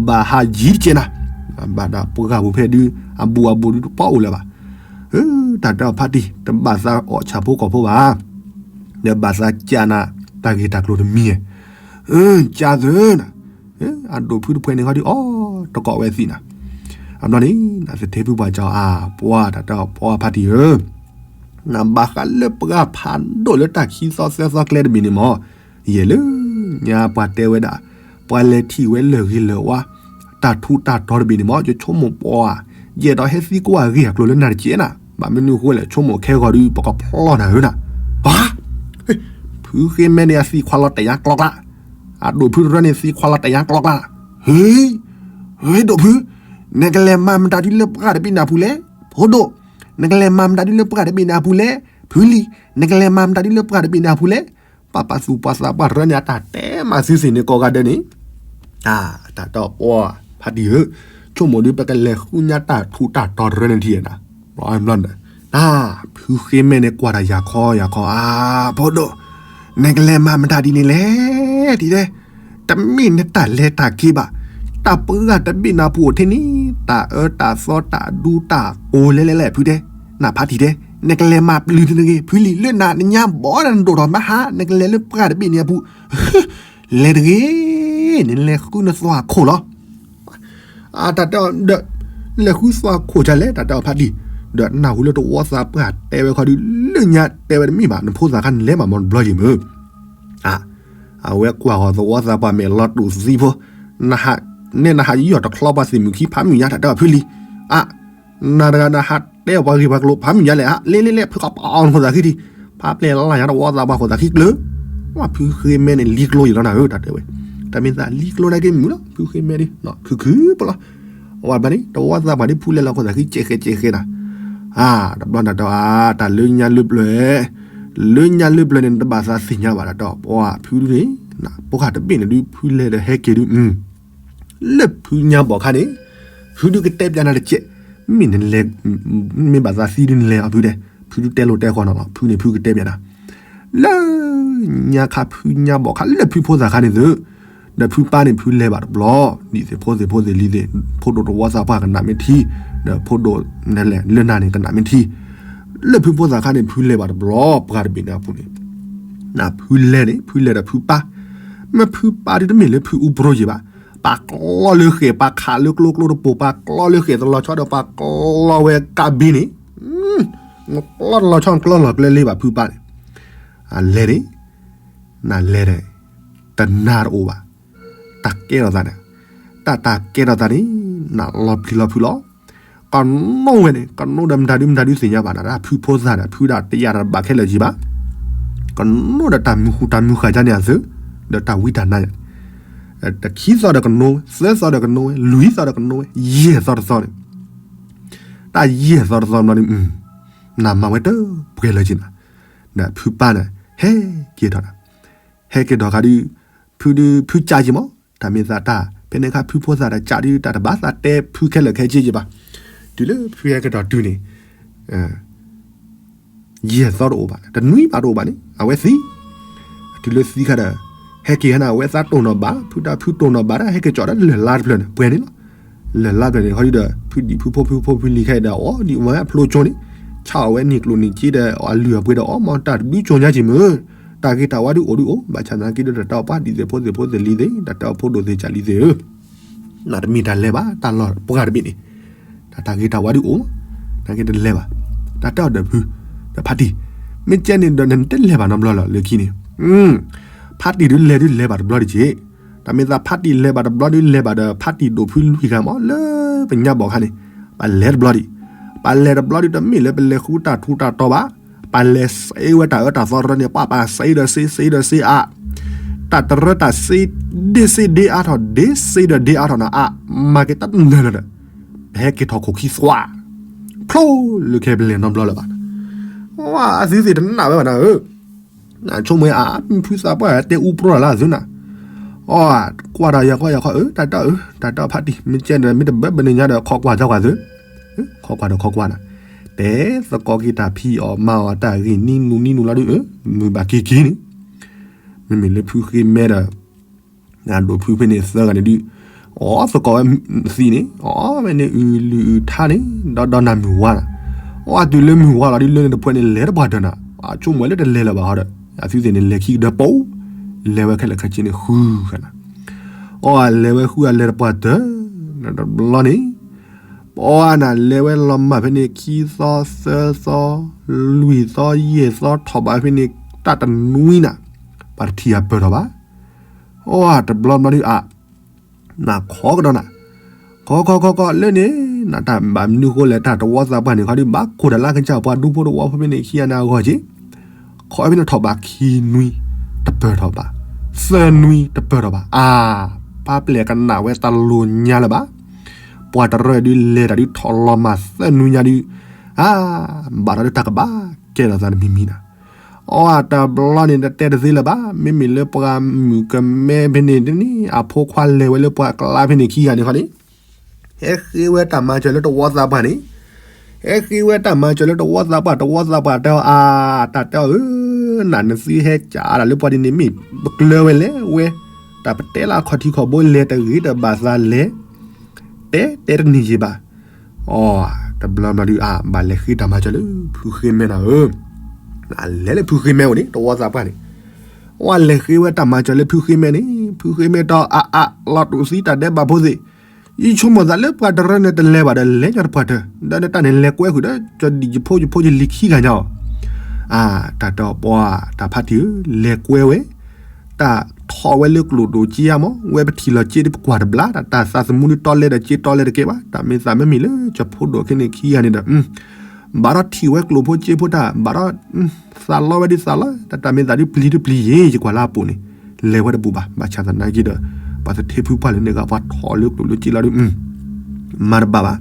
ဘၣ်ဟးယံၤတကဲနၤ, ဘၣ်ဒၣ်ပှၤဂၤပူၤဖဲဒုး အဘူးအဘူးဒုးတပီၢ်အိၣ်လၢၤဘၣ်, တၢ်တဲအီၤဖါတံၢ် တဘၣ်သးအီၣ်ဆၣ်ဖိကီၢ်ဖိဘၣ်, ဒီးဘၣ်သးကၠးနၤ တၢ်ဂ့ၢ်တၢ်ကျိၤတမံၤ, ကၠးသုနၤ, အဒိၣ်ဖုတဖှဲးန့ၣ်ခီဒုး အီၣ်တကိးဝဲသံးနၤ, အဘျီန့ၣ် နသထ့ဖုပှၢ်ကၠးအါ ပှၤတၢ်တဲအီၤပှၢ်ဖါတံၢ်ဧၢ, နဘၣ်ဃးလၢပှၤဖးဒိၣ်လၢတၢ်ခံသီသၢသီကျဲတဘ့ၣ်န့ၣ်မး, ယဲၢ်လၢညါပှၤတဲဝဲဒၣ်, ပှၤလဲၤထံၣ်ဝဲလၢၢ်ဂ့ၤလၢၢ်ဝါ, တၢ်ထူးတၢ်တီၤတဘ့ၣ်န့ၣ်မး ယဆိကမိၣ်ပှၤ, ယအဲၣ်ဒိးဟဲသံကွၢ်အဂ့ၢ်အကျိၤလၢနၤတက့ၢ်နၤ, ဘၣ်မနုၤအဃိလဲၣ် ဆိကမိၣ်ခဲဂီၤဒုး ပကဖျီနၤဧၢနၤ, ပှၤ ဖုဃ့မဲန့ၣ် အသံးခွါလီၤတယါကျီကျါ, အဒိၣ်ဖုတရၢန့ၣ် သံးခွါလီၤတယါကျီကျါ, ဟ့, ဟ့ဒိၣ်ဖု, နကလဲၤမၤမတၤဒုလၢပှၢ်တဘ့ၣ်န့ၣ်အပူၤလဲၣ်, ဖိဒိၣ်, နကလဲၤမၤမတၤဒုလၢပှၢ်တဘ့ၣ်န့ၣ်အပူၤလဲၣ်, ဖုလံၤ, နကလဲၤမၤမတၤဒုလၢပှၢ်တဘ့ၣ်န့ၣ်အပူၤလဲၣ်, ပှၤပာ်သူၣ်ပှၤသးပှၢ်တရၢန့ၣ် အတၢ်တဲမၤသုသ့ၣ်န့ၣ်ကိးဂၤဒဲးန့ၣ်, တၢ်တဲအီၤပှၢ်ဖါတံၢ်ဧၢ, ဆိကမိၣ်ဒုး ပကလဲၤဃုညါတၢ်ထူးတၢ်တီၤတရၢန့ၣ်ထံၣ်နၤ, ဘျီ ဖုဃ့မဲန့ၣ် ကွၢ်တၢ်ယၤခီယၤခီ, အါ ဖိဒိၣ်, နကလဲၤမၤမတၤဒ်န့ၣ်လဲၣ်, တံၢ်တဲ, တမ့ၢ်နတၢ်လဲၤတၢ်က့ၤဘၣ်, တၢ်ပှၢ်တဘ့ၣ်န့ၣ်အပူၤအိၣ်ထဲန့ၣ်, တၢ်အၢတၢ်သီတၢ်ဒူတၢ်ကိၤလဲၤလဲၤလဲၤ ဖုတဲ, နဖါတံၢ်တဲ, နကလဲၤမၤပျုၤတဂ့ၤ, ဖုလံၤလၢနၤ နညါဘီနဒိၣ်ထီၣ်မဟါ, နကလဲၤလၢပှၢ်တဘ့ၣ်န့ၣ်အပူၤ, လဲၤတဂ့ၤ, နလဲၤဃုနသွၣ်ခိၣ်လီၤ အတၢ်တဲအီၤဒီး လဲၤဃုသွၣ်ခိၣ်ဒ်လဲၣ် တၢ်တဲအီၤဖါတံၢ်, ဒီးနၢ်ဟူလၢတဝီသးပှၢ်တဲဝဲခီဒုး လၢညါတဲဝဲတမ့ၢ်ဘၣ် နဖိသၣ်ခါန့ၣ်လဲၤဘၣ်မ့ၢ်တဘျီယံၤမုၢ်, အဝဲကွၢ်ဃီၤသဝီသးပှၢ်မဲာ်လီၤတူာ်သံဖိ, နဲနဟးယီၢ်တချီပှၤသ့ၣ်မုၣ်ခံဖးမုၢ်ညါ တၢ်တဲအီၤဖုလံၤ, အ နၤတဂၤနဟးတဲအီၤပှၤဂ့ၢ်ပှၤကျိၤ ဖးမုၢ်ညါလဲၣ် လ့လ့လ့ ဖုကပာ်အီၤနခိၣ်သးခံထံၣ်, ဖးပျဲၢ်လၢညါတဝီသးပှၢ်ခိၣ်သးခံကျၢၤ, ဝဲဖုဃ့မဲန့ၣ် လံကျိယံာ်လီၤနၤဧၢ တၢ်တဲဝဲ, တၢ်မ့ၢ်သးလံကျိနၤက့ၤမုာ်လီၤ ဖုဃ့မဲဒုး ခုၣ်ခုၣ်ပလီၤ, အဝဲဘျီန့ၣ် တဝီသးပှၢ်ဒ်ဖုလဲၤလီၤခိၣ်သးခံကဲးဃဲးကဲးဃဲးနၤ, တဘျီနၤတဲအီၤ တၢ်လၢညါလၢပျၢၤ လၢညါလၢပျၢၤန့ၣ် နတဘၣ်သးသ့ၣ်ညါဘၣ် တၢ်တဲအီၤ ပှၤဖုဒုန့ၣ် ပိၢ်ဃာ်တဘ့ၣ်န့ၣ်ဒုး ဖုလဲၤဒီးဟဲက့ၤဒုး လၢဖုညါဘီၣ်ခါန့ၣ် ဖုဒုးကတဲပျးနၤတကဲး, မ့ၢ်နလဲၤ မ့ၢ်ဘၣ်သးသံဒုးနလဲၤအီၤဖုတဲ, ဖုဒုးတဲလိာ်တဲဃီနီၤလီၤ ဖုန့ၣ်ဖုကတဲပျးနၤ, လၢညါခါဖုညါဘီၣ်ခါလၢဖုဖိသၣ်ခါန့ၣ်သု, ဒီးဖုပၢ်န့ၣ်ဖုလဲၤဘၣ်တဘျီ, ဒ်သိးဖိသ့ၣ်ဖိသ့ၣ်လံၤသ့ၣ် ဖိဒိၣ်တဝီသးပှၢ်ကနၣ်မ့ၢ်ထံ, ဒီးဖိဒိၣ်နလဲၤလၢနၤန့ၣ်ကနၣ်မ့ၢ်ထံ, လၢဖုဖိသၣ်ခါန့ၣ် ဖုလဲၤဘၣ်တဘျီ ပှၢ်တဘ့ၣ်န့ၣ်အပူၤန့ၣ် နဖုလဲၤန့ၣ် ဖုလဲၤဒီးဖုပၢ်, မ့ၢ် မ့ၢ်ဖုပၢ်ဒုးတမ့ၢ်လၢဖုအူပရိယံၤဘၣ်. ပှၤကျီလၢဃဲၤ ပှၤခးလၢကျိကျိတပိၤ ပှၤကျီလၢဃဲၤတလီၤဆီဒီး ပှၤကျီဝဲကးဘ့န့ၣ်, ကျီတလီၤဆီကျီလီၤကျဲလံဘၣ် ဖုပၢ်န့ၣ်. အလဲၤန့ၣ်, နလဲၤဒီး တနါတအိၣ်ဘၣ်. တၢ်ကဲထီၣ်သးန့ၣ်, တၢ်တၢ်ကဲထီၣ်သးန့ၣ် နလီၤပျံၤလီၤဖုးလီၤ. ကနိဝဲန့ၣ် ကနိဒီးမတၤဒုမတၤဒုသ့ၣ်ညါဘၣ်နၤ ဖုဖိသၣ်ဒီး ဖုဒၣ်တယာ်တဘၣ်ခဲလၢာ်ယံၤဘၣ်. ကနိဒီးတၢ်မုာ်ဃူတၢ်မုာ်ဃာ်ကန့ၣ်အသုး ဒီးတၢ်ဝံတၢ်နါယၤန့ၣ်, တခံသီဒီးကနိဝဲ, သၢသီဒီးကနိဝဲ, လွံၢ်သီဒီးကနိဝဲ, ယဲၢ်သီတသီန့ၣ်, တၢ်ယဲၢ်သီတသီဘျီန့ၣ် နမၤဝဲတပှဲၤလၢက့ၤနၤ, ဒီးဖုပၢ်န့ၣ် ဟဲက့ၤထီၣ်နၤ, ဟဲက့ၤထီၣ်ခါဒုး ဖုဒုးဖုကးက့ၤမး, တၢ်မ့ၢ်သးတၢ် ဖဲန့ၣ်အခါဖုဖိသၣ်တကးဒုး တၢ်တဘၣ်သးတဲဖုခဲလၢာ်ခဲဆ့က့ၤဘၣ်. တုၤလၢဖုဟဲက့ၤထီၣ်တုၤန့ၣ် ယဲၢ်သီတအိၣ်ဘၣ် တနွံဘၣ်တအိၣ်ဘၣ်န့ၣ် အဝဲသံ, တုၤလၢသံခါဒီး ဟဲက့ၤဟဲန့ၣ် အဝဲသးတိၢ်နီၣ်ဘၣ် ဖုတၢ်ဖုတိၢ်နီၣ်ဘၣ်ဒၣ် ဟဲက့ၤကၠီၣ်ဒၣ်လၢာ်လါတဖျၢၣ်န့ၣ် ပှဲၤန့ၣ်လီၤ. လၢာ်လါတဖျၢၣ်န့ၣ် ခီဒုဒီး ဖုဒံၣ်ဖုဖိဖုဖိဖုလံၤခဲအံၤဒီး အီၣ်ဒံးဝဲအဖျိကၠိန့ၣ်, ဆါအီၣ်ဝဲန့ၣ်ကျိၣ်န့ၣ်က့ဒီး အလုၢ်အပှ့ၤဒီးအီၣ်မ့ၢ်တၢ်တဒုကၠိညါက့ၤမုၢ်, တၢ်ဂ့ၤတၢ်ဝါဒုအိၣ်ဒုအိၣ် ဘၣ်ဆၣ်သနာ်က့ဒီး တၢ်တၢ်ပှၢ်ဒ်သိးဖိသ့ၣ်ဖိသ့ၣ်လံၤသ့ၣ် တၢ်တၢ်ဖိဒိၣ်သ့ၣ်ကၢ်လံၤသ့ၣ်ဧၢ နတမ့ၢ်တၢ်လဲၤဘၣ် တၢ်လီၢ်ပှၢ်တဘ့ၣ်န့ၣ်, တၢ်တၢ်ဂ့ၤတၢ်ဝါဒုအိၣ်, နာ်က့တလဲၤဘၣ်, တၢ်တဲအီၤဒီးဖု, ဒီးဖါတံၢ်, မ့ၢ်ကဲန့ၣ်ဒီးနတလဲၤဘၣ်နီတဘျီလီၤလၢခံန့ၣ်, ဖါတံၢ်ဒုလဲၤဒုလဲၤဘၣ်တဘျီတက့ၢ်, တၢ်မ့ၢ်သးဖါတံၢ်လဲၤဘၣ်တဘျီဒုလဲၤဘၣ်ဒီး ဖါတံၢ်ဒိၣ်ဖုလွံၢ်ဂၤမးလၢပညါဘီၣ်ခါန့ၣ်, ပလဲၤတဘျီဒံး, ပလဲၤတဘျီဒုတမ့ၢ်လၢပလဲၤဃုတၢ်ထူးတၢ်တီၤဘၣ်, ပလဲၤစ့ဝဲတၢ်အၢတၢ်သီတရၢန့ၣ် ပှၤပာ်စ့ဒီးစ့ စ့ဒီးစ့အါ တၢ်တရၢတၢ်စ့ ဒ့စ့ဒ့အါထီၣ် ဒ့စ့ဒီးဒ့အါထီၣ်နၤအါ, မၤက့ၤတၢ်တနၢၤလၢၤဒီး, ပဟဲက့ၤထီၣ်ခိၣ်ခံသွါ, ဖျိလၢခဲပလဲၤနီတဘျီလၢၤဘၣ်, အသုသ့ၣ်တနာ်ဝဲဘၣ်နၤဧၢ, နဆိကမိၣ်အါ မ့ၢ်ဖုသးပှၢ်တဲအူပရိၢ်လၢအသုနၤ, အီ ကွၢ်ဒီးယၤခီယၤခီဧၢ တၢ်တၢ်ဧၢ တၢ်တၢ်ဖါတံၢ် မ့ၢ်ကဲဒီးမ့ၢ်တဘၢဘၢန့ၣ်ညါဒီး ခီကွၢ်တၢ်ကွၢ်သု ခီကွၢ်ဒီးခီကွၢ်နၤ, တဲသကိးက့ၤတၢ်ဖံးအီၣ်မၤအီၣ်တၢ်ဂ့ၢ်နံၤနူနံၤနူလီၤဒု မုာ်ဘၣ်က့ၤက့ၤန့ၣ်, မ့မ့ၢ်လၢဖုဃ့မဲဒီး, နဒိၣ်ဖုဖဲန့ၣ်သၢဂၤန့ၣ်ဒု, အီသကိးဝဲသံးန့ၣ် အီဝဲန့ၣ်အုၣ်လုၢ်အုၣ်ထါန့ၣ် ဒီဒီနၤမုၢ်ဝါနၤ, အီတုၤလၢမုၢ်ဝါလီၤဒုလၢန့ၣ်တဖှဲန့ၣ်လဲၤတပှၢ်တၢၢ်နၤ, အဆိကမိၣ်လၢတလဲၤလၢၤဘၣ်ဟီဒီး, အသုသ့ၣ်န့ၣ်လဲၤခံကဒၢပူၤ, လဲၤဝဲခဲလၢာ်ခဲဆ့န့ၣ်ဃုဃနၤ, အီလဲၤဝဲဃုအလဲၤတပှၢ်တၢၢ်, တဘျီန့ၣ် ပအီနၤလဲၤဝဲလီၤမၢ်ဖဲန့ၣ် ခံသီသၢသီ လွံၢ်သီယဲၢ်သီထီၣ်ဘးဖဲန့ၣ် တၢ်တနွံနၤ, ပှၤတထံၣ်အပၢၢ်ထီၣ်ဘၣ်, အီတဘျီဘျီဒုအါ, နခီကဒီးနၤ, ခီခီခီခီလၢန့ၣ်, နတၢ်ဘၣ်မနုၤဃိလဲၣ် တၢ်တဝီသးပှၢ်န့ၣ်ခီဒု ဘၣ်ခိၣ်ဒီးလၢကစၢ်ပှၤဒူဖိတဝီဖိဖဲန့ၣ်ခံဂၤန့ၣ်အဂီၢ်က့ၤ ခီဖဲန့ၣ်ထီၣ်ဘးခံနွံ, တပၢၢ်ထီၣ်ဘၣ်, သၢနွံတပၢၢ်ထီၣ်ဘၣ်, အါ, ပၢ်ပျဲၢ်ကနၣ်ဝဲတၢ်လိၤညါလၢၤဘၣ်, ပှၤတရၢဒုလဲၤတၢ်ဒုထီၣ်လီၤမၢ်သၢနွံညါဒု, အါ, ဘၣ်ဒီးတၢ်ကဘၣ်ကဲထီၣ်သးတမံၤမံၤနၤ, အီတဘျီန့ၣ် တတဲတသ့လၢၤဘၣ်, မ့မ့ၢ်လၢပှၤမုၣ်ကမဲဖဲန့ၣ်တန့ၣ် အဖိခွါလဲၤဝဲလၢပှၤကျါဖဲန့ၣ်ခံဂၤန့ၣ်ခီန့ၣ် ဟဲဃ့ဝဲတၢ်မၤစၢၤလၢတဝီသးပှၢ်န့ၣ်, ဟဲဃ့ဝဲတၢ်မၤစၢၤလၢတဝီသးပှၢ် တဝီသးပှၢ်တဲအီၤ အါ, တၢ်တဲအီၤဧၢ, နနသုဟဲကၠးဒၣ်လၢပှၤဒ်န့ၣ် မ့ၢ်ပကျၢၤဝဲလဲၣ်ဝဲ, တၢ်ပတဲလၢအခီၣ်ထံးခီၣ်ဘိလဲၤတဂ့ၤတဘၣ်သးလဲၤ, တဲတဲတန့ၢ်ယံၤဘၣ်, အီ, တဘျီဘျီဒုအါ ဘၣ်လဲၤဃ့တၢ်မၤစၢၤလၢဖုဃ့မဲနၤဧၢ, လဲၤလၢဖုဃ့မဲအိၣ်န့ၣ် တဝီသးပှၢ်န့ၣ်, အီ လဲၤဃ့ဝဲတၢ်မၤစၢၤလၢဖုဃ့မဲန့ၣ် ဖုဃ့မဲတဲအီၤ အါအါ လီၤတူာ်သံတၢ်ဒဲးဘးဖိသ့ၣ် ယဆိကမိၣ်သးလၢပှၤတရၢန့ၣ်တလဲၤဘၣ်ဒီးလဲၤညီတပှၢ်တၢၢ် ဒီးနတၢ်န့ၣ်လဲၤကွဲဃုာ်ဒီး ကၠီဒံၣ်ယဖိယဖိယလံၤခံဂၤညါအီၤ, အါ, တၢ်တဲအီၤပှၤ တၢ်ဖါတံၢ်ဧၢ, လဲၤကွဲဝဲ, တၢ်ထီၣ်ဝဲလၢကျိၣ်ဒိၣ်က့ဧါမး ဝဲပထံၣ်လီၤက့ဒ်ပကွၢ်တဘျါ တၢ်သးသမူဒ်တီလဲဒီးက့တီလဲတကဲဘၣ် တၢ်မ့ၢ်သးမ့မ့ၢ်လၢကၠီဖိဒိၣ်ခဲန့ၣ်ခံဂၤန့ၣ်ဒီး ဘၣ်ဒီးထံၣ်ဝဲကျိၣ်ဖိက့ဖိတၢ် ဘၣ်ဒီး သးလီဝဲဒ်သးလီ တၢ်မ့ၢ်သးဒ်ပျံၤဒ်ပျံၤယ့ၣ် ယကွၢ်လၢအပူၤန့ၣ် လဲၤဝဲတပူၤဘၣ် ဘၣ်ဆၣ်သနာ်က့ဒီး ပှၤသထ့ဖုပှၢ်လၢန့ၣ်ဂၤ ပှၤထီၣ်လၢကျိၣ်လၢစ့လီၤဒ် မၤတဘၣ်ဘၣ်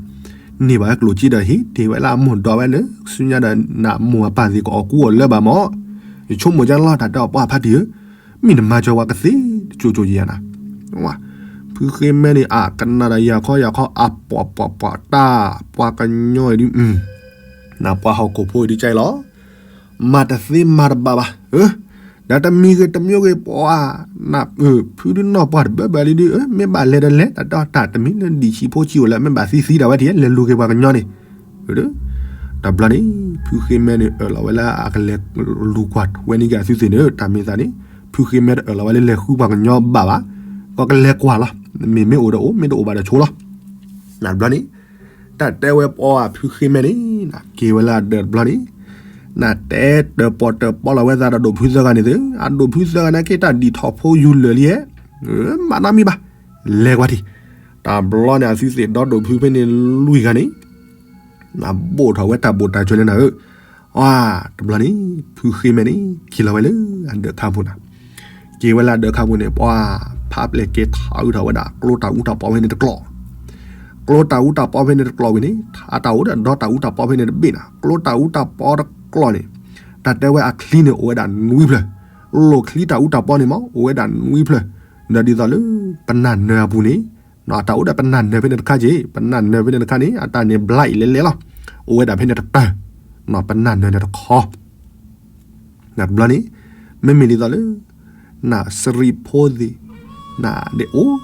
န့ၢ်ဘၣ်ဝဲကျိၣ်စ့ဒီးဟ့ၣ်တ့ၢ်ဝဲလၢအမိၢ်ဒီးဝဲလၢ ဆူညါဒီးနမိၢ်အပၢ်သ့ၣ်ကအီၣ်ကူအီၣ်လၢဘၣ်မး ယဆိကမိၣ်ကလီတၢ်တဲအီၤပှၤဖါတံၢ်ဧၢ မ့ၢ်နမၤစၢၤဝဲကသ့ တကၠိကၠိယဲၢ်နၤ ဖုဃ့မဲန့ၣ် အကနၣ်ဒီးယၤခီယၤခီ အပှၤပှၤပှၤတၢ် ပှၤကညီအံၤဒ် နပှၤဟီၣ်ခိၣ်ဖိအံၤဒ်ကၠဲလီၤ မၤတသ့မၤတဘၣ်ဘၣ် ဒီးတမံၤဂ့ၤတမံၤဂ့ၤပှၤ နဖုဒုးနီၢ်ပှၢ်တဘၢဘၢလံဒုး မ့ၢ်ဘၣ်လဲၤဒီးလဲၤ တၢ်တမံၤလၢဒံၣ်ဆံးဖိဆံးအိၣ်လၢ မ့ၢ်ဘၣ်သံသံဒၣ်ဝဲထံၣ် လဲၤလူၤက့ၤပှၤကညီန့ၣ် တဘျီန့ၣ် ဖုဃ့မဲန့ၣ် အၢၣ်လီၤဝဲလၢအကလဲၤလူၤကွၢ်ဝဲန့ၣ်က့ၤအသုသ့ၣ်န့ၣ် တၢ်မ့ၢ်သးန့ၣ် ဖုဃ့မဲတအၢၣ်လီၤဝဲလၢလဲၤဃုပှၤကညီဘၣ်ဘၣ်, ကီကလဲၤကွၢ်လီၤ, မ့ၢ်မ့ၢ်အိၣ်ဒီးအိၣ် မ့ၢ်တအိၣ်ဘၣ်ဒီးဆိလီၤ. နဘျီန့ၣ် တၢ်တဲဝဲပှၤဖုဃ့မဲန့ၣ် က့ၤဝဲလၢအဒၢးတဘျီန့ၣ် နတဲတၢၣ်ပီၣ်တၢၣ်ပီလီၤဝဲသးဒီးဒိၣ်ဖုသၢဂၤန့ၣ်သု, အဒိၣ်ဖုသၢဂၤန့ၣ်က့ၤတၢ်ဒံၣ်ထီၣ်ဖိယူၤလၢာ်လံ, ဘၣ်နီတမံၤဘၣ်, လဲၤကွၢ်ထံၣ်. တဘျီန့ၣ် အသုသ့ၣ်ဒီဒိၣ်ဖုဖဲန့ၣ်လွံၢ်ဂၤန့ၣ် နဘိၣ်ထီၣ်ဝဲတၢ်ဘိၣ်တၢ်စၢၤလၢနၤဧၢ, အတဘျီန့ၣ် ဖုဃ့မဲန့ၣ် က့ၤလီၤဝဲလၢအဒၢးခါပူၤနၤ, က့ၤဝဲလၢအဒၢးခါပူၤန့ၣ် ပှၤဖးပျဲၢ်က့ၤထးအုးထီၣ်ဝဲဒၣ် ကျိတၢ်အူတၢ်ပီဖဲန့ၣ်တကျိာ်, ကျိတၢ်အူတၢ်ပီဖဲန့ၣ်တကျိာ်ဝံၤန့ၣ် ထးတၢ်အိၣ်ဒီးဒီတၢ်အူတၢ်ပီဖဲန့ၣ်တဘ့ၣ်နၤ, ကျိတၢ်အူတၢ်ပီတကျိာ်န့ၣ် တၢ်တဲဝဲအချံန့ၣ်အိၣ်ဝဲဒၣ်နွံဖျၢၣ်, လိၣ်ချံတၢ်အူတၢ်ပီန့ၣ်မ့ၢ် အိၣ်ဝဲဒၣ်နွံဖျၢၣ်, ဒီးဒ်သိးလၢ ပနၢ်နၢၤအပူၤန့ၣ် တၢ်အိၣ်ဒီးပနၢ်နၢၤဖဲန့ၣ်တခါက့ၤ, ပနၢ်နၢၤဖဲန့ၣ်တခါန့ၣ် အတၢ်န့ၣ်ဘျါအံၤလဲၤလဲၤလီၤ, အိၣ်ဝဲဒၣ်ဖဲန့ၣ်တတၢၢ်, ပနၢ်နၢၤန့ၣ်တခီ နတဘျီန့ၣ် မ့မ့ၢ်ဒ်သိးလၢ နစရံးဖိသ့ၣ် နဒဲးအိၣ်,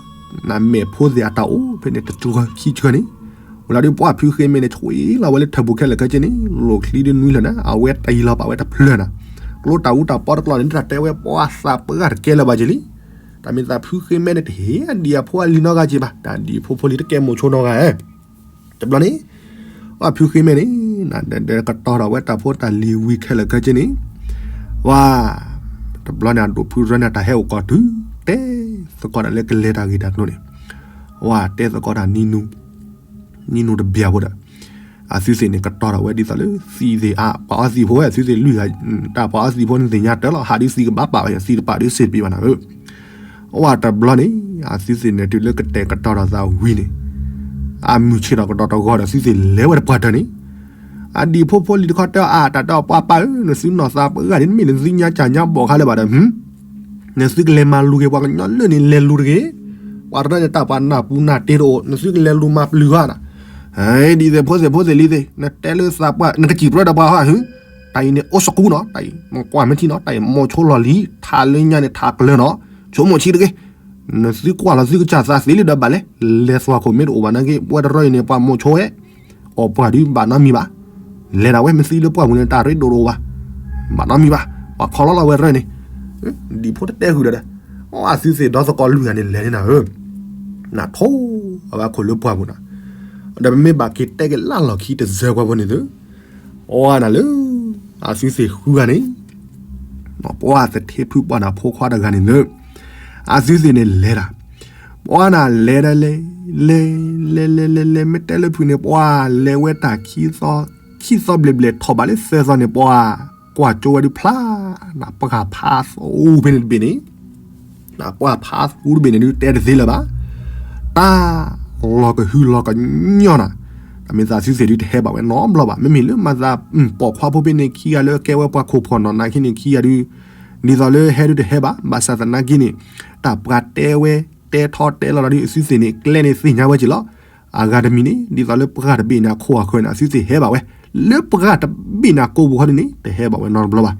နမဲာ်ဖိသ့ၣ်အတၢ်အိၣ်ဖဲန့ၣ်တစှၤခံစှၤန့ၣ်, ဝံၤလီၤဒုးပှၤဖုဃ့မဲန့ၣ် ဆွံလီၤဝဲလၢထၢၣ်ပူၤခဲလၢာ်ခဲဆ့န့ၣ် လိၣ်ချံဒုးနွံလၢာ်နၤ အဝဲတယံၤလီၤပာ်ဝဲတဖျၢၣ်နၤ, ကျိတၢ်အူတၢ်ပီတကျိာ်န့ၣ် တၢ်တဲဝဲပှၤသးပှၢ်တကဲလၢၤဘၣ်က့ၤလံ, တၢ်မ့ၢ်သးဖုဃ့မဲန့ၣ် တဟ့ၣ်အဒံၣ်အဖိအလံၤနီတဂၤက့ၤဘၣ်, တၢ်ဒံၣ်ဖိဖိလံၤတကဲမိၣ်ဆိနီတဂၤဧၢ တဘျီန့ၣ် ပှၤဖုဃ့မဲန့ၣ် နဒဲးကတီၤထီၣ်ဝဲတၢ်ဖိတၢ်လံၤဝံၤခဲလၢာ်ခဲဆ့န့ၣ်, ဝါ တဘျီန့ၣ် အဒိၣ်ဖုရၢန့ၣ် တၢ်ဟဲအိၣ်ကီၢ်တုၤ တဲသကိးတၢ်လၢကလဲၤတၢ်ဂ့ၢ်တၢ်ကျိၤန့ၣ်, ဝါ တဲသကိးတၢ်နံၤနူ နံၤနူတဘျီဖိဒီး အသုသ့ၣ်န့ၣ် ကတီၤထီၣ်ဝဲဒ်သိးလၢသံးသ့ၣ်အါ ပှၤအီသံးဖိဝဲ အသုသ့ၣ်လွံၢ်ဂၤ, တၢ်ပှၤအီသံးဖိန့ၣ်သ့ၣ်ညါတၢ်လီၤ ဟးဒုးသံးကဘၣ်ပာ်ဝဲ သံးတပာ်ဒုးစ့ၢ်တပံးဘၣ်နၤဧၢ အဝဲတဘျီန့ၣ် အသုသ့ၣ်န့ၣ် တုၤလၢကတဲာ်ကတီၤထီၣ်သးဝံၤန့ၣ်, အမုၢ်ဆ့ၣ်ထီၣ်ကဒီးတဂီၤဒီး သုသ့ၣ်လဲၤဝဲတပှၢ်တၢၢ်န့ၣ်, အဒံၣ်ဖိဖိလံၤတခီတဲအီၤ အတၢ်တဲအီၤပှၤပၢ်ဧၢ, နသုနီၢ်သးပှၢ်ဂၤန့ၣ် မ့ၢ်နသုညါကၢ်ညါဘီၣ်ခါလၢၤဘၣ်ဒီး, နသုကလဲၤမၤလူၤက့ၤပှၤကညီလၢာ်န့ၣ် လဲၤလူၤတဂ့ၤ, ပှၤတရၢန့ၣ် တၢ်ပှၤနၢ်ပူၤနၢ်တ့တအိၣ် နသုကလဲၤလူၤမၤပျုၤဧါနၤ, ဒ်သိးဖိသ့ၣ်ဖိသ့ၣ်လံၤသ့ၣ် နတဲလၢသးပှၢ် နကစံၣ်ပြၢဒီးပှၤဟီဧါ, တၢ်အံၤန့ၣ်အိၣ်သကူနီၤ, တၢ်အံၤ မကွၢ်မ့ၢ်ထံနီၤ, တၢ်အံၤမိၢ်ဆိလီၢ်လံၤ ထးလၢညါန့ၣ်ထးကျၢၤနီၤ, ဆိကမိၣ်ဆံးတဂ့ၤ, နသုကွၢ်လီၤသုကစၢ်သးသ့လံဒီးဘၣ်လဲၣ်, လဲၤသွၣ်ခိၣ်မ့ၢ်တအိၣ်ဘၣ်နာ်က့ ပဝဲတရၢအံၤန့ၣ် ပှၤမိၢ်ဆိဝဲ အီၣ်ပှၢ်ဒုးဘၣ်နီတမံၤဘၣ်, လဲၤဒၣ်ဝဲမ့ၢ်သံလၢပှၢ်ပူၤန့ၣ် တၢ်ရ့ဒိၣ်တအိၣ်ဘၣ်, ဘၣ်နီတမံၤဘၣ်, ပှၤခီလီၤလီၤဝဲတရၢန့ၣ်, ဒံၣ်ဖိတတဲဃုာ်ဒီး, အသုသ့ၣ်ဒီသကိးလွံၢ်ဂၤန့ၣ်လဲၤန့ၣ်နၤဧၢ, နထိးအဝဲအခိၣ်လၢပှၢ်ပူၤနၤ, ဒီးပမ့ၢ်ဘၣ်က့ၤတဲက့ၤလၢလီၢ်ခံတစၢၤပှၤဖိန့ၣ်သု အီနၤလၢ အသုသ့ၣ်ဃုဂၤန့ၣ် ပှၤသထ့ဖုပှၢ်နၤဖိခွါတဂၤန့ၣ်လၢ အသုသ့ၣ်န့ၣ်လဲၤတၢ်, ပှၤနၤလဲၤဒၣ်လဲၤ လဲၤ လဲၤ လဲၤ လဲၤ လဲၤ မ့ၢ်တဲလၢဖုန့ၣ် ပှၤလဲၤဝဲတၢ်ခံသီ ခံသီဘျဲၣ်ဘျဲၣ် ထီၣ်ဘးလၢသၢသီန့ၣ် ပှၤကွၢ်ကၠိဝဲဒုးဖျါ နပှၤဖးသူဖဲန့ၣ်တဘ့ၣ်န့ၣ် နပှၤဖးသူတဘ့ၣ်န့ၣ်ဒုးတဲတသ့လၢၤဘၣ်, တၢ်လီၤကဟုလီၤကညီၢ်နၤ, တၢ်မ့ၢ်သးသုသ့ၣ်ဒုးတဟဲဘၣ်ဝဲနီတဘျီဘၣ်, မ့မ့ၢ်လၢမၤသးပိာ်ခွါဖိဖဲန့ၣ်ခံဂၤလၢကဲဝဲပှၤခိၣ်ဖီၣ်နီၢ်နၤခံန့ၣ်ခံဂၤဒုး, ဒ်သိးလၢဟဲဒုးတဟဲဘၣ်, ဘၣ်ဆၣ်သနာ်က့န့ၣ် တၢ်ပှၤတဲဝဲ တဲထီတဲလီၤဒီး အသုသ့ၣ်န့ၣ် ကျဲန့ၣ်သ့ၣ်ညါဝဲက့ၤလီၤ. အဂၤတမံၤန့ၣ် ဒ်သိးလၢပှၢ်တဘ့ၣ်န့ၣ်အခိၣ်အဃၢၤန့ၣ် အသုသ့ၣ်ဟဲဘၣ်ဝဲ, လၢပှၢ်တဘ့ၣ်န့ၣ်အကိာ်ပူၤခီဒုးန့ၣ် တဟဲဘၣ်ဝဲနီတဘျီဘၣ်.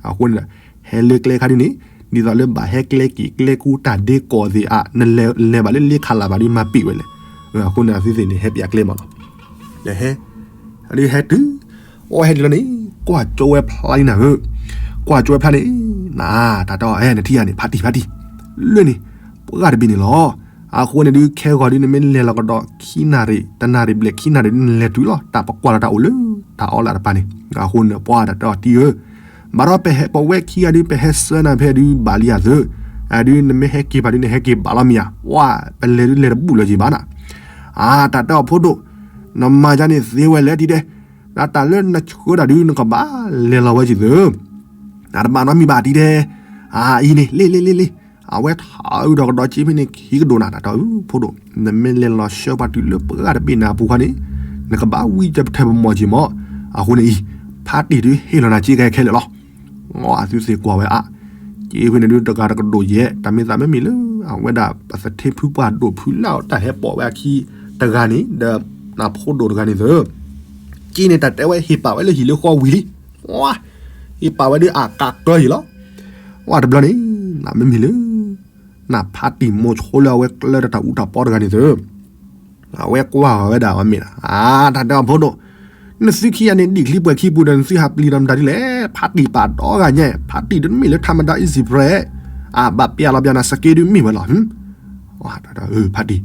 အဃိန့ၣ်ဒီး ဟဲလၢကျဲခါဒုးန့ၣ် ဒ်သိးလၢဘၣ်ဟဲကျဲက့ၤကျဲကူတၢ်ဒ့ကီၢ်သ့ၣ်အါ နလဲၤဘၣ်လၢလ့ခးလၢ်ဘၣ်ဒုးမၤပံာ်ဝဲလဲၣ်. အဃိန့ၣ် အသုသ့ၣ်န့ၣ် ဟဲပျးကျဲမးလီၤ. ဒီးဟဲ ဒုးဟဲတုၤ အိၣ်ဟဲတုၤလီၤန့ၣ် ကွၢ်ကၠိဝဲဖျါလံနၤဧၢ, ကွၢ်ကၠိဝဲဖျါန့ၣ် နတၢ်တဲအီၤ အဲ နထံၣ်ဧါန့ၣ် ဖးတံၢ်ဖးတံၢ် လၢန့ၣ် ပှၢ်တဘ့ၣ်န့ၣ်လီၤ. အဃိန့ၣ်ဒုး ခဲဂီၤဒုး နမ့ၢ်လဲၤလီၤကဒီးခံနၣ်ရံၣ် တနၣ်ရံၣ်ဘျဲၣ်ခံနၣ်ရံၣ်ဒုး နလဲၤတုၤလီၤ တၢ်ပကွၢ်လီၤတၢ်အိၣ်လၢ တၢ်အီလၢတပၤန့ၣ်. အဃိန့ၣ် ပှၢ်တၢ်တဲအီၤတံၢ်ဧၢ, ဘၣ်ဒီးပဟဲ ပဝဲခံဂၤဒုး ပဟဲဆှၢနၤဖဲဒုးဘၣ်လံဧါသၢ, အဒုး နမ့ၢ်ဟဲက့ၤဘၣ်ဒုး နဟဲက့ၤဘၣ်လီၤမ့ၢ်ဧါ, ပှၢ် ပလဲၤဒုးလဲၤတဘူၣ်လၢၤက့ၤဘၣ်နၤ. အါ တၢ်တဲအီၤဖိဒိၣ်, နမၤယါန့ၣ်သ့ဝဲလဲၣ်တံၢ်ဒဲး, နတၢ်လၢနဆှၢတၢ်ဒုး နကဘၣ်လဲၤလီၤဝဲက့ၤသၢ, နတဘၣ်နီတမံၤဘၣ်တံၢ်ဒဲး, အအံၤန့ၣ် လ့လ့လ့လ့, အဝဲထီၣ်အုးဒီးကဒီးက့ဖဲန့ၣ်ခံကဒိၣ်နၤ တၢ်တဲအီၤ ဖိဒိၣ်, နမ့ၢ်လဲၤလီၤဆှၢပှၤတုၤလၢပှၢ်တဘ့ၣ်န့ၣ်အပူၤခီန့ၣ်, နကဘၣ်ဝံကၢပထၢၣ်ပမီၢ်က့ၤမး, အဃိန့ၣ်အံၤ, ဖးတံၢ်ဒုးဟ့ၣ်လီၤနၤက့ခဲခဲလၢာ်လီၤ. အသုသ့ၣ်ကွၢ်ဝဲအါ, က့ဖဲန့ၣ်ဒုးတဂၤတကဒိၣ်ယဲၢ် တၢ်မ့ၢ်သးမ့မ့ၢ်လၢ အဝဲဒၣ်ပသထ့ဖုပှၢ်ဒိၣ်ဖုလၢတၢ်ဟဲပိာ်ဝဲအခံတဂၤန့ၣ် ဒီးနဖိဒိၣ်တဂၤန့ၣ်သၢ, က့န့ၣ် တၢ်တဲဝဲဟ့ၣ်ပာ်ဝဲလၢဟံၣ်လၢဃီဝံၤလံ, ဟ့ၣ်ပာ်ဝဲဒုးအကးကၢယံၤလီၤ. ဝဲတဘျီန့ၣ် နမ့မ့ၢ်လၢ နဖးတံၢ်မိၢ်ဆိလၢအဝဲကျၢတၢ်အူတၢ်ပီတဂၤန့ၣ်သၢ အဝဲကွၢ်ဝဲဒၣ်အီၤမ့ၢ်ဒၣ် အါ တၢ်တဲအီၤဖိဒိၣ်, နသုခံဂၤန့ၣ် ဒံၣ်ချံပှဲၤခံပူၤဒီး နသုဟးပျံၤဒီးမတၤဒ်လဲၣ်, ဖးတံၢ်ပာ်ဒီဂၤညါ, ဖးတံၢ်ဒုးတမ့ၢ်လၢထးမတၤအံၤစံးပြဲၣ်, အ အဘၣ်ပျၢ်လီၤပျၢ်နၤ စက့ဒုးမ့ၢ်ဝဲလီၤ. ဖါတံၢ်,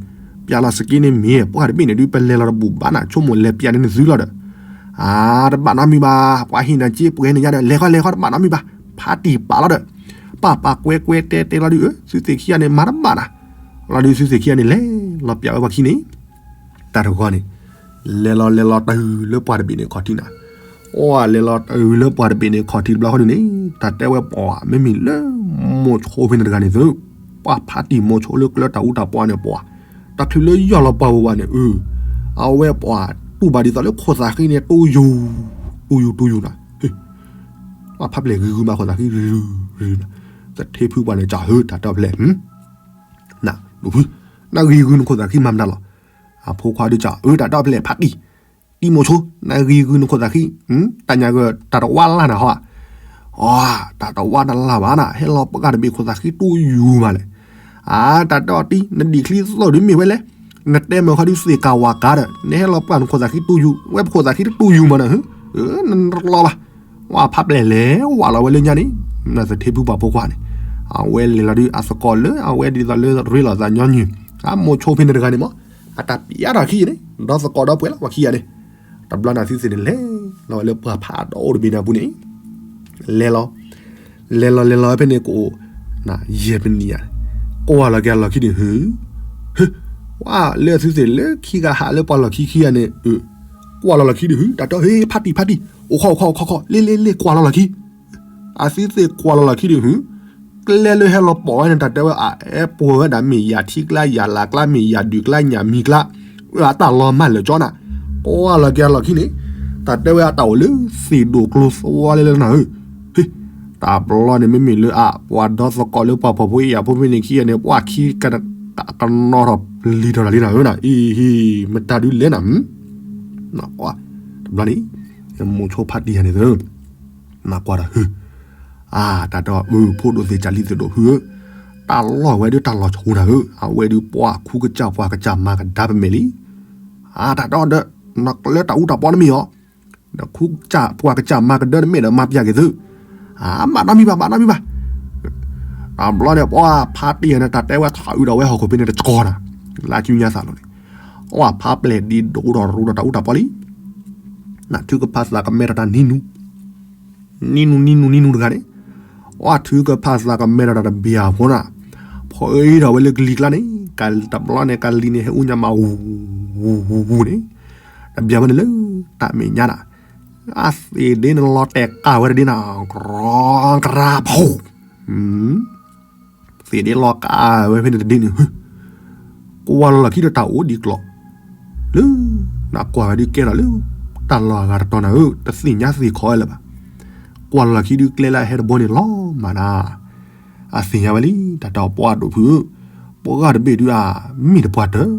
ပျၢ်လီၤစက့န့ၣ်မ့ၢ် ပှၢ်တဘ့ၣ်န့ၣ်ဒုး ပလဲၤလီၤတဘူၣ်ဘၣ်နၤ ဆိကမိၣ်လဲၤပျၢ်န့ၣ်နသုလီၤဒီး, အါ တဘၣ်နီတမံၤဘၣ်, ပှၤဟ့ၣ်နၤစ့ပှဲၤန့ၣ်ညါဒီး လဲၤဃီလဲၤဃီ တဘၣ်နီတမံၤဘၣ်. ဖါတံၢ်ပာ်လီၤဒီး, ပာ်ပာ်ကွဲကွဲတဲတဲလီၤဒုး အၢ သုသ့ၣ်ခံဂၤန့ၣ် မၤတဘၣ်နၤ, လီၤဒုးသုသ့ၣ်ခံဂၤန့ၣ် လဲၤလီၤပျၢ်ဝဲပှၤခံန့ၣ် တၢ်တဂီၤန့ၣ်, လဲၤလီၤလဲၤလီၤတုၤလၢပှၢ်တဘ့ၣ်န့ၣ်ခီၣ်ထံးနၤ, အိၣ်လဲၤလီၤတုၤလၢပှၢ်တဘ့ၣ်န့ၣ်ခီၣ်ထံးတဘျီဃီဒုးန့ၣ်, တၢ်တဲဝဲပှၤ မ့မ့ၢ်လၢမိၤဆိဖဲန့ၣ်တဂၤန့ၣ်သု, ပှၢ်ဖါတံၢ်မိၤဆိလၢကျဲတၢ်အူတၢ်ပီန့ၣ်ပှၤ, တချုးလၢယီၢ်လီၤပှၢ်ဝဲဝဲန့ၣ် အဝဲပှၤတူၢ်ဘၣ်ဒ်သိးလၢခိၣ်သးဃံန့ၣ် တူၢ်ယူၤ, တူၢ်ယူၤတူၢ်ယူၤနၤ, ပှၢ်ဖါပျဲၢ်ဂ့ၤဂုၤမးခိၣ်သးဃံ, သထ့ဖုပှၢ်န့ၣ် ကၢ်ဧၢ တၢ်တဲဖဲလဲၣ် နဖု, နဂ့ၤဂုၤနခိၣ်သးဃံမၤမတၤလီၤ. အဖိခွါဒုးကၢ်ဧၢ တၢ်တဲဖဲလဲၣ် ဖါတံၢ်, တံၤမိၤဆိ, နဂ့ၤဂုၤနခိၣ်သးဃံ, တၢ်ညါကတၢ်တဝၢ်လၢ်နၤဟီဧါ, တၢ်တဝၢ်တလၢ်ဘၣ်နၤ ဟဲလီၤပှၢ်တဘ့ၣ်ခိၣ်သးဃံတူၢ်ယူၤမးလဲၣ်. အါ တၢ်တဲအီၤတံၢ် နဒံၣ်ချံသိၣ်ဒုးမ့ၢ်ဝဲလဲၣ်, နတဲမုၢ်ဃီဒုးသ့ၣ်ကၢ်ဝၣ်ကၢ်ဒီး နဟဲလီၤပှၢ်နခိၣ်သးဃံတူၢ်ယူၤ, ဝဲပခိၣ်သးဃံတတူၢ်ယူၤမးနၤ, နတလီၤဘၣ်. ဝဲဖါပျဲၢ်လဲၤဝးလီၤဝဲလၢညါန့ၣ်, သထ့ဖုပှၢ်ဖိခွါန့ၣ်, အဝဲလဲၤလီၤဒုးအသကိးလၢအဝဲဒ်သိးလၢရ့လိာ်သးညီနုၢ်, အမိၤဆိဖဲန့ၣ်တဂၤန့ၣ်မး, အတၢ်ပျၢ်ထီၣ်ခံန့ၣ် ဒီသကိးဒီပုၢ်ဝဲၢ်လီၤပှၤခံဂၤန့ၣ်, တဘျီန့ၣ်အသုသ့ၣ်န့ၣ်လဲၤလီၤဝဲလၢပှၢ်ဖးဒိၣ်တဘ့ၣ်န့ၣ်အပူၤန့ၣ် လဲၤလီၤ, လဲၤလီၤလဲၤလီၤဝဲဖဲန့ၣ်ကအိၣ်, ယဲၢ်မံးနံးယါ, ကွၢ်လီၤက့ၤအလီၢ်ခံဒုးဟု, ဟ့, ဝဲလၢအသုသ့ၣ်လၢခံဂၤဟးလၢပှၢ်လီၢ်ခံခံဂၤန့ၣ်, ကွၢ်လီၤလီၢ်ခံဒုးဟု တၢ်တဲ ဟ့ ဖါတံၢ်ဖါတံၢ်, အိၣ်ခီအိၣ်ခီအိၣ်ခီခီ လ့လ့လ့ ကွၢ်လီၤလီၢ်ခံ အသုသ့ၣ်ကွၢ်လီၤလီၢ်ခံဒုးဟု, ကျဲလၢဟဲလီၤပိာ်ဝဲန့ၣ် တၢ်တဲဝဲအအဲၣ်ပှဲၤဝဲဒၣ် မ့ၢ်ယၤထံကျါ ယၤလၤကျါ မ့ၢ်ယၤဒုးကျါယၤမံၤကျါ, အတၢ်လီၤမၢ်လၢာ်ကၠီနၤ, ကွၢ်လီၤက့ၤအလီၢ်ခံန့ၣ်, တၢ်တဲဝဲအတၢ်အိၣ်လၢသ့ၣ်ဒိၣ်ကျိသွဲလဲၣ်လၢနၤဧၢ, ဟ့, တၢ်ဘျီန့ၣ်မ့မ့ၢ်လၢအ ပှၤဒီသကိးလၢပှၤဖှီၣ်ဖိယာ်ဖိဖဲန့ၣ်ခံဂၤန့ၣ် ပှၢ်ခံက ကနီထီၣ်ပျံၤထီၣ်တၢ်လံနၤဧၢနၤ, အံၤ မတၤဒုးလဲၣ်နၤ, တဘျီန့ၣ်, မိၤဆိဖါတံၢ်ယါန့ၣ်သ နကွၢ်ဒီးဟု, အါ တၢ်ဒီးအၢ ဖိဒိၣ်သ့ၣ်ကၢ်လံသ့ၣ်ဒိၣ်ဟုဧၢ, တၢ်လီၢ်ဝဲဒုးတၢ်လီၤဆူၣ်နၤဧၢ, အဝဲဒုးပှၤခူကစၢ်ပှၤကစၢ်မၤကဒါပမဲာ်လံ, အါ တၢ်ဒီးဒီး, နကျဲတၢ်အူတၢ်ပီနမ့ၢ်အီၤ, ဒီးခူကစၢ်ပှၤကစၢ်မၤကဒါနမဲာ်ဒီးမၤပျၢ်က့ၤသု, အါ ဘၣ်နီတမံၤဘၣ် ဘၣ်နီတမံၤဘၣ်, တဘျီန့ၣ် ပှၢ်ဖါတံၢ်ယါန့ၣ် တၢ်တဲဝဲထီၣ်အုးဒီးဝဲဟီၣ်ခိၣ်ဖဲန့ၣ်တကီၢ်နၤ, လၢကၠူညါသးလီၤန့ၣ်, ပှၢ်ဖါပျဲၢ်ဒံးဒိၣ်ဒီးရူဒီးတၢ်အူတၢ်ပီလံ နၢ်ထုကဖၣ်သးကမဲထီၣ်တၢ်နံၤနူ, နံၤနူနံၤနူနံၤနူတဂၤန့ၣ်, အီထူကဖၣ်သးကမဲထီၣ်တၢ်တဘျီဖိနၤ, ဖီအံၤဒီးဝဲလၢကလံၤကျါန့ၣ်, တဘျီန့ၣ် ကလံၤန့ၣ် ဟဲအူညါမးဝူၤဝူၤဝူၤဝူၤန့ၣ်, တဘျီဝဲန့ၣ်လၢတၢ်မဲာ်ညါနၤ, အသ့ၣ်ဒ့န့ၣ်လီၤတဲာ်ကၢ်ဝဲတဒ့နၤ, ကရၢကရၢဖိ သ့ၣ်ဒ့လီၤကးဝဲဖဲန့ၣ်တဒ့န့ၣ်, ကွၢ်လီၤလီၢ်ခံဒီးတၢ်အိၣ်ဒံးကျိၤ, လၢ, နကွၢ်ဝဲဒုးကဲထီၣ်လၢ, တၢ်လီၢ်အဂၤတတီၤနၤဧၢ, တသ့ၣ်ညါသ့ၣ်ခီဝဲလၢၤဘၣ်, ကွၢ်လီၤလီၢ်ခံဒုးကျဲလၢအဟဲတဘိန့ၣ်လီၤမးနၤ, အသ့ၣ်ညါဝဲလံ တၢ်တဲပှၢ်ဒိၣ်ဖုဧၢ, ပှၢ်တဘ့ၣ်ဒုးအမ့ၢ်တပှၢ်တၢၢ်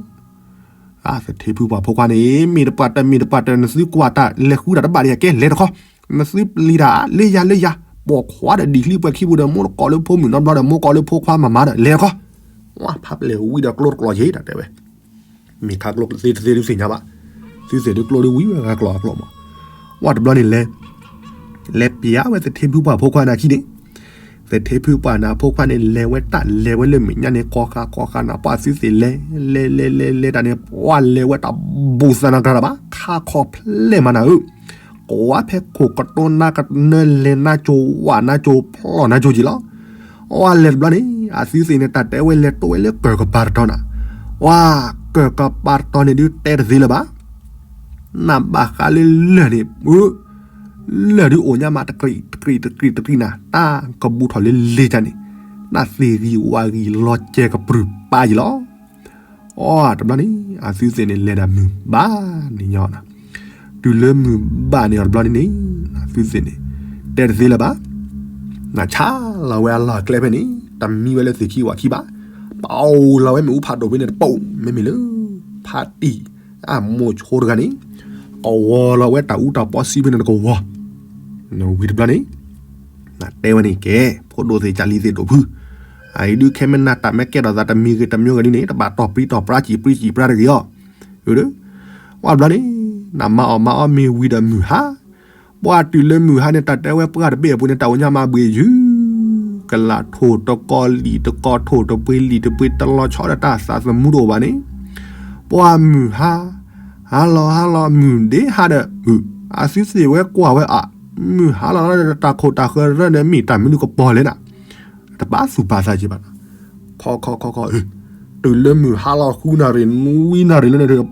အသထ့ဖုပှၢ်ဖိခွါန့ၣ် မ့ၢ်တပှၢ်တၢၢ် မ့ၢ်တပှၢ်တၢၢ် နသုကွၢ်တၢ်လဲၤဃုတၢ်တဘၣ်ဒံး ကဲလဲၤတခီ, နသုပျံၤတၢ်လၢယၤလၢယၤ, ပိာ်ခွါဒီးဒံၣ်ချံပှဲၤခံပူၤဒီး မိၢ်တကိးလၢဖိမုၣ်နီတဘျီဒီး မိၢ်ကိးလၢဖိခွါမၤမၤဒီး လဲၤတခီ, ဝဲဖးပျဲၢ်ဝံဒီးကျိတကျိၤယ့ၣ် တၢ်တဲဝဲ မ့ၢ်ခါကျိသ့တသ့ဒုးသ့ၣ်ညါဘၣ်, သုသ့ၣ်ဒုးကျိဒုးဝံဝဲဂၤကျိၤအကျိၤမး, ဝဲတဘျီန့ၣ်လဲၤ လဲၤပျးဝဲသထ့ဖုပှၢ်ဖိခွါနၤခံန့ၣ်, သထ့ဖုပှၢ်နၤဖိခွါန့ၣ် လဲၤဝဲတၢ်လဲၤဝဲလၢမဲာ်ညါန့ၣ် ကိးဃာ်ကိးဃာ်နၤ ပှၢ်သုသ့ၣ်လဲၤ လဲၤလဲၤလဲၤလဲၤတၢ်န့ၣ် ပှၢ်လဲၤဝဲတၢ်ဘူးသးနၤကြၤတၢ်ဘၣ် ခါခီဖျဲၣ်မးနၤဧၢ, ကိးဝဲဖဲခိၣ်ကတိနါကနၢလဲၤနါကၠိဝၣ်နါကၠိဖျီၣ်နါကၠိက့ၤလီၤ, အလဲၤတဘျီန့ၣ် အသုသ့ၣ်န့ၣ် တၢ်တဲဝဲလဲၤတိၢ်ဝဲလၢကၢၢ်ကပၤတတီၤနၤ, ဝဲ ကၢၢ်ကပၤတတီၤန့ၣ်ဒုးတဲတသ့လၢၤဘၣ် နဘၣ်ဃးလၢလၢၢ်န့ၣ် လၢၢ်ဒုးအိၣ်ညါမး တကြံးတကြံးတကြံးတကြံးနၤ တၢ်ကဘူးထီၣ်လၢလ့ၤကန့ၣ်, နသ့ၣ်ဂံၢ်ဝၣ်ဂံၢ်လီၤစဲၤကပြုၢ်ပာ်ယံၤလီၤ. အီ တဘျီန့ၣ် အသုသ့ၣ်န့ၣ် လဲၤဒၣ်မုၢ်ဘၣ်န့ၣ်ညီနၤ, တုၤလၢမုၢ်ဘၣ်န့ၣ်အီၤတဘျီန့ၣ်န့ၣ် အသုသ့ၣ်န့ၣ် တဲတသ့လၢၤဘၣ် နဆါလီၤဝဲအလီၢ်အကျဲဖဲန့ၣ် တမံဝဲလၢသ့ၣ်ခံဝၣ်ခံဘၣ်, ပအိၣ်လီၤဝဲမ့ၣ်အူဖးဒိၣ်ဖဲန့ၣ်တပိာ် မ့မ့ၢ်လၢ ဖါတံၢ် အမိၢ်ဆိတဂၤန့ၣ် ကဝီၤလီၤဝဲတၢ်အူတၢ်ပီစံးဖဲန့ၣ်တကဝီၤ, ဝံၤတဘျီန့ၣ် နတဲဝဲန့ၣ်ကဲ ဖိဒိၣ်သ့ၣ်ကၢ်လံၤသ့ၣ်ဒိၣ်ဖု, အအံၤဒုးခဲမ့ၢ်နၤတၢ်မ့ၢ်ကဲထီၣ်သးတမံၤဂ့ၤတမံၤဂ့ၤဒ်န့ၣ် တဘၣ်တီၢ်ပြံတီၢ်ပြါစံးပြံစံးပြါတဂ့ၤအီၤ, ဝံၤတဘျီန့ၣ် နမၤအီၣ်မၤအီမ့ၢ်ဝံၤဒီးမုၢ်ဟါ ပှၢ်တုၤလၢမုၢ်ဟါန့ၣ် တၢ်တဲဝဲပှၢ်တဘ့ၣ်အပူၤန့ၣ် တၢ်အိၣ်ညါမးဘှံးယုၢ် ကလးထိၣ်တကီၢ်လံာ်တကီၢ်ထိၣ်တပှ့ၤလံာ်တပှ့ၤတလီၤဆီဒီးတၢ်သးသမူတအိၣ်ဘၣ်န့ၣ်, ပှၤမုၢ်ဟါ, ဟါလီၤဟါလီၤမုၢ်ဒ့ဟါဒီး, အသုသ့ၣ်ဝဲကွၢ်ဝဲအါ, မုၢ်ဟါလီၤလီၤဒီးတၢ်ခိၣ်တၢ်ဃၢၤရၢန့ၣ် မ့ၢ်တၢ်မနုၤကပီၤလဲၣ်နၤ, တဘၣ်သူၣ်ပာ်သးက့ဘၣ်နၤ, ခီခီခီခီ, တုၤလၢမုၢ်ဟါလီၤဃုနၣ်ရံၣ်နွံနၣ်ရံၣ်လၢန့ၣ်,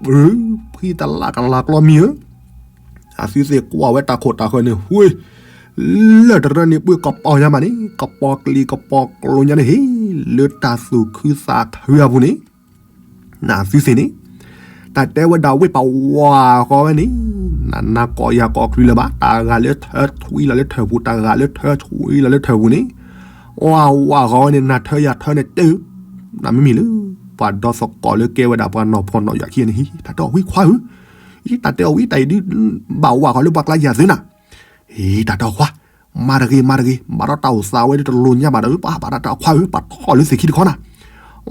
ဖှံတလးကလးကျီမံၤဧၢ, အသုသ့ၣ်ကွၢ်ဝဲတၢ်ခိၣ်တၢ်ဃၢၤန့ၣ် ဟူ, လၢၢ်တရၢန့ၣ်ပှ့ၤကပီၤညါမးန့ၣ် ကပီၤကျံၤကပီၤကျိၤညါန့ၣ်ဟ့ၣ်, လၢတၢ်သူၣ်ခုသးခုအပူၤန့ၣ်, နသုသ့ၣ်န့ၣ်, တၢ်တဲဝဲဒၣ်ဝ့ၢ်ပဝးဃီဝဲန့ၣ်, နနၤကိးယၤကိးချုးလၢၤဘၣ် တၢ်ဂၤလၢထၢဆွံလီၤလၢထၢၣ်ပူၤ တၢ်ဂၤလၢထၢဆွံလီၤလၢထၢၣ်ပူၤန့ၣ်, ဝးဝးဃီဝဲန့ၣ် နၤထၢယၤထၢန့ၣ်တဲ, နမ့မ့ၢ်လၢ, ပှၤဒီသကိးလၢကဲဝဲဒၣ်ပှၤနီၢ်ဖီၣ်နီၢ်ယာ်ခံဂၤန့ၣ် ဟ့ၣ် တၢ်တဲအီၤဝံၤခွါဧၢ, အံၤ တၢ်တဲအီၤဝံၤတၢ်အံၤဒုး, ဘၣ်ဝးဃီလၢပှၤကျါယၤသ့နၤ, ဟ့ၣ် တၢ်တဲအီၤခွါ, မၤတဂ့ၤမၤတဂ့ၤ ဘၣ်ဒီးတၢ်အိၣ်သးဝဲဒ်တလိၤညါဘၣ်ဒီး ပှၤဘၣ်ဒီးတၢ်ခွါဧၢ ပှၤထီၣ်လၢသ့ၣ်ခံတခီနၤ,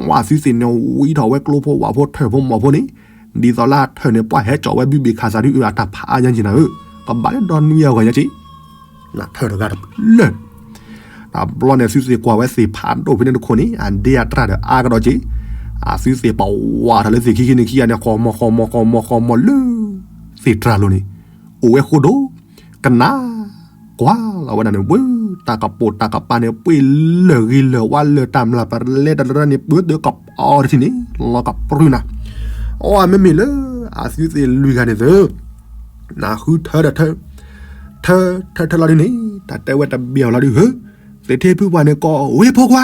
ဝးသုသ့ၣ်န့ၣ်ဝံထီၣ်ဝဲကျိဖိဝးဖိထၢၣ်ဖိမီၢ်ဖိန့ၣ်, ဒ်သိးလၢထၢၣ်န့ၣ် ပှၤဟဲကၠီဝဲဘုဘ့ၣ်ခးသးဒုးအၢ အတၢ်ဖးအါညါက့နၤဧၢ, ကဘၣ်လၢဒီနွံအဂီၢ်ညါက့ နထၢၣ်တဂၤတဖျၢၣ်, တဘျီန့ၣ် သုသ့ၣ်ကွၢ်ဝဲသ့ၣ်ဖးဒိၣ်ဖဲန့ၣ်တခိၣ်န့ၣ် အဒ့အတြၢ်ဒီးအါကဒီးက့, အသုသ့ၣ်ပဝးထီၣ်လၢသ့ၣ်ခံခံန့ၣ်ခံဂၤန့ၣ် ဃီမီၤဃီမီၤဃီမီၤဃီမီၤလၢ, သ့ၣ်တြၢ်လိၤန့ၣ်, အိၣ်ဝဲဃိဒိၣ်, ကနၣ်, ကွၢ်လီၤဝဲဒၣ်န့ၣ် ဝဲ, တၢ်ကပိာ်တၢ်ကပၤန့ၣ် ပှ့ၤလၢာ်ဂ့ၤလၢာ်ဝါလၢာ်တၢ်မျၢ်ပလဲတရၢန့ၣ် ပၢတၢ်ကပီၤတထံၣ်န့ၣ် လီၤကပြုၢ်နၤ, အီၣ်မ့မ့ၢ်လၢ, အသုသ့ၣ်လွံၢ်ဂၤန့ၣ်သၢ နဃုထၢဒီးထၢ, ထၢ, ထၢထၢလီၤဒုန့ၣ် တၢ်တဲဝဲတဘ့ၣ်အီၤလီၤဒုဟၢ, သ့ၣ်ထ့ဖုပှၢ်န့ၣ်ကိး ဝ့ၢ်ဖိခွါ,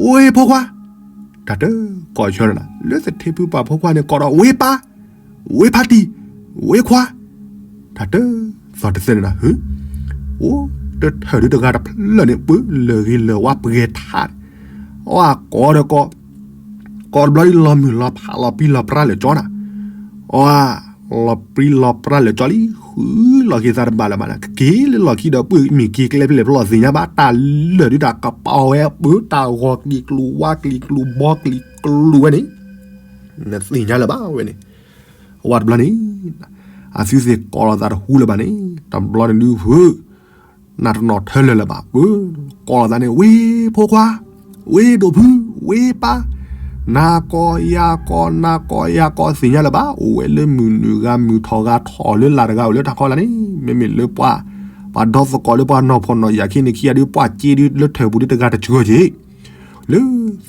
ဝ့ၢ်ဖိခွါ, တၢ်တကိးဆၢနၤ လၢသ့ၣ်ထ့ဖုပှၢ်ဖိခွါန့ၣ်ကိးဒီး ဝ့ၢ်ပၢ်, ဝ့ၢ်ဖါတံၢ်, ဝ့ၢ်ခွါ, တၢ်တ, သီၣ်တသဲနၤဟၢ, အိၣ်, တထၢၣ်ဒုတဂၤတဖျၢၣ်န့ၣ် ပၢလၢာ်ဂ့ၤလၢာ်ဝါပှဲၤထါ, အကိးဒီးကိး ကိးတဘျီလီၤမုၢ်လီၤဖးလီၤပြံလီၤပြါလၢာ်ကၠီနၤ, အ, လီၤပြံလီၤပြါလၢာ်ကၠီလံ ဃုလီၤက့ၤသးတဘၣ်လၢၤဘၣ်နၤ ကက့ၤလၢလီၢ်ခံဒီး ပှၢ်မ့ၢ်က့ၤကျဲဖဲလဲၣ်ဖဲလဲၣ်သ့ၣ်ညါဘၣ် တၢ်လၢာ်ဒုတၢ်ကပီၤဝဲပၢတၢ်ဂီၤကျံၤကျိၤဝါကျံၤကျိၤဘီကျံၤကျိၤဝဲန့ၣ်, နသ့ၣ်ညါလၢၤဘၣ်ဝဲန့ၣ်, အဝဲတဘျီန့ၣ်, အသုသ့ၣ်ကိးလီၤသးတဟူလၢၤဘၣ်န့ၣ် တဘျီန့ၣ်ဒုဖု နတနီၣ်ထၢလၢာ်လၢၤဘၣ် ပၢ, ကိးလီၤသးန့ၣ် ဝ့ၢ်ဖိခွါ, ဝ့ၢ်ဒိၣ်ဖု, ဝ့ၢ်ပၢ်, နၤကိးယၤကိး နၤကိးယၤကိးသ့ၣ်ညါလၢၤဘၣ် အိၣ်ဝဲလၢမုၢ်နုာ်ဂၤမုၢ်ထီၣ်ဂၤထီၣ်လၢလာ်တဂၤအိၣ်လၢတၢ်ခီလာ်န့ၣ် မ့မ့ၢ်လၢပှၤ, ပှၤဒီသကိးလၢပှၤနီၢ်ဖီၣ်နီၢ်ယာ်ခံန့ၣ်ခံဂၤဒုး ပှၢ်စ့ဒုးလၢထၢၣ်ပူၤဒုတဂၤတစှၤက့ၤ လၢ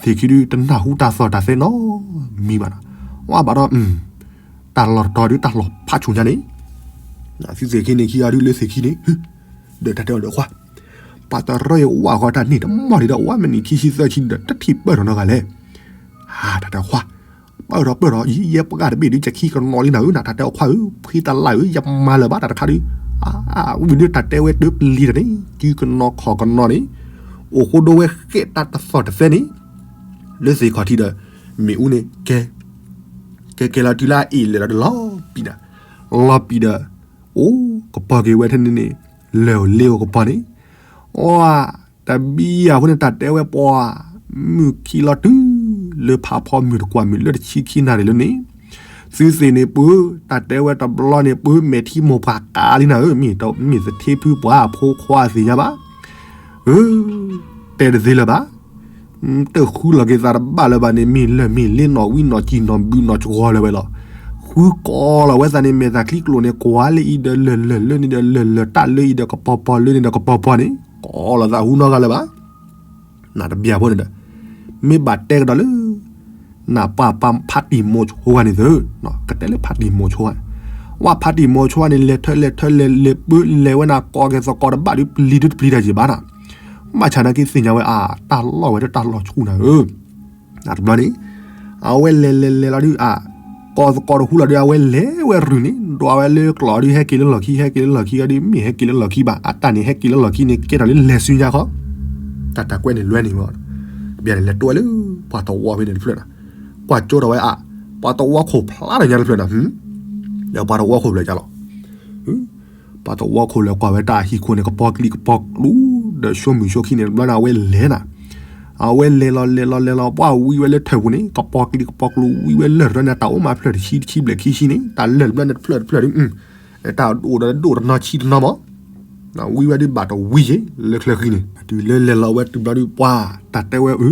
သ့ၣ်ခံဒုတနၢ်ဟူတၢ်သီၣ်တၢ်သဲနီတမံၤဘၣ်နၤ, ဝဲဘၣ်ဒီး, တၢ်လီၢ်တတီၤဒုတၢ်လီၢ်ဖးဆူၣ်ညါန့ၣ်, သုသ့ၣ်ခံန့ၣ်ခံဂၤဒုးလၢသ့ၣ်ခံန့ၣ်, ဒီးတၢ်တဲအီၤဒီးခွါ, ပှၤတရၢအံၤဝဲဃီတၢ်န့ၣ်တမီၢ်ဒံးဒီး ဝဲမ့ၢ်နံၣ်ခံဆံသၢဆံဒီး တထံၣ်ပၢၢ်ထီၣ်နီတဂၤလဲၣ်, ဟါ တၢ်တဲခွါ, ပၢၢ်ထီၣ်ပၢၢ်ထီၣ် ယဲပှၤတဘ့ၣ်ဒုး ယခံကနီၤလံနၤဧၢ နတၢ်တဲအီၤခွါဧၢ ဖှံတလၢ်ဧၢ ယမၤလၢၤဘၣ်တၢ်တခါဒုး, ဝံၤဒုးတၢ်တဲဝဲတပျံၤတၢ်န့ၣ် ကုကနီၤခီၣ်ကနီၤန့ၣ်, အိၣ်ဃိဒိဝဲဃဲးတၢ်တသီၣ်တသဲန့ၣ်, လၢသ့ၣ်ခီၣ်ထံးဒီး, မ့ၣ်အူန့ၣ်, ကဲ, ကဲကဲလီၤတုၤလၢအအ့ၣ်လဲၤလီၤဒီးလီၤပံာ်နၤ, လီၤပံာ်ဒီး, အိၣ်ကပီၤက့ၤဝဲထဲန့ၣ်န့ၣ်, လဲၤအိၣ်လ့အိၣ်ကပီၤန့ၣ်, အ, တဘံယၤဖိန့ၣ် တၢ်တဲဝဲပှၤ, မုၢ်ခံလီၤတုၤ, လၢဖးဖီမုၢ်တကွၢ်မုၢ်လၢတဆံခံနၣ်ရံၣ်လၢန့ၣ်, သုသ့ၣ်န့ၣ်ပၢ, တၢ်တဲဝဲတဘျီန့ၣ်ပၢ မဲာ်ထံမိၢ်ပှၢ်ကးလံနၤဧၢ မ့ၢ်သထ့ဖုပှၢ်ဖိခွါသ့ၣ်ညါဘၣ်, ဧ, တဲတသ့လၢၤဘၣ်, တဃုလီၤက့ၤသးတဘၣ်လၢၤဘၣ်န့ၣ် မ့ၢ်လၢၢ်မ့ၢ်လ့နီၣ်ဝံနီၣ်စံၣ်နီၣ်ဘုနီၣ်စှီၤလၢၤဝဲလီၤ, ဃုကိးလီၤဝဲသးန့ၣ် မဲာ်သးချံကျိာ်န့ၣ် ကွၢ်လၢအံၤဒီးလၢၢ်လၢၢ်လၢန့ၣ်ဒီးလၢၢ်လၢၢ်တၢ်လၢအံၤဒီးကပီၤပီၤလၢန့ၣ်ဒီးကပီၤပီၤန့ၣ် ကိးလီၤသးဟူနီတဂၤလၢၤဘၣ်, နတဘံယၤဖိန့ၣ်ဒီး, မ့ၢ်ဘၣ်တဲကဒီးလၢ နပှၤပှၤဖးတံၢ်မိၤဆိဂၤန့ၣ်သၢ, ကတဲလၢဖးတံၢ်မိၤဆိဂၤ, ဝဲဖးတံၢ်မိၤဆိဂၤန့ၣ် လဲၤထၢလဲၤထၢလဲၤလဲၤပၢလဲၤဝဲနၤကိးက့ၤသကိးတဘၣ်ဒုးပျံၤဒုးတပျံၤတၢ်ယံၤဘၣ်နၤ, ဘၣ်ဆၣ်နာ်က့သ့ၣ်ညါဝဲအါ တၢ်လီၢ်ဝဲတၢ်လီၢ်ဆူၣ်နၤဧၢ, နတဘျီန့ၣ်, အဝဲလဲၤလဲၤလဲၤလီၤဒုးအါ, ကိးသကိးတဟူလီၤဒုး အဝဲလဲၤဝဲရုၢ်န့ၣ် ဒွးဝဲလၢကျီၢ်ဒုး ဟဲက့ၤလၢလီၢ်ခံ ဟဲက့ၤလၢလီၢ်ခံဂၤဒုး မ့ၢ်ဟဲက့ၤလၢလီၢ်ခံဘၣ် အတၢ်န့ၣ်ဟဲက့ၤလၢလီၢ်ခံန့ၣ် ကဲထီၣ်လၢလဲၤစုညါခီ, တၢ်တၢ်ကွဲးန့ၣ်လွဲန့ၣ်မး, တဘျီန့ၣ်လဲၤတိဝဲလၢ ပှၤသဝီဖဲန့ၣ်တဖျၢၣ်နၤ, ကွၢ်ကၠိထီၣ်ဝဲအါ, ပှၤသဝီခိၣ်ဖျါထီၣ်ညါတဖျၢၣ်နၤ, ဒီးပှၤသဝီခိၣ်ဖျၢၣ်ကလီၤ ပှၤသဝီခိၣ်လဲၤကွၢ်ဝဲတၢ်ဟံၣ်ခိၣ်န့ၣ် ကပီၤကျံၤကပီၤကျူၤ, ဒီးဆိမိၣ်ဆိခံန့ၣ် တဘျီန့ၣ် အဝဲလဲၤနၤ, အဝဲလဲၤလီၤလဲၤလီၤလဲၤလီၤ ပှၢ်ဝံဝဲလၢထၢၣ်ပူၤန့ၣ် ကပီၤကျံၤကပီၤကျူၤဝံဝဲလၢၢ်တဘျီန့ၣ် တၢ်အိၣ်မးဖျၢၣ်တဆံတဆံဘျဲၣ်ခံဆံန့ၣ် တၢ်လၢၢ်တဘျီန့ၣ်တဖျၢၣ်တဖျၢၣ်ဒုး, တၢ်အိၣ်ဒီးဒိၣ်တနီၤဆံးတနီၤမး, ဝံဝဲဒုးဘၣ်တဝံယ့ၣ် လၢချၢဃံန့ၣ် တုၤလၢလဲၤလီၤဝဲတုၤဘျီဒုး ပှၤတၢ်တဲဝဲအု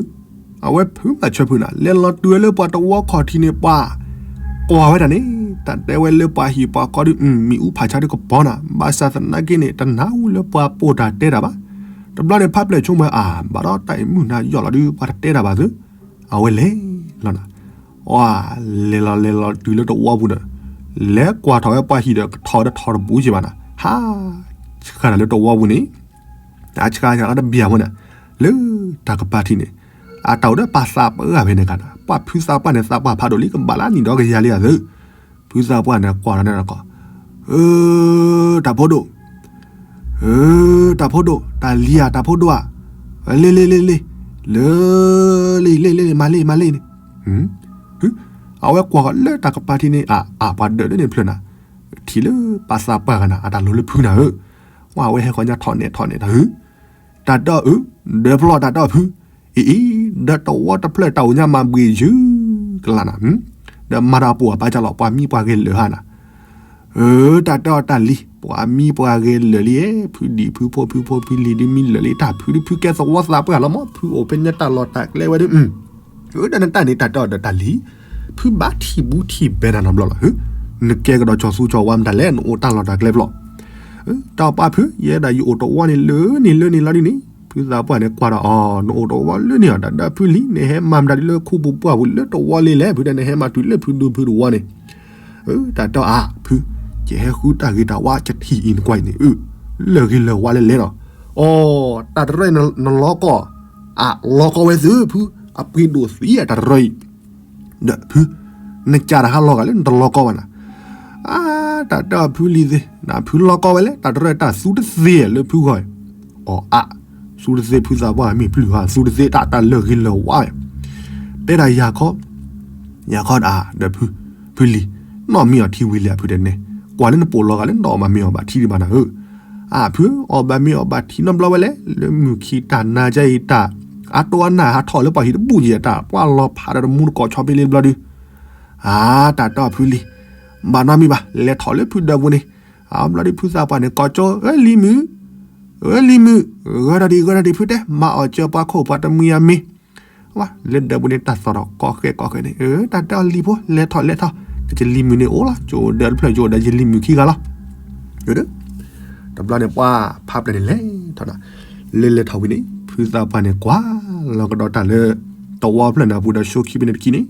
အဝဲဖုးမၤဆၢဖုးနၤ လဲၤလီၤတုၤဝဲလၢပှၤတဝီခီၣ်ထံးန့ၣ် ပှၤကွၢ်ဝဲဒၣ်န့ၣ် တၢ်တဲဝဲလၢပှၤဟံၣ်ပှၤဃီဒုး မ့ၣ်အူဖးဆါဒုးကပီၤနၤ ဘၣ်ဆၣ်သနာ်က့န့ၣ် တနၢ်ဟူလၢပှၤပိာ်တၢ်တဲတၢ်ဘၣ်. တဘျီန့ၣ် ဖးဖျဲၣ်ဆိကမိၣ်အါ ဘၣ်ဒီးတၢ်အံၤမုၢ်နၤယီၢ်လီၤဒုး ပှၤတတဲတၢ်ဘၣ်သု အဝဲလဲၤလီၤနၤ အလဲၤလီၤလဲၤလီၤတုၤလၢတဝီပူၤဒီး လဲၤကွၢ်ထီၣ်ဝဲပှၤဟံၣ်ဒီး ကထီၣ်ဝဲတထီၣ်တဘူးက့ဘၣ်နၤ ဟး ဆှၣ်နၤလၢတဝီပူၤန့ၣ် အဆှၣ်ဆှၣ်လီၤတဘျီဝဲန့ၣ် လၢတၢ်ကပၤထံးန့ၣ် အတၢ်အိၣ်ဒီးပှၤသးပှၢ်ဂၤဖဲန့ၣ်ကဒီး ပှၤဖုသးပှၢ်န့ၣ် သးပှၢ်ဖးဒိၣ်လံ ကဘၣ်လၢနံၣ်ဒီကယၤလံဧါသု ဖုသးပှၢ်န့ၣ် ကွၢ်လီၤန့ၣ်ကီး အၢ တၢ်ဖိဒိၣ် အၢ တၢ်ဖိဒိၣ် တၢ်လံၤဧါ တၢ်ဖိဒိၣ်ဧါ လ့လ့လ့လ့ လၢ လ့လ့လ့ မၤလ့ မၤလ့န့ၣ် အဝဲကွၢ်ဃီၤလၢတၢ်ကပၤထံးန့ၣ် အ အပှၤဒၢးလၢန့ၣ်ဖျၢၣ်နၤ ထံၣ်လၢပှၤသးပှၢ်ဂၤနၤ အတၢ်လိၤလၢဖုနၤဧၢ ဝဲအဝဲဟဲဃီၤညါထီၣ်နဲၣ်ထီၣ်နဲၣ်တၢ်ဟု တၢ်တဲအီၤအု ဒီးဖျီတၢ်တဲအီၤဖု အံၤအံၤ ဒီးတဝီတဖျၢၣ်တၢ်အိၣ်ညါမၤဘှံးယုၢ်ကလးနၤ ဒီးမၤတၢ်ပိာ်အပၢ်ကလီၤ ပှၤမံပှၤဂဲၤလၢာ်ဟါနၤ အၢ တၢ်တဲအီၤတၢ်လံၤ ပှၤမံပှၤဂဲၤလၢာ်လံ ဖုဒံးဖုဖိ ဖုဖိဖုလံၤဒုးမံလၢာ်လံ တၢ်ဖုဒုးဖုကဲသဝီသးပှၢ်လီၤမး ဖုအိၣ်ဖဲညါတၢ်လီၢ်တၢ်ကျဲဝဲဒုး အၢ ဒီးနတၢ်န့ၣ် တၢ်တဲအီၤဒီးတၢ်လံၤ ဖုဘၣ်ထံၣ်ဘူးထံၣ်ဘဲနၤနီတဘျီလီၤ နကဲကဒီးကၠီၤသူကၠီၤဝါမတၤလဲၣ် နအိၣ်တၢ်လီၢ်တၢ်ကျဲဘျီ တၢ်ပာ်ဖု ယဲဒၣ်ယအိၣ်တဝီန့ၣ်လၢန့ၣ်လၢန့ၣ်လီၤဒ်န့ၣ် ဖုသးပှၢ်န့ၣ်ကွၢ်ဒီးအီၤ နအိၣ်တဝီလၢန့ၣ်အီၤ တၢ်ဒီးဖုလံၤ နဟဲမၤမတၤဒ်လၢခူပူၤပှၢ်ပူၤလၢတဝီလံလဲၣ် ဖုဒီးနဟဲမၤတုၤလၢဖုဒူဖုတဝီန့ၣ် တၢ်တဲအီၤအါဖု ယဟဲဃုတၢ်ဂ့ၤတၢ်ဝါကထံၣ်အံၤနကွၢ်အံၤန့ၣ် အၢ လၢာ်ဂ့ၤလၢာ်ဝါလဲၣ်လဲၣ်နီၤ အီ တၢ်တရၢအံၤနလီၤကီ အလီၤကီဝဲသုဖု အပှ့ၤဒိၣ်သံအတၢ်တရၢအံၤ ဒီးဖု နကးတၢ်ဟးလီၤဂာ်လၢနတလီၤကီဘၣ်နၤ အါ တၢ်တဲအီၤဖုလံၤသ့ၣ် နဖုလီၤကီဝဲလဲၣ် တၢ်တရၢတၢ်သူတသ့လၢဖုဂီၢ် အီ အါ သူတသ့ဖုသးပှၢ်မ့ၢ်ပျုၢ်ဟါ သူတသ့တၢ်တၢ်လၢာ်ဂ့ၤလၢာ်ဝါ တဲဒၣ်ယၤခီ ယၤခီဒၣ်ဒီးဖု ဖုလံၤ နီၢ်မ့ၢ်အီၤထံဝံၤလံဖုတဲန့ၣ် ကွၢ်လၢနပိာ်လီၤဂာ်လၢနတအီၣ်ဘၣ်မ့ၤအီၣ်ဘၣ်ထံဒံးဘၣ်နၤဧၢ အါဖု အီၣ်ဘၣ်မ့ၤအီၣ်ဘၣ်ထံနီတဘျီဝဲလဲၣ် လၢမုၢ်ခံတၢ်နၤကဲအံၤတၢ် အတိအနၢ်ဟးထီၣ်လၢပှၤဟံၣ်တဘူၣ်ယဲၢ်တၢ် ပှၢ်လီၤဖးဒီးတမူတကိးဆီဖဲလံတဘျီဒု အါ တၢ်တဲအီၤဖုလံၤ ဘၣ်နီတမံၤဘၣ် လဲၤထီၣ်လၢဖုဒၢးပူၤန့ၣ် အါဘျီဒုဖုသးပှၢ်န့ၣ် ကိးကၠိ အၢလံၤမုၣ် အၢလံၤမုၣ် ဂၢၢ်ဒီးဒံး ဂၢၢ်ဒီးဒံးဖုတဲ မၤအီၣ်ကၢပှၤခိၣ်ပှၤတမှံၤအမ့ၤ ဝဲ လၢဒၢးပူၤန့ၣ် တၢ်သီၣ်ထီၣ်ကီခဲကီခဲန့ၣ် အၢ တၢ်တဲအီၤလံၤဖိ လဲၤထီၣ်လဲၤထီၣ် တၢ်ကလံၤမုၣ်န့ၣ်အိၣ်လီၤ ကၠိဒၢးတဖျၢၣ်ကၠိဒၢးယလံၤမုၣ်ခံဂၤလီၤ တဘျီန့ၣ် ပှၤဖးဖျဲၣ်န့ၣ်လဲၤထီၣ်ဒီး လဲၤလဲၤထီၣ်ဝံၤန့ၣ် ဖုသးပှၢ်န့ၣ် ကွၢ်လီၤကဒီးတၢ်လၢ တဝီဖျၢၣ်န့ၣ်ပူၤဒီး ဆိခံဖဲန့ၣ်တခံန့ၣ်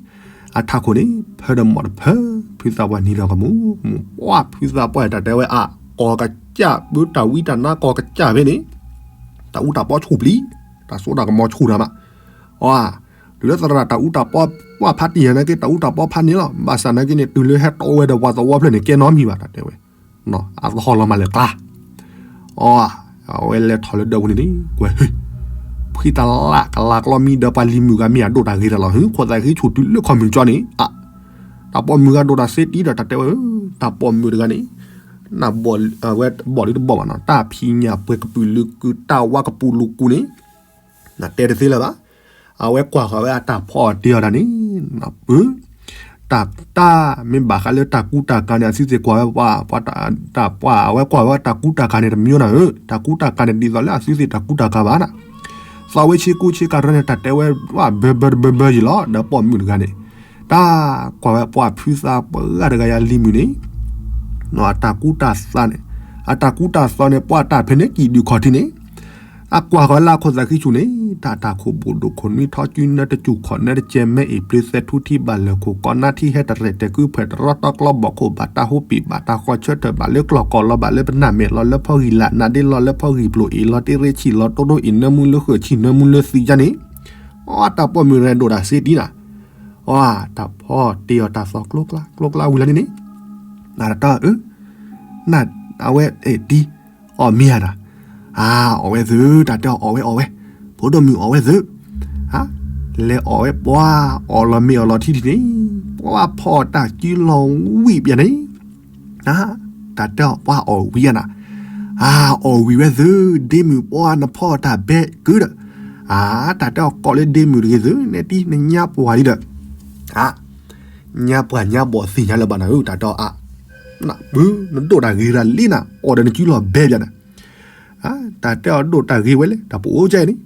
အထးခိၣ်န့ၣ် ဖၢဒီးမီၣ်တဖၢ ဖုသးပှၢ်နံၤလီၤကမူ မူၣ်ပှၢ်ဖုသးပှၢ်တၢ်တဲဝဲအါ ကိးကစၢ် ပၢတၢ်ဝံတၢ်နါကိးကစၢ်ဖဲန့ၣ် တၢ်အူတၢ်ပီဆူၣ်ပျံၤ တၢ်စိတၢ်ကမီၤဆူၣ်တၢ်မး အီ တုၤလၢသရၣ်တၢ်အူတၢ်ပီ ပှၢ်ဖးတံၢ်ယၤနာ်က့ တၢ်အူတၢ်ပီဖးန့ၣ်လီၤ ဘၣ်ဆၣ်နာ်က့န့ၣ် တုၤလၢဟဲတီဝဲဒီးပှၤသဝီဖျၢၣ်န့ၣ် ကဲနီတမံၤဘၣ် တၢ်တဲဝဲ အသဟီၣ်လီၤမးလၢကျါ အီ အဝဲလဲၤထီၣ်လၢဒၢးပူၤန့ၣ်န့ၣ် ကွဲး ဖှံတလးကလးကျီမံဒီးပှၤလံၤမုၣ်ဂၤမ့ၢ်အဒိၣ်တၢ်ဂ့ၤတၢ်လီၤ ဟု ခိၣ်သးဃံဆူၣ်တုၤလၢခီၣ်မုၢ်ကၠီန့ၣ် အ တၢ်ပိာ်မုၣ်ဂၤဒိၣ်တၢ်စ့တံၢ်ဒီးတၢ်တဲဝဲ တၢ်ပိာ်မုၣ်တဂၤန့ၣ် နဘီၣ် အဝဲဘီၣ်ဒုတဘီၣ်ဘၣ်နီၤ တၢ်ဖံးညၣ်ပှဲၤကပုာ်လုာ်ကုာ် တၢ်ဝါကပူၤလူၤကူန့ၣ် နတဲတသ့လၢၤဘၣ် အဝဲကွၢ်ဃီၤဝဲအတၢ်ဖီအီၣ်တ့ၢ်အီၤတၢ်န့ၣ် နပု တၢ် တၢ်မ့ၢ်ဘၣ်ဃးလၢတၢ်ကူတၢ်ကၤန့ၣ် အသုသ့ၣ်ကွၢ်ဝဲပှၤ ပှၤတၢ်ပှၢ် အဝဲကွၢ်ဝဲတၢ်ကူတၢ်ကၤန့ၣ် တမံၤနၤဧၢ တၢ်ကူတၢ်ကၤန့ၣ် ဒ်သိးလၢအသုသ့ၣ်တၢ်ကူတၢ်ကၤဘၣ်နၤ သးဝဲဆ့ကူဆ့ကၤရၢန့ၣ် တၢ်တဲဝဲဝဲဘၢဘၢတဘၢဘၢယံၤလီၤ ဒီးပိာ်မုၣ်တဂၤန့ၣ် တၢ်ကွၢ်ဝဲပှၤဖုသးပှၢ်တဂၤယၤလံၤမုၣ်န့ၣ် အတၢ်ကူတၢ်သးန့ၣ် အတၢ်ကူတၢ်သးန့ၣ် ပှၤတၢ်ဖဲန့ၣ်ကံၣ်ဒုးခီၣ်ထံးန့ၣ် အကွၢ်ဃီၤလၢအခိၣ်သးဃံဆူၣ်န့ၣ် တၢ်တၢ်ခိၣ်ဘိၣ်ဒိၣ်ခိၣ်နွံထီၣ်ကုနၢတစူၢ်ခီၣ်နၢတကဲမဲအ့ၣ်ပျ့သဲထူထံဘၣ်လၢာ်ခိၣ်ကီနါထံဟဲတရဲၣ်တဲာ်ကုဖှဲၣ် တရီတီကျီဘီၣ်ခိၣ်ဘၣ်တၢ်ဟူပံာ်ဘၣ်တၢ်ဃီဆၢထၢၣ်ဘၣ်လၢကျီၢ်ကီၢ်လီၤဘၣ်လၢပနၢ်မဲာ်လီၤလၢဖီဂံၢ်လၢ်နးဒ့လီၤလၢဖီဂံၢ်ပျိၣ်အ့ၣ်လီၤတ့ရ့ဆံၣ်လီၤတိၢ်ဒိၣ်အ့ၣ်နၢမူလၢဃၢၤဆံၣ်နၢမူလၢသံယါန့ၣ် အတၢ်ပိာ်မုၣ်ရဲၣ်ဒိၣ်တၢ်စ့တံၢ်နၤ အတၢ်ဖီတ့ၢ်အီၤတၢ်သီကျိကျါကျိကျါဝံၤလီၤန့ၣ်န့ၣ် နတၢ်အၢ န အဝဲအဲၣ်တံၢ် အီၣ်မ့ၤဧါနၤ အအီၣ်ဝဲသု တၢ်တဲအီၤအီၣ်ဝဲအီၣ်ဝဲ ဖိဒိၣ်မုၣ်အီၣ်ဝဲသု လဲၤအီၣ်ဝဲပှၤ အီၣ်လီၤမ့ၤအီၣ်လီၤထံထံန့ၣ် ပှၤဖီၣ်တၢ်ကံလီၤဝံၣ်ပျဲန့ၣ် တၢ်တဲအီၤပှၤအီၣ်ဝံၤဧါနၤ အအီၣ်ဝံၤဝဲသု ဒ့မုၣ်ပှၤနဖီၣ်တၢ်ဘဲကုဒီး အတၢ်တဲအီၤ ကိးလၢဒ့မုၣ်တဂ့ၤသု နဲတံၢ်နညါပှၢ်လံဒီး အ ညါပှၢ်ညါဘီၣ်သ့ၣ်ညါလၢၤဘၣ်နၤဧၢ တၢ်တဲအီၤအါ နပု နဒိၣ်တၢ်ဂ့ၤတၢ်လံနၤ အီၣ်ဒီးနကံလီၤဘဲပျဲနၤ တၢ်တဲအီၤဒိၣ်တၢ်ဂ့ၤဝဲလဲၣ် တၢ်ပအိၣ်ကဲအံၤန့ၣ်,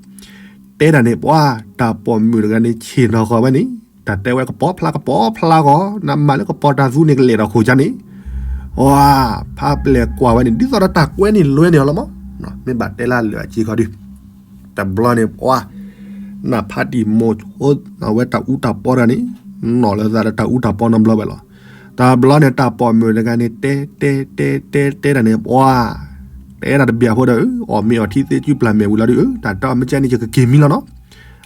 တဲတၢ်န့ၣ် ပှၤတၢ်ပိာ်မုၣ်တဂၤန့ၣ် ဆ့ၣ်နီၤဃီၤဝဲန့ၣ်, တၢ်တဲဝဲကပီၤဖျါကပီၤဖျါဂီၤ, နမၤလၢကပီၤတၢ်သူန့ၣ်ကလဲၤဒီးဃိၣ်ကါန့ၣ်, ဝါ, ဖးပျဲၢ်ကွၢ်ဝဲန့ၣ် ဒ်သိးဒီးတၢ်ကွဲန့ၣ်လွဲန့ၣ်အီၤလီၤမး, မ့ၢ်ဘၣ်တဲလၢလၢာ်အစ့ခီဒုး, တဘျီန့ၣ်ပှၤ နဖးတံၢ်မိၤဆိ အဝဲတၢ်အူတၢ်ပီတဂၤန့ၣ်, နီၣ်လၢသးဒီးတၢ်အူတၢ်ပီနီတဘျီဝဲလီၤ. တဘျီန့ၣ် တၢ်ပိာ်မုၣ်တဂၤန့ၣ် တဲတဲတဲတဲတဲတၢ်န့ၣ် ပှၤ တဲဒၣ်တဘျီဖိဒီး အီၣ်မ့ၤအီထံသ့စုပျၢ်မဲာ်ဝံၤလီၤဒီး တၢ်တဲအီၤမ့ၢ်ကဲန့ၣ် ယကက့ၤမံလီၤနီၤ,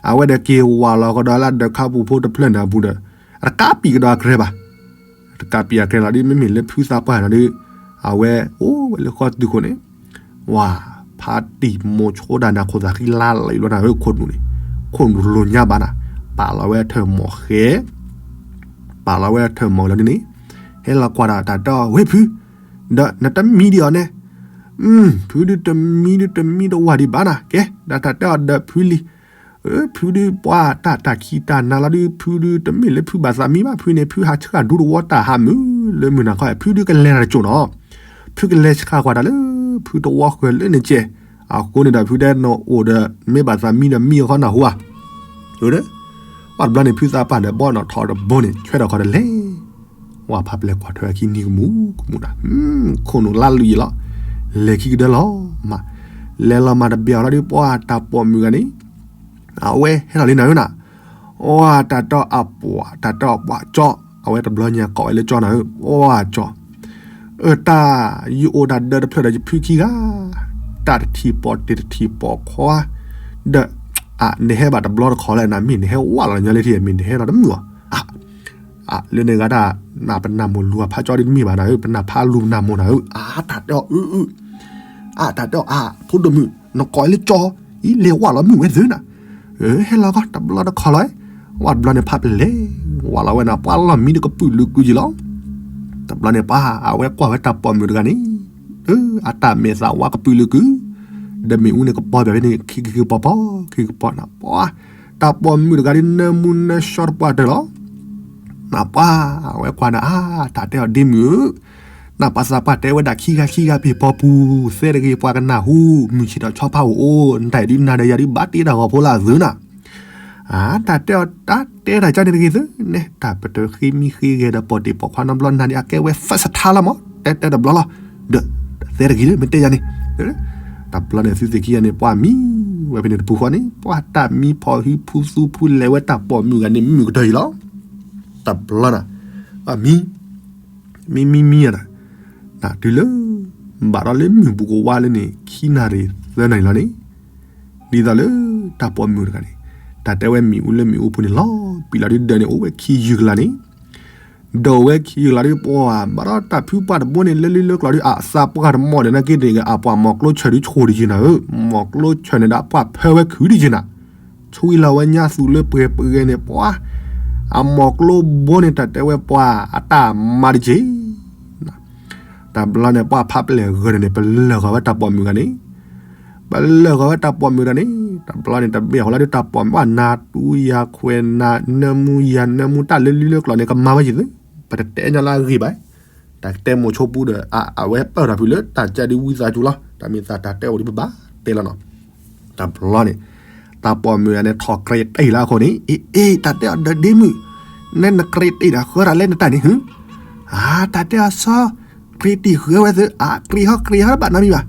အဝဲဒီးက့ၤဝၢ်လီၤကဒီးလၢဒၢးခါပူၤဖိတဖျၢၣ်န့ၣ်အပူၤဒီး အတကးပံာ်ကဒီးအကြဲဘၣ် တကးပံာ်အကြဲလီၤဒ် မ့မ့ၢ်လၢဖုသးပှၢ်န့ၣ်ဒီး အဝဲအိၣ်ဝဲလၢဃီတုၤခိၣ်န့ၣ်, ဝါ, ဖးတံၢ်မိၤဆိဒၣ်န့ၣ် အခိၣ်သးဃံလၤလီၤအံၤလီၤနၤဧၢ ခိၣ်နူာ်န့ၣ်, ခိၣ်နူာ်လိၤညါဘၣ်နၤ, ပာ်လီၤဝဲထၢၣ်မီၢ်ဃဲ, ပာ်လီၤဝဲထၢၣ်မီၢ်လီၤဒ်န့ၣ်, ဟဲလီၤကွၢ်ဒီးတၢ်တဲအီၤ ဝဲဖု, ဒီးနတမံဒံးအီၤန့ၣ်, ဖုဒုးတမံဒုးတမံတဝၢ်ဒံးဘၣ်နၤ, ကဲ, ဒီးတၢ်တဲအီၤဒီးဖုလံ ဖုဒုးပှၤတၢ်တၢ်ခံးတၢ်နၤလီၤဒုး ဖုဒုးတမ့ၢ်လၢဖုဘၣ်သးမံဘၣ် ဖုန့ၣ်ဖုဟးဆှၣ်ဒူတဝီတၢ်ဟးမုာ်လၢမုၢ်နၤခီ ဖုဒုးကလဲၤတၢ်တကိၣ်နီၤ, ဖုကလဲၤဆှၣ်ကွၢ်တၢ်လၢ ဖုတဝီဃၢၤလၢနကဲး, အဃိန့ၣ်ဒီးဖုတဲနအိၣ်ဒီး မ့ၢ်ဘၣ်သးမံဒီးမံအီၤခီနၢ်ဟူဧါ, ပှၤတဘျီန့ၣ် ဖုသးပှၢ်ဒီးဘီနီၣ်ထီၣ်တဘိန့ၣ် ဆွဲထီၣ်ခီဒီးလဲၤ ဝဲဖးပျဲၢ်ကွၢ်ထွဲအခံနံၤကမူၤကမူၤဒၣ်, ခိၣ်နူာ်လါလူၤယံၤလီၤ, လဲၤခံကဒၢလီၤမး, လဲၤလီၤမးတဘၣ်အီၤလီၤဒုး ပှၤတၢ်ပိာ်မုၣ်ဂၤန့ၣ်, အဝဲဟဲထီၣ်လံနၤဧၢနၤ, အတၢ်တဲအီၤအပှၤ တၢ်တဲအီၤပှၤကၠီ, အဝဲတဘျီညါကိးဝဲလၢကၠီနၤဧၢ, ပှၤကၠီ အတၢ် ယအိၣ်တၢ်ဒၢတဖျၢၣ်ဒီးယဖုခံဂၤ, တၢ်တထံၣ်ပိာ်တ့ၢ်တထံၣ်ပိာ်ခွါ, ဒီး အ နဟဲဘၣ်တဘျီတခီလၢနၤ မ့ၢ်နဟဲဝးလီၤညီလၢထံ မ့ၢ်နဟဲလီၤတမုာ်အီၤ, အ လၢန့ၣ်ဂၤတၢ် နပနၢ်မိၢ်လူၤအဖးကၠီဒ်တမ့ၢ်ဘၣ်နၤဧၢ ပနၢ်ဖးလူၤပနၢ်မိၢ်နၤဧၢ အတၢ်တဲအီၤအုအု အတၢ်တဲအီၤအဖိဒိၣ်မုၣ် နကိးလၢကၠီ အံၤလဲၤဝးလီၤမုာ်ဝဲသ့နၤ, ဟဲလီၤကီး တဘျီတခီလီၤ, ဝးတဘျီန့ၣ်ဖးပလဲၤ ဝးလီၤဝဲနၤ ပှၤလီၢ်မံတကပုာ်လုာ်ကုာ်ယံၤလီၤ, တဘျီန့ၣ်ပှၤ အဝဲကွၢ်ဝဲတၢ်ပိာ်မုၣ်တဂၤန့ၣ်, အတၢ်မဲာ်သးဝါကပုာ်လုာ်ကုာ်, ဒီးမ့ၣ်အူန့ၣ်ကပီၤဘၣ်ဖဲန့ၣ် ခံကပီၤပီၤ ခံကပီၤနၤ ပှၤ တၢ်ပိာ်မုၣ်တဂၤဒ်နၢမူနၢဆှီတပှၢ်တၢၢ်လီၤ နပှၤ အဝဲကွၢ်နၤ အါ တၢ်တဲအီၤဒ့မုၣ်ဧၢ, နပှၤသးပှၢ်တဲဝဲဒၣ်ခံဂၤခံဂၤဖဲပီပူၤ, သဲတဂ့ၤပှၤကနၢ်ဟူ, မုၢ်ဆ့ၣ်ထီၣ်ဆီဖါအိၣ်အိၣ်, နတၢ်အံၤဒုးနၤဒီးယၤဒုးဘၣ်တ့တၢ်ဂီၤဖိလၢအသုနၤ, အါ တၢ်တဲအီၤတၢ်တဲတၢ်ကၢန့ၣ်တဂ့ၤသု, နဲ တၢ်ပတဃ့မံဃ့ဂဲၤဒီးပိာ်တ့ၢ်ပိာ်ခွါနီတဘျီ နၤန့ၣ် အကဲဝဲ first time လီၤမး, တဲတဲတဘျီလီၤ, ဒီး သဲတဂ့ၤလၢမ့ၢ်တဲယၤန့ၣ် တဘျီန့ၣ် သုသ့ၣ်ခံဂၤန့ၣ် ပှၤမံဝဲဖဲန့ၣ်တပူၤဃီန့ၣ် ပှၤတၢ်မံဖီၣ်ဟုဖုသူဖုလဲၤဝဲတၢ်ပိာ်မုၣ်ဂၤန့ၣ် မုာ်ကတၢၢ်အံၤလီၤ, တဘျီနၤ, အမံ, မံမံမံနၤ, နတုၤလၢ ဘၣ်ဒီးလၢမုၢ်ပူၤကဝါလၢန့ၣ် ခံနၣ်ရံၣ်သၢနၣ်ရံၣ်လီၤန့ၣ်, ဒ်သိးလၢ တၢ်ပိာ်မုၣ်တဂၤန့ၣ် တၢ်တဲဝဲမ့ၣ်အူလၢမ့ၣ်အူပူၤန့ၣ်လီၤ, ပံာ်လီၤဒုးဒၢးန့ၣ် အိၣ်ဝဲခံယုၢ်ကလးန့ၣ် ဒီးဝဲခံယုၢ်ကလးဒုး ပှၤဘၣ်ဒီးတၢ်ဖုပှၢ်တဘိန့ၣ် လၢလံလၢကျီၤဒုး အသးပှၢ်တမီၢ်န့ၣ် နာ်က့န့ၣ် အပှၤမီၤကျိဆၢၣ်ဒုးဆိၣ်တယုၢ်နၤဧၢ, မီၤကျိဆၢၣ်န့ၣ်ဒီး အပှၢ်ဖၢဝဲခုၣ်တယုၢ်နၤ, ဆွံလီၤဝဲညါသူၣ်လၢပှဲၤပှဲၤန့ၣ် ပှၤ အမီၤကျိဘိန့ၣ် တၢ်တဲဝဲပှၤ အတၢ်မၤတက့ၢ် တဘျီန့ၣ် ပှၤဖးပလဲၢ်ဂၢၢ်န့ၣ် ပလၢၢ်ဃီၤဝဲတၢ်ပိာ်မုၣ်ဂၤန့ၣ်, ပလၢၢ်ဃီၤဝဲတၢ်ပိာ်မုၣ်တဂၤန့ၣ်, တဘျီန့ၣ် တဘ့ၣ်ဃီလၢဒုးတၢ်ပိာ်မုၣ် နၤတူယၤခွဲးနၤ နၢမူယၤနၢမူ တၢ်လၢလံလၢကျီၤန့ၣ် ကမၤဝဲယံၤသု, ပတတဲညီလၢအဂ့ၢ်ဘၣ်, တၢ်ကတဲမိၤဆိပူဒီး အဝဲပၢၢ်ထီၣ်ဖုလၢတၢ်ကဲဒုးဝံသးစူၤလီၤ, တၢ်မ့ၢ်သးတၢ်တဲအိၣ်ဒုးပဘၣ်တဲလီၤနီၤ, တဘျီန့ၣ် တၢ်ပိာ်မုၣ်ဂၤန့ၣ် ထီၣ်ကြဲးတ့ၢ်လၢအဃိန့ၣ်, အ့ၣ် အ့ၣ် တၢ်တဲအီၤဒီးဒ့မုၣ်, နဲနကြဲးတ့ၢ်ဒီးဃၢတၢ်လဲၣ်နတၢ်န့ၣ်ဟု, အါ တၢ်တဲအီၤစီၤ, ကြဲးတ့ၢ်ဃၢဝဲသ့, အါ ကြဲးဟီကြဲးဟီတဘၣ်နီတမံၤဘၣ်,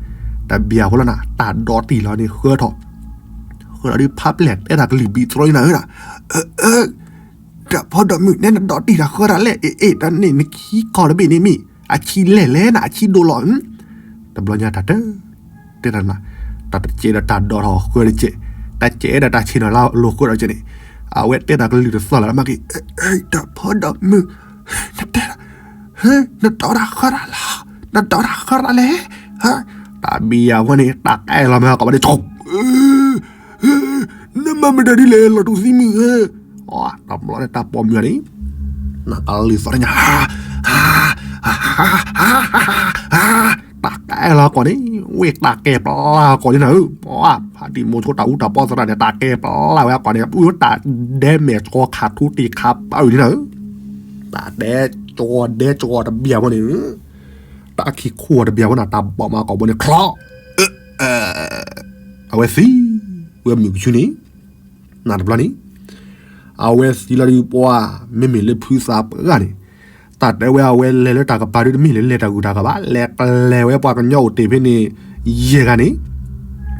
တဘၣ်ဖိလီၤနၤ တၢ်ဒိးတ့ၢ်လီၤန့ၣ်ဃၢထီၣ်, ဃၢဒီးဖးပလဲၢ်တဲတၢ်ကလုၢ်ဘံၣ်တြီလံနၤဧၢ, အၢ အၢ ဒီးဖိဒီးမုၣ် နဲနဒိးတ့ၢ်တၢ်ဃၢတၢ်လဲၣ်, အ့ၣ် အ့ၣ် တၢ်န့ၣ်နခံကီၢ်တဘ့ၣ်န့ၣ်မ့ၢ် အဆံလဲၣ်လဲၣ်နၤ အဆံဒိၣ်လီၤ, တဘျီညါတၢ်တ တဲတၢ်နၤ, တၢ်တစဲးဒီးတၢ်ဒိးထီၣ်ဃၢတစဲး, တၢ်စဲးဒီးတၢ်ဆ့ၣ်နီၤလၢအလိၤဃၢဒီးကဲန့ၣ်, အဝဲတဲတၢ်ကလုၢ်တသီၣ်လၢမၤက့ၤ, ဒီးဖိဒီးမုၣ်, နတဲ, နဒိးတၢ်ဃၢတၢ်လဲၣ်, နဒိးတၢ်ဃၢတၢ်လဲၣ်, တၢ်ဘံယၤဝဲန့ၣ် တၢ်ကဲလီၤမ့ၢ်ကီးဘၣ်န့ၣ် နမၤမတၤဒ်လဲၣ် လီၤတူာ်သံမုၣ်ဧၢ, တဘျီန့ၣ် တၢ်ပိာ်မုၣ်န့ၣ်, နကလုၢ်သီၣ်ညါ, တၢ်ကဲလီၤကီးန့ၣ်, ဝ့ၢ်တၢ်ကဲပျၢ်ကီးန့ၣ်နၤဧၢ, ဖါတံၢ်မိၤဆိတၢ်အူတၢ်ပီသရၣ်န့ၣ် တၢ်ကဲပျၢ်ဝဲကီးန့ၣ် ပှၤတၢ်ဒဲမဲာ်ကီခးထူတံၢ်ခးပၢ်န့ၣ်နၤဧၢ, တၢ်ဒဲကီဒဲကီတဘံၣ်ဖိန့ၣ်, တၢ်ခံခိၣ်တဘံၣ်ဖိန့ၣ် တၢ်ဘီၣ်မၤကီးဘိန့ၣ် ချီ, အ အဝဲသံဝဲမုၢ်ကဆူန့ၣ်, နတဘျီန့ၣ် အဝဲသံလီၤဒုးပှၤ မ့မ့ၢ်လၢဖုသးပှၢ်န့ၣ်, တၢ်တဲဝဲအဝဲလဲၤလၢတၢ်ကပၤဒုးတမ့ၢ်လၢလဲၤတၢ်ဂုၤတၢ်ဂၤဘၣ်, လဲၤကျဲၤဝဲပှၤကညီအိၣ်တ့ၢ်ဖဲန့ၣ် ယဲၢ်ဂၤန့ၣ်,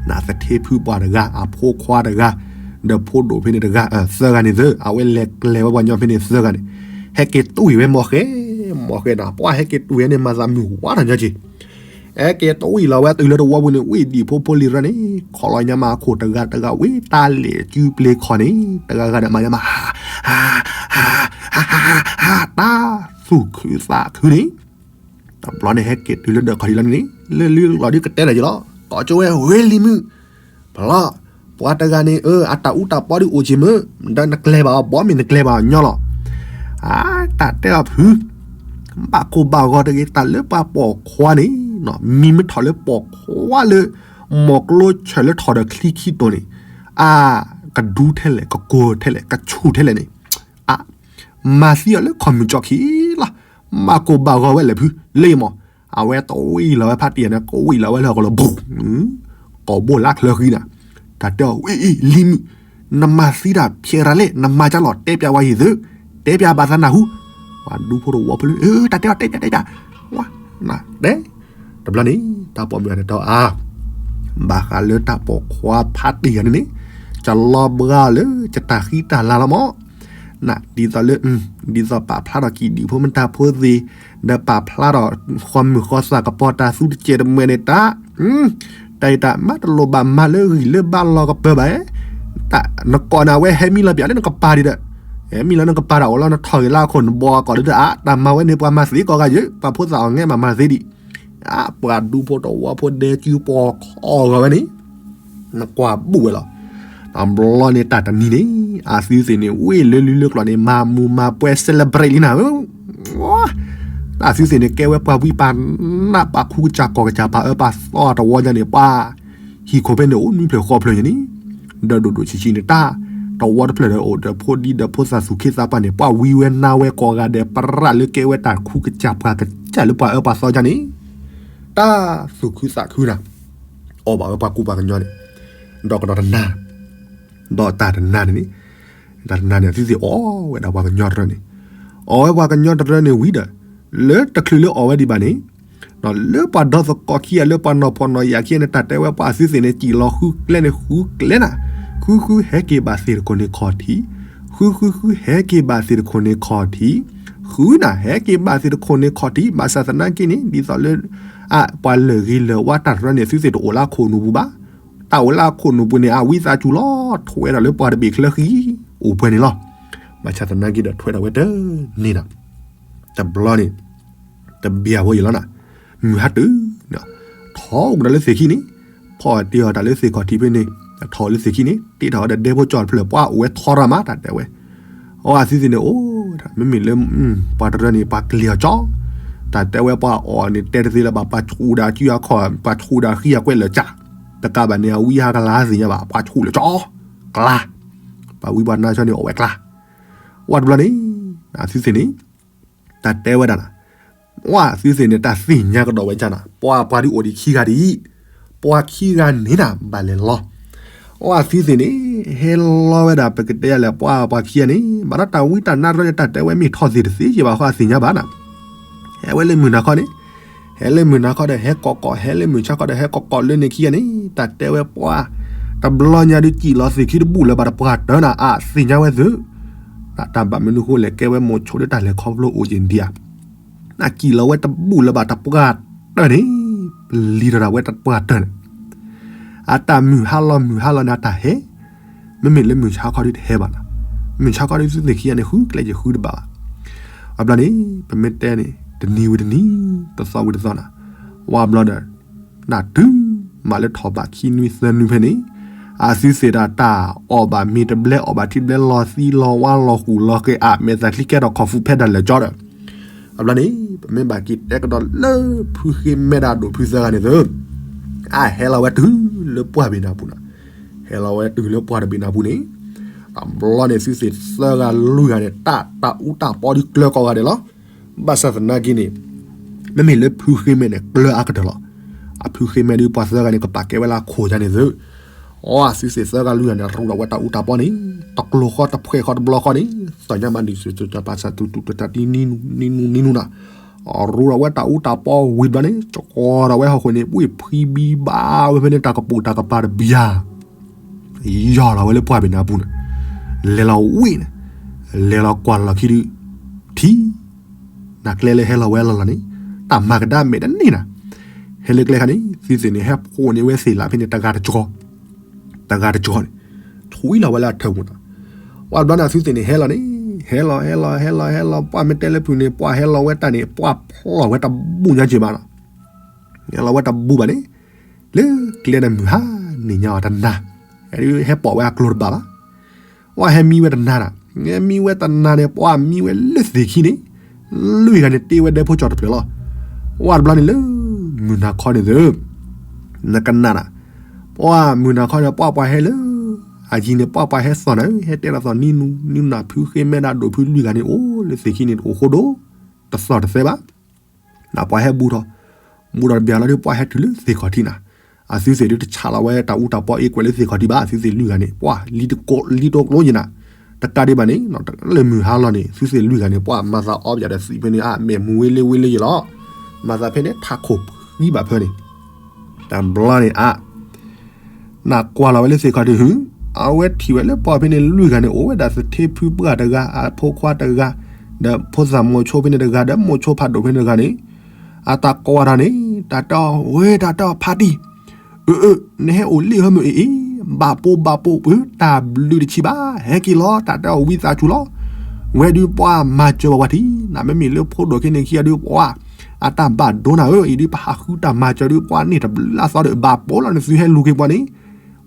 နသထ့ဖုပှၢ်တဂၤ အဖိခွါတဂၤ, ဒီးဖိဒိၣ်ဖဲန့ၣ်တဂၤ, သၢဂၤန့ၣ်သၢ, အဝဲလဲၤကျဲၤဝဲပှၤကညီဖဲန့ၣ်သၢဂၤန့ၣ်, ဟဲက့ၤတွံၢ်ဝဲမီၢ်ဃဲ, မီၢ်ဃဲန့ၣ် ပှၤဟဲက့ၤတွံၢ်ဝဲန့ၣ် မၤသးမုၢ်ဝါထီၣ်ညီက့ၤ ဟဲက့ၤတွံၢ်လီၤဝဲတုၤလၢတဝီပူၤန့ၣ် ဝံၣ်ဒံၣ်ဖိဖိလံၤရၢန့ၣ် ခိးလီၤညါမးအခိၣ်တဂၤတဂၤ ဝံၣ်တၢ်လဲၤစုပျ့ၤခီၣ်န့ၣ် တဂၤဂၤဒီးမၤညါမး ဟါ ဟါ ဟါ ဟါ ဟါ တၢ်သူၣ်ခုသးခုန့ၣ်, တဘျီန့ၣ်ဟဲက့ၤတုၤလၢဒၢးခီၣ်ထံးလီၤန့ၣ်န့ၣ် လၢလံလီၤဒုးကတဲနၤက့ၤလီၤ ကိးကၠိဝဲဝ့လံၤမုၣ် ဖျီ ပှၤတဂၤန့ၣ် အၢ အတၢ်အူတၢ်ပီဒုးအိၣ်က့ၤမုၢ် ဒီးနကျဲၤဘၣ်အီၤ ဘီမ့ၢ်နကျဲၤဘၣ်အီၤညီလီၤ. အါ တၢ်တဲအီၤဖု ဘၣ်ကိၢ်ဘၣ်ဂီၤတဂ့ၤ တၢ်လၢပှၤပိာ်ခွါန့ၣ် မံမ့ၢ်ထီၣ်လၢပိာ်ခွါလၢ မိၢ်ကျိဆၢၣ်လၢထီၣ်ဒီးချံခံတိၤန့ၣ် အါ ကဒူထဲလဲၣ် ကကိၢ်ထဲလဲၣ် ကဆူၣ်ထဲလဲၣ်န့ၣ် အါ မၤသံအီၤလၢခီၣ်မုၢ်ကၠီခံလီၤ. ဘၣ်ကိၢ်ဘၣ်ဂီၤဝဲလဲၣ်ဖု လၢယမီၢ် အဝဲတဝံၣ်လီၤဝဲဖးတံၢ်န့ၣ် ကဝံၣ်လီၤဝဲလၢဟီၣ်ကလီၤ ဘူး ကိာ်ဘိလၢချၢဃံနၤ တၢ်တဲအီၤ အ့ အ့ လံၤမုၣ် နမၤသံတၢ်ဖျဲးရၤလဲၣ် နမၤကၢ်လီၤ တဲပျးဝဲယံၤသု တဲပျးဘၣ်သးနၢ်ဟူ ပှၤဒူဖိတဝီဖိလၢ တၢ်တဲအီၤ တဲပျး တဲပျး ဝါ နတဲ တဘျီန့ၣ် တၢ်ပိာ်မုၣ်န့ၣ်တဲအီၤ အါ ဘၣ်ဃးလၢတၢ်ပိာ်ခွါဖးတံၢ်ယၤန့ၣ်န့ၣ် ကလီၤဘှါလၢကတၢ်ဃံတၢ်လၤလီၤမး န ဒ်သိးလၢ ဒ်သိးပာ်ဖျါထီၣ်ကံၣ်ဒံၣ်ဖိမတၤဖိသ့ၣ် ဒီးပာ်ဖျါထီၣ်ဃီမုၢ်ဃီသးကပီၤတၢ်သူတစဲးတမှဲၤန့ၣ်တၢ် တၢ်အံၤတၢ်မးတလိၣ်ဘၣ်မၤလၢဂံၢ်လၢဘါလီၤကပၢၤဘၣ် နကိးနၤဝဲဟဲမံလီၤပၠးလၢနကပၤဒံးဒီး ဟဲမံလီၤနကပၤဒီးအိၣ်လီၤနထီၣ်ဂ့ၤလၢအခိၣ်နဘီကီးဒ်ဒီး အါ တၢ်မၤဝဲန့ၣ်ပှၤမၤသ့ကိးဂၤယၢၤ ပှၤဖိသၣ်အီၤငဲမးမၤသ့ဒံး အါ ပှၤဒူဖိတဝီဖိဒဲကၠူပီၤခီဂီၤဝဲန့ၣ် နကွၢ်ဘူးဝဲလီၤ. တဘျီန့ၣ်တၢ်တနံၤန့ၣ် အသုသ့ၣ်န့ၣ် ဝ့ၢ်လၢလံလၢကျီၢ်န့ၣ် မၤမူးမၤပွဲ celebrate လံနၤဧၢ တၢ်သုသ့ၣ်န့ၣ် ကဲဝဲပှၤဝံပှၤနးပှၤခူကစၢ်ကီၢ်ကစၢ်ပှၤအၢပှၤသီတဝီညါန့ၣ် ပှၤဟံၣ်ခိၣ်ဖဲန့ၣ် အိၣ်နွံဖျၢၣ်ဃိးဖျၢၣ်ညါန့ၣ် ဒီးဒိၣ်ဒိၣ်ဆံးဆံးန့ၣ် တၢ်တဝီတဖျၢၣ်ဒီးအိၣ်ဒီးဖိဒံဒီးဖိသၣ်သူၣ်ခ့သးပှၢ်န့ၣ် ပှၤဝံဝဲနါဝဲကိးဂၤဒဲး ပရၣ်လၢကဲဝဲတၢ်ခူကစၢ်ပှၤကစၢ်လၢပှၤအၢပှၤသီညါန့ၣ် တၢ်သူၣ်ခုသးခုနၤ အီၣ်ဘၣ်ဝဲပှၤကူပှၤကညီန့ၣ် ဒီးကဒီးတနၤ ဒီးတၢ်တနၤန့ၣ်န့ၣ် တၢ်တနၤန့ၣ် သုသ့ၣ်အီၣ်ဝဲဒၣ်ပှၤကညီတရၢန့ၣ် အီၣ်ဝဲပှၤကညီတရၢန့ၣ်ဝံၤဒီး လၢတချုးလၢအီၣ်ဝဲဒံးဘၣ်န့ၣ် လၢပှၤဒီသကိးခံဂၤလၢပှၤနီၢ်ဖှီၣ်နီၢ်ယာ်ခံဂၤန့ၣ် တၢ်တဲဝဲပှၤသုသ့ၣ်န့ၣ် စံၣ်လီၤဃုကျဲန့ၣ်ဃုကျဲနၤ ဃုဃုဟဲက့ၤဘၣ်သ့ၣ်တခိၣ်န့ၣ်ခီၣ်ထံး ဃုဃုဃုဟဲက့ၤဘၣ်သ့ၣ်တခိၣ်န့ၣ်ခီၣ်ထံး ဃုနၤ ဟဲက့ၤဘၣ်သ့ၣ်တခိၣ်န့ၣ်ခီၣ်ထံး ဘၣ်ဆၣ်သနာ်က့န့ၣ် ဒ်သိးလၢ အါ ပှၤလၢာ်ဂ့ၤလၢာ်ဝါတၢ်တရၢန့ၣ် သုသ့ၣ်တအိၣ်လၢအခိၣ်နူာ်ပူၤဘၣ်. တၢ်အိၣ်လၢအခိၣ်နူာ်ပူၤန့ၣ် အဝံသးစူၤလီၤ ထွဲဒီးလၢပှၤတဘ့ၣ်ချၢဃံ အိၣ်ပှဲၤန့ၣ်လီၤ. ဘၣ်ဆၣ်သနာ်က့ဒီးထွဲဒီးဝဲတန့ၢ်ဒီး တဘျီန့ၣ် တဘျီဖိယံၤလီၤနၤ မုၢ်ဟါတုၤ ထီၣ်အိၣ်ကဒီးလၢသ့ၣ်ခံန့ၣ် ဖီၣ်တ့ၢ်အီၤတၢ်လၢသ့ၣ်ခီၣ်ထံးဖဲန့ၣ် ထီၣ်လၢသ့ၣ်ခံန့ၣ် တ့ထီၣ်ဝဲဒီးဒဲဖိကၠီတဖျၢၣ် ပှၤအိၣ်ဝဲထီရၣ်မး တၢ်တဲဝဲ အီၣ်အသုသ့ၣ်န့ၣ် အိၣ် မ့မ့ၢ်လၢ ပှၤတရၢန့ၣ် ပှၤကျ့ၤအီၤကၠီ တၢ်တဲဝဲပှၤအီၣ်န့ၣ် တဲတသ့လၢၤဘၣ် ပှၤဆူၣ်ဒၣ်စုအခီၣ် ပှၤဆူၣ်ဒၣ်ဃံအကွဲးလၢာ်ကၠၢ် တကးဘၣ်န့ၣ် အဝံဟးကလၤသ့ၣ်ညါဘၣ် ပှၤဆူၣ်လၢာ်ကၠီ ကျါ ပှၤဝံပှၤနါကၠီန့ၣ် အိၣ်ဝဲကျါ ဝဲတဘျီန့ၣ် အသုသ့ၣ်န့ၣ် တၢ်တဲဝဲဒၣ်နၤ ဝဲသုသ့ၣ်န့ၣ် တၢ်သ့ၣ်ညါကဒီးဝဲကၠၢ်နၤ ပှၤပှၤဒုးအိၣ်ဒံးခံဂၤဒံး ပှၤခံဂၤန့ၣ်နၤ ဘၣ်လဲၤလီၤ ဝဲသုသ့ၣ်န့ၣ် ဟဲလီၤဝဲဒၣ် ပကတဲယၤလဲၣ် ပှၤပှၤခံဂၤန့ၣ် ဘၣ်ဒီးတၢ်ဝံတၢ်နါတရၢန့ၣ် တၢ်တဲဝဲမ့ၢ်ထီၣ်သ့ၣ်တသ့ယံၤဘၣ်ဃီအသ့ၣ်ညါဘၣ်နၤ ဟဲဝဲလၢမုၢ်နၤခီန့ၣ် ဟဲလၢမုၢ်နၤခီဒီးဟဲကိးကိး ဟဲလၢမုၢ်ဆါခီဒီးဟဲကိးကိးလၢန့ၣ်ခံဂၤန့ၣ် တၢ်တဲဝဲပှၤ တဘျီညါဒုးစံၣ်လီၤသ့ၣ်ခံတဘူၣ်လၢၤဘၣ်တပှၢ်တၢၢ်နၤ အသ့ၣ်ညါဝဲသု တၢ်ဘၣ်မနုၤဃိလဲၣ် ကဲဝဲမိၤဆိဒၣ်တၢ်လဲၤခီဖျိအိၣ်က့ၤဒံးဧါ နစံၣ်လီၤဝဲတဘူၣ်လၢၤဘၣ်တပှၢ်တၢၢ်န့ၣ် ပလံၤထီၣ်ဒၣ်ဝဲတပှၢ်တၢၢ်န့ၣ် အတၢ်မုၢ်ဟါလီၤမုၢ်ဟါလီၤန့ၣ် အတၢ်ဟဲ မ့မ့ၢ်လၢမုၢ်ဆါခီဒုးတဟဲဘၣ်နၤ မုၢ်ဆါခီဒုးသုသ့ၣ်ခံဂၤန့ၣ် ဃုကျဲယံၤဃုတဘၣ်ဘၣ် အဘျီန့ၣ် ပမ့ၢ်တဲန့ၣ် တနံၤဝံၤတနံၤ တသီဝံၤတသီနၤ ဝဲဘျီဒီး နၢ်တုၤမးလၢထီၣ်ဘးခံနွံသၢနွံဖဲန့ၣ် အသုသ့ၣ်ဒၣ်တၢ်အီၣ်ဘၣ်မ့ၤတဘျဲအီၣ်ဘၣ်ထံတဘျဲ လီၤသံလီၤဝါလီၤဃူလီၤဃဲၤ အမဲာ်သၣ်ချံကဲထီၣ်ခီၣ်ဖူးဖဲဒၣ်လဲာ်ကၠီဒီး အဘျီန့ၣ် ပမ့ၢ်ဘၣ်က့ၤတဲကဒီးလၢဖုဃ့မဲဒၣ်ဒိၣ်ဖုသၢဂၤန့ၣ်သု အဟဲလီၤဝဲတုၤလၢပှၢ်ဘ့ၣ်နၢ်ပူၤနၤ ဟဲလီၤဝဲတုၤလၢပှၢ်တဘ့ၣ်နၢ်ပူၤန့ၣ် တဘျီန့ၣ်သုသ့ၣ်သၢဂၤလွံၢ်ဂၤန့ၣ် တၢ်တၢ်အူတၢ်ပီဒုးကျၢၤကိးဂၤဒဲးလီၤ. ဘၣ်ဆၣ်သနာ်က့န့ၣ် မ့မ့ၢ်လၢဖုဃ့မဲန့ၣ် ကျၢၤအါကတၢၢ်လီၤ. အဖုဃ့မဲဒုးပှၤသၢဂၤန့ၣ် ကပာ်ကဲဝဲလၢအခိၣ်ယါန့ၣ်သု, အီ အသုသ့ၣ်သၢဂၤလွံၢ်ဂၤန့ၣ် ရူးဒီးဝဲတၢ်အူတၢ်ပီန့ၣ် တကျိၤဃီတဖှဲးဃီတဘျီဃီန့ၣ် သးညါမးဒံးစၢၤစၢၤပာ်စၢၤတူတူတတံနံနူနံနူနံနူနၤ, ရူးဒီးဝဲတၢ်အူတၢ်ပီဝံၤတဘျီန့ၣ် ကီၤဒီးဝဲဟီၣ်ခိၣ်န့ၣ် ပှ့ၤဖှံဘံဘၣ်ဝဲဖဲန့ၣ် တၢ်ကပိာ်တၢ်ကပၤတဘျီ ယီၢ်လီၤဝဲလၢပှၢ်ဘ့ၣ်နၢ်ပူၤန့ၣ်, လဲၤလီၤဝံၤန့ၣ်, လဲၤလီၤကွၢ်လီၤခံဒုး, ထံ, နကျဲလၢဟဲလီၤဝဲလီၤလီၤန့ၣ်, တၢ်မၤကဒါမဲာ်တန့ၢ်နၤ, ဟဲလၢကျဲခါန့ၣ် သုသ့ၣ်န့ၣ် ဟဲဖှိၣ်န့ၢ်ဝဲသ့ၣ်လၢဖဲန့ၣ် တဂၤတကီၤ, တဂၤတကီၤန့ၣ်, ထွံလီၤဝဲလၢအထၢၣ်ပူၤန့ၣ်, ဝံၤတဘျီန့ၣ် သုသ့ၣ်န့ၣ် ဟဲလီၤန့ၣ်, ဟဲလီၤ ဟဲလီၤ ဟဲလီၤ ဟဲလီၤ ပှၢ်မ့ၢ်တဲလၢဖုန့ၣ် ပှၢ်ဟဲလီၤဝဲတၢ်န့ၣ် ပှၢ်ဖျီၣ်ဝဲတဘူၣ်ညါက့ၤဘၣ်နီၤ ဟဲလီၤဝဲတဘူၣ်ဘၣ်န့ၣ်, လၢကျဲန့ၣ်မုၢ်ဟါန့ၣ်ညါအီၤတနၤ, ဟဲဟဲပိာ်ဝဲအကျိတဘၣ်ဘၣ်, ဝံၤဟဲမံဝဲတနၤနီၤ, ဟဲမံဝဲတနၤန့ၣ် ပှၢ်မံဝဲလၢသ့ၣ်ခံန့ၣ်, လွံၢ်ဂၤန့ၣ်တ့ဝဲဒဲဖိကၠီၣ်တဖျၢၣ်လီၤ, ဝံၤတဘျီန့ၣ်လၢ မုၢ်နၤခီန့ၣ်သု, နကနၣ်နီၤ, ပှၢ်မုၢ်နၤခီန့ၣ် ပှၢ်ပှၤဟဲလၢ အယံၤန့ၣ် ပှၢ်ပှၤဟဲသီၣ်နၤဧၢ ဟဲတဲလီၤသီၣ်နံနူနံနူနၤ ဖုဃ့မဲဒီးဒိၣ်ဖုလွံၢ်ဂၤန့ၣ် အိၣ်လၢသ့ၣ်ခံန့ၣ် တအိၣ်ဃိဒိၣ်, တသီၣ်တသဲဘၣ်, နပှၤဟဲဘူးထီၣ်, ဘူးထီၣ်တဘျီလီၤဒီး ပှၢ်ဟဲတုၤလၢသ့ၣ်ခီၣ်ထံးနၤ, အသုသ့ၣ်ဒုးတဆးလီၤဝဲတၢ်အူတၢ်ပီအ့ကွဲးလၢသ့ၣ်ခီၣ်ထံးဘၣ် အသုသ့ၣ်လွံၢ်ဂၤန့ၣ် ပှၢ်လံတကိးလံတကျိယံၤနၤ, တကးဒံးဘၣ်န့ၣ် လၢမုၢ်ဟါလီၤန့ၣ် သုသ့ၣ်လွံၢ်ဂၤန့ၣ် ပှၢ်မၤသးအီပယၣ်ဒီးသံးဖဲန့ၣ် အမဲာ်မူဝဲလ့ဝဲလ့ယံၤလီၤ, မၤသးဖဲန့ၣ် ထးခိၣ်ဃံဘၣ်ဖဲန့ၣ် တဘျီန့ၣ်အါ, နကွၢ်လီၤဝဲလၢသ့ၣ်ခီၣ်ထံးဟု, အဝဲထံၣ်ဝဲလၢပှၢ်ဖဲန့ၣ်လွံၢ်ဂၤန့ၣ် အိၣ်ဝဲဒၣ်သထ့ဖုပှၢ်တဂၤ အဖိခွါတဂၤ, ဒီးဖိသၣ်မိၤဆိဖဲန့ၣ်တဂၤ ဒီးမိၤဆိဖးဒိၣ်ဖဲန့ၣ်တဂၤန့ၣ်, အတၢ်ကိးဝဲဒၣ်န့ၣ် တၢ်တဲအီၤ ဝဲတၢ်တဲအီၤဖါတံၢ်, အၢ အၢ နဟဲအိၣ်လံဟဲမုၢ်အ့ၣ်အ့ၣ်, ဘၣ်ပိဘၣ်ပိ တၢ်ဘျုးတဆံးဘၣ် ဟဲက့ၤလီၤ တၢ်တဲအီၤဝံသးစူၤလီၤ, ဝဲဒုးပှၢ်မၤစၢၤဘၣ်ပှၤထံး နမ့မ့ၢ်လၢဖိဒိၣ်က့န့ၣ်ခံဂၤဒုးပှၢ် အတၢ်ဘၣ်ဒိနၤဧၢ အံၤဒုးပဟးဃုတၢ်မၤစၢၤဒုးပှၢ်န့ၣ်တဘျုးလၢ်သီဒီး ဘၣ်ပိလီၤန့ၣ်သုဟဲလူၤက့ၤပှၤန့ၣ်,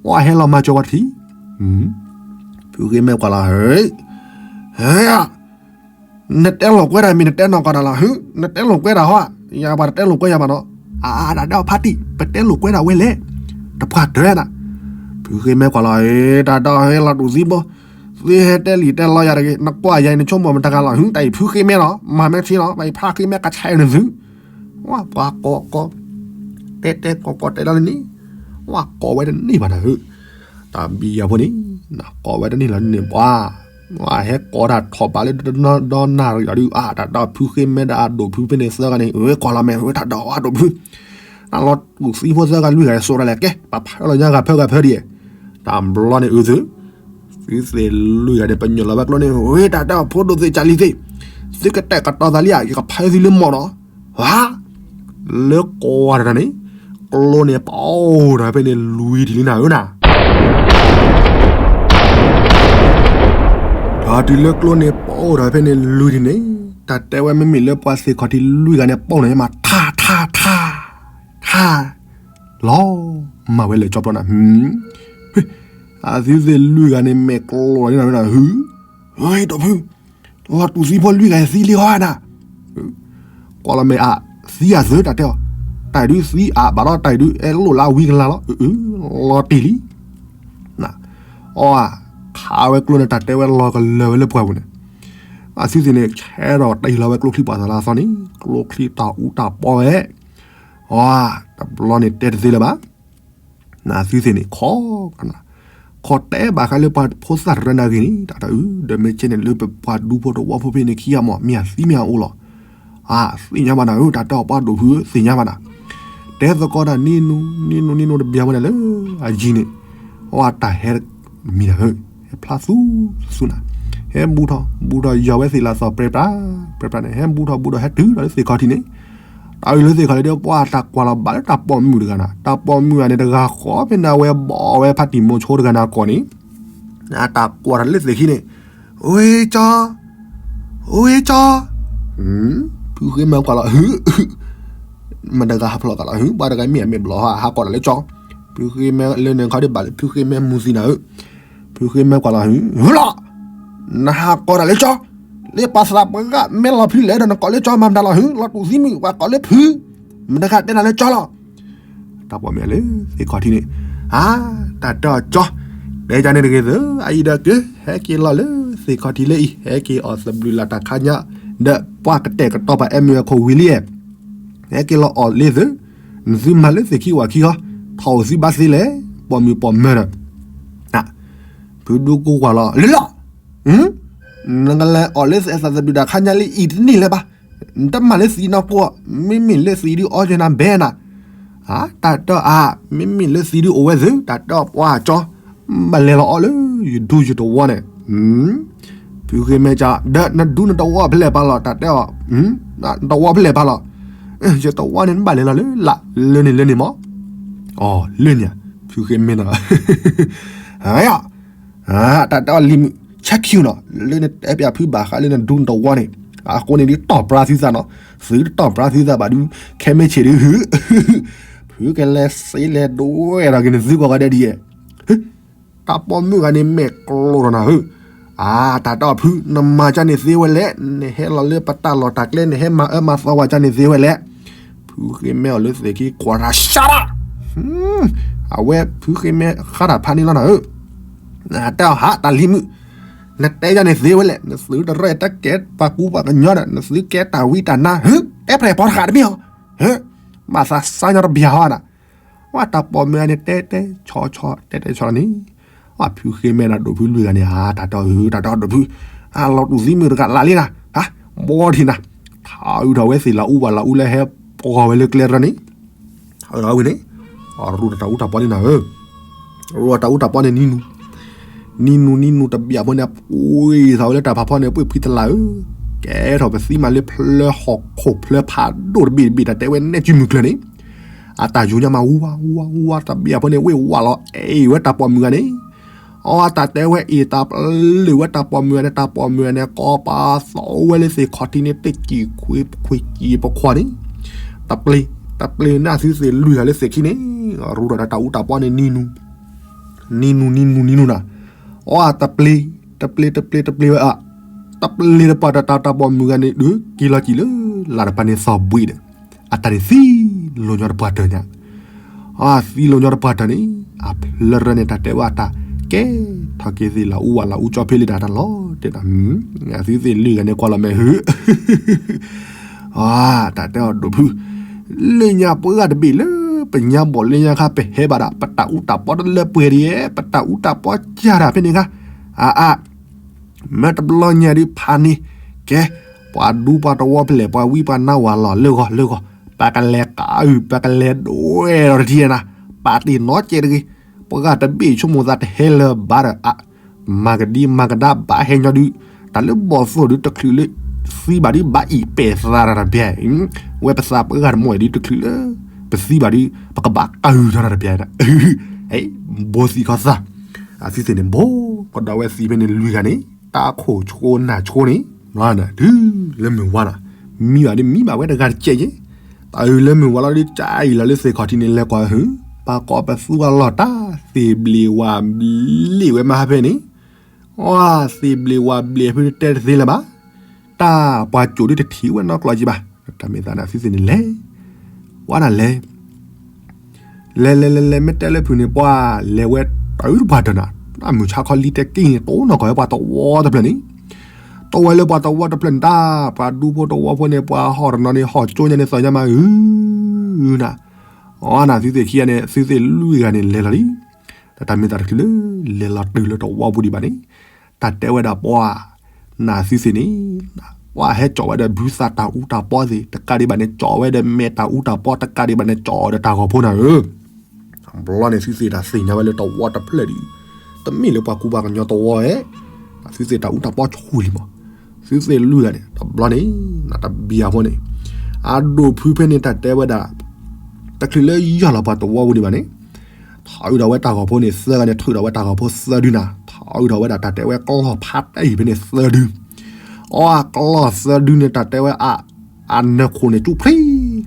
ပှၢ်ဟဲလီၤမၤစၢၤဝဲထံး, ဖုဃ့မဲကွၢ်လီၤ ဟဲ နတဲလိာ်ကွဲတၢ်မ့ၢ်နတဲနီၢ်ကီၢ်တၢ်လီၤဟု, နတဲလိာ်ကွဲတၢ်ဟီ, ယၤပှၤတတဲလိာ်ကွဲယၤဘၣ်နီၤ, အါ တၢ်တဲအီၤဖါတံၢ် ပတဲလိာ်ကွဲတၢ်ဝဲလဲၣ်, တပှၢ်တၢၢ်နၤ, ဖုဃ့မဲကွၢ်လီၤ တၢ်တဲအီၤဟဲလီၤတူၢ်သံဘိ, သုဟဲတဲလံာ်တဲလီယၤတဂ့ၤ, နကွၢ်ယၤအံၤနဆိကမိၣ်မတၤဂၤလီၤဟု, တၢ်အံၤဖုဃ့မဲလီၤ, မၤမဲာ်ထံလီၤ, တၢ်အံၤဖါဃ့မဲကဆါအံၤနသု ဝဲပှၤကိးကိး, တဲတဲကိးကိးတဲလီၤန့ၣ်, ဝဲကိးဝဲတန့ၢ်ဘၣ်နၤဧၢ, တၢ်ဘံယၤဖိန့ၣ်, ကိးဝဲတန့ၢ်လီၤန့ၣ်ပှၤ, ဝဲဟဲကိးတၢ်ထီၣ်ဘးလၢဒီနီၢ်ဒီနၢ်ဒီး အါ တၢ်ဒီးဖုဃ့မဲဒီးအဒိၣ်ဖုဖဲန့ၣ်သၢဂၤန့ၣ် ဝဲကိးလီၤမဲာ်ဝဲတၢ်ဒီးအဒိၣ်ဖု, တၢ်လီၤတူာ်သံဖိသၢဂၤလွံၢ်ဂၤန့ၣ် စိာ်တၢ်လဲၣ်ကဲ ပဖးလီၤညါဂၤဖၢဂၤဖၢဒံး, တၢ်ဘျီန့ၣ်အုးသု သုသ့ၣ်လွံၢ်ဂၤန့ၣ် ပညိၣ်လီၤဝဲကျိန့ၣ် ဝဲတၢ်တဲအီၤဖိဒိၣ်သ့ၣ်ကၢ်လံၤသ့ၣ်, သုကတဲာ်ကတီၤသးလံဧါ ယကဖးသုလၢမီၢ်နီၤ, ဟါ, လၢကိးဝဲတၢ်န့ၣ်, ကျိန့ၣ်ပအိၣ်ဒီးဖဲန့ၣ်လွံၢ်ထံၣ်လံနၤဧၢနၤ, ဒီးတုၤလၢကျိန့ၣ်ပအိၣ်ဒီးဖဲန့ၣ်လွံၢ်ထံၣ်န့ၣ်, တၢ်တဲဝဲမ့မ့ၢ်လၢပှၤသ့ၣ်ခီၣ်ထံးလွံၢ်ဂၤန့ၣ် ပအိၣ်န့ၣ်မး ထါ ထါ ထါ ထါ လီၤမၢ်ဝဲလၢကၠီပျီနၤ, အသုသ့ၣ်လွံၢ်ဂၤန့ၣ် မဲာ်ကျိၤလီၤန့ၣ်နၤ ဟု, ဟဲဒိၣ်ဖု, လီၤတူာ်သံဖိလွံၢ်ဂၤသံလံဟီနၤ, ကွၢ်လီၤမဲာ်အါ, သံအသုတၢ်တဲအီၤ, တၢ်အံၤဒုးသံအါဘၣ်လီၤ တၢ်အံၤဒုးအဲၣ်လိၣ်လၢအဝံကလၤလီၤ, လီၤတံၢ်လံ အီ ခးဝဲကျိန့ၣ် တၢ်တဲဝဲလီၤကလၢာ်ဝဲလၢပှၢ်ပူၤန့ၣ်, အသုသ့ၣ်န့ၣ် ဆဲးဒီးတ့ၢ်လီၤဝဲကျိချံပှၤသးလၢအသီန့ၣ် ကျိချံတၢ်အူတၢ်ပီဝဲ, အီ တဘျီန့ၣ်တဲတသ့လၢၤဘၣ်, နသုသ့ၣ်န့ၣ် ခီ, ခီတဲဘၣ်ဃးလၢပှၤဖိသၣ်တရၢနၤဂ့ၤန့ၣ် တၢ်တအုး ဒီးမ့ၢ်ကဲန့ၣ်လၢပပှၤဒူဖိတဝီဖိဖဲန့ၣ်ခံဂၤမး မ့ၢ်အသံမ့ၢ်အအိၣ်လီၤ, အသ့ၣ်ညါဘၣ်နၤဧၢ တၢ်တဲအီၤပှၤဒိၣ်ဖုသ့ၣ်ညါဘၣ်နၤ, တဲသကိးတၢ်နံနူ နံနူ နံနူတဘျီဝဲဒၣ်လၢ အယံၤန့ၣ်, အီ တၢ်ဟဲမံနၤဧၢ, ဟဲဖျါသူသူနၤ, ဟဲဘူးထီၣ် ဘူးထီၣ်ယီၤဝဲသ့ၣ်လၢအသီၣ်ပြဲပြး, ပြဲပြးန့ၣ် ဟဲဘူးထီၣ်ဘူးထီၣ်ဟဲတုၤဒီးလၢသ့ၣ်ခီၣ်ထံးန့ၣ်, တၢ်အုးလၢသ့ၣ်ခီၣ်ထံးဒီးပှၤတၢ်ကွၢ်လီၤဘၣ်လၢတၢ်ပိာ်မုၣ်တဂၤနၤ, တၢ်ပိာ်မုၣ်ဂၤန့ၣ်တဂၤဃီဖဲန့ၣ် အဝဲဘီၣ်ဝဲဖါတံၢ်မိၤဆိတဂၤန့ၣ်အကိာ်န့ၣ်, အတၢ်ကွၢ်တၢ်လၢသ့ၣ်ခံန့ၣ်, ဝ့ကၠီ, ဝ့ကၠီ, ဖုဃ့မဲကွၢ်လီၤဟု, မတၤတဂၤဟးဖျိးကလီၤဟု ပှၤတဂၤမ့ၢ်အမဲာ်ဘျီၣ်ဟီ ဟးကိးတၢ်လၢကၠီ, ဖုဃ့မဲလၢန့ၣ်ခီဒ်ဘၣ်လၢဖုဃ့မဲမူသံနၤဧၢ, ဖုဃ့မဲကွၢ်လီၤဟု, လီၤ, နဟးကိးတၢ်လၢကၠီ, လၢပှၤသးပှၢ်ဂၤမဲလီၤဖုလဲၣ်ဒီးနကိးလၢကၠီမၤမတၤလီၤဟု လီၤတူာ်သံမုၣ် ပှၤကိးလၢဖု, မတၤတဂၤတဲနၤလၢကၠီလီၤ တၢ်ပိာ်မုၣ်လၢသ့ၣ်ခီၣ်ထံးန့ၣ်, အါ, တၢ်တဲအီၤကၠီ, တဲကန့ၣ်တဂ့ၤသၢ, အအံၤဒီးက့ၤ ဟဲက့ၤလီၤလၢသ့ၣ်ခီၣ်ထံးလၢအံၤ ဟဲက့ၤအီၣ်သဘျုးလၢ်တၢ်ခါညါ, ဒီးပှၤကတဲာ်ကတီၤပှၤအဲၣ်မုၢ်အခိၣ်ဝံၤလံ, ဟဲက့ၤလီၤအီၣ်လ့သၢ, နသုမၤလၢသ့ၣ်ခံဝၤခံဃီ, ထီၣ်အိၣ်သုဘၣ်သ့လဲၣ်, ပိာ်မုၣ်ပိာ်မၢၤဒီး, ဖုဒူကိးကွၢ်လီၤ လၢလီၤ, နကလဲၤအီၣ်လၢသဲးသးသဒုးတၢ်ခါညါလၢအံၤတန့ၢ်လၢၤဘၣ်, နတမၤလၢသံနီၢ်ပှီၢ်, မ့မ့ၢ်လၢသံဒုးအီၣ်က့ၤနၤဘဲနၤ, တၢ်တၢ်အါ, မ့မ့ၢ်လၢသံဒုးအိၣ်ဝဲသု, တၢ်တၢ်ပှၤကၠီ, ဘၣ်လဲၤလီၤအီၣ်လၢ ယဒူယတဝီန့ၣ် ဖုဃ့မဲကၠီ, ဒီးနဒူနတဝီဖဲလဲၣ်ပာ်လီၤ, တၢ်တဲအီၤ, နတဝီဖဲလဲၣ်ပာ်လီၤ, ယတဝီန့ၣ်နဘၣ်လဲၤလီၤလၢ လၢန့ၣ်လၢန့ၣ်မး, အီၤ လၢန့ၣ်, ဖုဃ့မဲနီၤ, တၢ်တဲအီၤလံၤမုၣ် ဆဲခံနီၤ, လၢနတဲပၠးဖုဘၣ်ဃးလၢနဒူနတဝီန့ၣ်, အဃိန့ၣ်ဒုးတီၢ်ပြါသုသးနီၤ, သုတတီၢ်ပြါသုသးဘၣ်ဒုး, ခဲမ့ၢ်ဆ့ၣ်ဒုး ဖုကလဲၤစ့လဲၤဒွဲၣ်ထီၣ်က့ၤနသုကိးဂၤဒဲးဒ်ယဲၢ် တၢ်ပိာ်မုၣ်ဂၤန့ၣ်မဲာ်ကျိၤထီၣ်နၤဧၢ, အါ တၢ်တဲအီၤဖု နမၤကၢ်န့ၣ်သ့ဝဲလဲၣ်, နဟဲလီၤလၢပတၢ်လီၢ်တၢ်ကျဲ နဟဲမၤအၢမၤသီဝဲကၢ်န့ၣ်သ့ဝဲလဲၣ်, ဖုဃ့မဲအီၤလၢသ့ၣ်ခံကွၢ်တၢ် shut up, အဝဲဖုဃ့မဲဃါတၢ်ဖးန့ၣ်လီၤနၤဧၢ, တၢ်ဟးတၢ်လံၤမုၣ်, နတဲယၤန့ၣ်သ့ဝဲလဲၣ်, နသုတရဲၣ်တၢ်ကဲပှၤကူပှၤကညီဒီး နသုကဲတၢ်ဝံတၢ်နါဧၢ, တဲဖျဲၣ်ပီတဃာ်တမ့ၢ်ဧါ, မၤသးစၢ်ညီတဘျီဧါနၤ, ဝဲတၢ်ပိာ်မုၣ်ဂၤန့ၣ် တဲတဲဆီဆီ တဲတဲဆီလီၤန့ၣ်, ဝဲဖုဃ့မဲနၤဒိၣ်ဖုလွံၢ်ဂၤန့ၣ် အါ တၢ်တဲအီၤ တၢ်တဲအီၤဒိၣ်ဖု, အလီၤတူၢ်သံမုၣ်တဂၤလၢ်လံနၤ, ဘီထံၣ်နၤ, ထးအုးထီၣ်ဝဲသ့ၣ်လၤအူဝးလၤအူလၢဟဲပှီၢ်ဝဲလၢကျဲတရၢန့ၣ်, ထးအုးထီၣ်ဝဲန့ၣ်, အရူဒီးတၢ်အူတၢ်ပီန့ၣ်နၤဧၢ, ရူဒီးတၢ်အူတၢ်ပီန့ၣ်နံၤနူၤ, နံၤနူၤနံၤနူၤတဘျီဖိန့ၣ် အပှ့ၤသးဝဲလၢတၢ်ဖးဖီန့ၣ် ပှ့ၤဖှံတလးဧၢ, ကဲထီၣ်ပသံမးလၢဖျၢဟီၣ်ခိၣ်ဖျၢဖးဒိၣ်တဘ့ၣ်တဘ့ၣ် တၢ်တဲဝဲနဲၣ်စုမုၢ်ကျၢၤန့ၣ်, အတၢ်ယိၤညါမး ဝါ ဝါ ဝါ တဘျီဖိန့ၣ် ဝ့ၢ်ဝးလီၤ အဲၣ်ဝဲတၢ်ပိာ်မုၣ်ဂၤန့ၣ်, အတၢ်တဲဝဲအ့ၣ်တၢ်ပျုာ်ဝဲတၢ်ပိာ်မုၣ်ဂၤန့ၣ် တၢ်ပိာ်မုၣ်ဂၤန့ၣ် ကိးပသူဝဲလၢသ့ၣ်ခီၣ်ထံးန့ၣ် တကံၢ်ခွ့ခွ့ကံၢ်ပခွီန့ၣ်, တပျ့ၤ တပျ့ၤန့ၣ်သုသ့ၣ်လွံၢ်ဂၤလၢသ့ၣ်ခံန့ၣ်, ရူဒီးတၢ်အူတၢ်ပီန့ၣ်နံၤနူၤ နံၤနူၤနံၤနူၤနံၤနူၤနၤ, အတပျ့ၤ တပျ့ၤတပျ့ၤတပျ့ၤဝဲအါ, တပျ့ၤတပှၢ်တၢ်တၢ်ပိာ်မုၣ်ဂၤန့ၣ် ဒုးက့ၤလီၤကံၣ်လၢ လၢတပၤန့ၣ်သီၣ်ဘှံးဒီး, အတၢ်န့ၣ်သံလိာ်ညီတပှၢ်တၢၢ်ညါ, အသံလိာ်ညီတပှၢ်တၢၢ်န့ၣ်, အဖျၢရၢန့ၣ် တၢ်တဲဝဲအတၢ်, ကဲထီၣ်က့ၤသ့ၣ်လၤအူဝးလၤအူကၠီဖ့လံဒီးတၢ်လီၤတဲာ်ဒီး, အသုသ့ၣ်လွံၢ်ဂၤန့ၣ်ကွၢ်လီၤမဲာ်ဟု တၢ်တဲအီၤဒိၣ်ဖု, လၢညါပှၤတဘ့ၣ်လၢပညါဘီၣ်လၢညါခါ ပဟဲဘၣ်ဒၣ် ပတၢ်အူတၢ်ပီတလၢပှဲၤဒံး, ပတၢ်အူတၢ်ပီကၢ်တၢ်ဖဲန့ၣ်ခါ, အအါ, မ့ၢ်တဘျီညါဒုးဖးန့ၣ်, ကဲ, ပှၤဒူပှၤတဝီဖဲလဲၣ် ပှၤဝံပှၤနါဝၤလီၤ လၢဂီၤလၢဂီၤ, ပကလဲၤကးအုၣ် ပကလဲၤဒွဲၣ်ဒီးတထံၣ်နၤ, ပာ်တ့ၢ်နီတစဲးတဂ့ၤ, ပှၤတဘ့ၣ်ဆိကမိၣ်သးတဟဲလၢၤဘၣ်ဒီး မၤကဒံမၤကဒါဘၣ်ဟဲညီဒုး, တၢ်လၢဘီၣ်သိၣ်ဒုးတချုးလၢသံဘၣ်ဒုးဘၣ်အံၣ်ပဲာ်သးတၢ်တဘျီ, ဝဲပသးပှၤဂၤတမီၢ်ဒုးတချုးလၢ ပသံဘၣ်ဒုး ပကဘၣ်ကဟုၣ်ထီၣ်တၢ်တဘျီ, ဘိသံခီသး, အသုသ့ၣ်န့ၣ် ဘိကဒီးဝဲသံဖဲန့ၣ်လွံၢ်ဂၤန့ၣ် တၢ်ခိၣ်ဆိနၢ်ဆိန့ၣ်, တုၤလၢမုၢ်ဝါလီၤ, မံဘၣ်ဒုးမံဘၣ်ဝဲတဂၤတစဲးယဲ, တၢ်အုၣ်လၢမုၢ်ဝါလီၤဒုး ကၢ်အံၤလီၤလၢသ့ၣ်ခီၣ်ထံးန့ၣ် လဲၤကွၢ်ဟုၣ်, ပှၤကိးပသူအလီၢ်တၢ် သ့ၣ်ဘျ့ၣ်ဝၣ်ဘျ့ၣ်ဝဲမးဖဲန့ၣ်, အသ့ၣ်ဘျ့ၣ်ဝၣ်ဘျ့ၣ်ဖုတဲတသ့လၢၤဘၣ်, တၢ်ပှၤကိးဒုးတထံၣ်ဝဲနီတကျိၤကံဘၣ်, တၢ်မ့ၢ်သးန့ၣ် အသုသ့ၣ်န့ၣ်လဲၤ, ဝဲဒၣ်လဲၤ လဲၤလဲၤလဲၤလဲၤ မ့ၢ်တဲလၢဖုးန့ၣ် ပှၤလဲၤဝဲတၢ်အုၣ်တပှၢ်တၢၢ်နၤ, တၢ်မုၢ်ဆါခီလံတဲက့ၢ်န့ၣ် တိၢ်နီၢ်ကီၢ်ဝဲပှၤတဝီတဖျၢၣ်န့ၣ်, တိၢ်ဝဲလၢပှၤတဝီတဖျၢၣ်န့ၣ် တၢ်ပှၤဒူဖိတဝီဖိန့ၣ် ပှၤဟီၣ်တနီၤန့ၣ် ဟီၣ်ကၠိညါန့ၣ် သီၣ်ညါမး အုၣ်နၤ, အနၤသုသ့ၣ်ခံဂၤန့ၣ် သုသ့ၣ်လွံၢ်ဂၤန့ၣ် လဲၤလီၤလံ, တၢ်မ့ၢ်သးတချုးလၢ လဲၤလီၤတုၤလၢတဝီပူၤဒံးဘၣ်န့ၣ်, တၢ်တဲဝဲဒၣ်ပှၤ နသုသ့ၣ်န့ၣ်, ပှၤဟဲကၠီၣ်ဝဲဒီးဘုသၣ်တၢ်အူတၢ်ပီသ့ၣ် တကးဒံးဘၣ်န့ၣ် ကၠီၣ်ဝဲဒီးမဲာ်တၢ်အူတၢ်ပီ တကးဒံးဘၣ်န့ၣ် ကၠီၣ်ဝဲဒီးတၢ်ဂီၤဖိနၤဧၢ, ဘျီန့ၣ်သုသ့ၣ်တၢ်သ့ၣ်ညါဝဲလၢတဝီတဖျၢၣ်ဒံး, တမ့ၢ်လၢပှၤကူပှၤကညီတဝီဧဲ, သုသ့ၣ်တၢ်အူတၢ်ပီဆူၣ်လံမး, သုသ့ၣ်လွံၢ်ဂၤန့ၣ် တဘျီန့ၣ်, နတဘံၣ်အဖိန့ၣ်, အဒိၣ်ဖုဖဲန့ၣ်တၢ်တဲဝဲဒၣ်, တချုးလၢယီၢ်လီၤပှၤတဝီပူၤဒံးဘၣ်န့ၣ် ထီၣ်အုးဒီးဝဲတၢ်ဂီၤဖိန့ၣ် သၢဂၤန့ၣ် ထုးဒီးဝဲတၢ်ဂီၤဖိသၢဒုနၤ, ထီၣ်အုးဒီးဝဲဒၣ်တၢ်တဲဝဲကျီၢ်ဖးတၢ်အံၤဖဲန့ၣ်သၢဒု, အီအကျီၢ်သၢဒုန့ၣ် တၢ်တဲဝဲအ, အနၢခိၣ်န့ၣ် ကၠူၣ်ဖျံ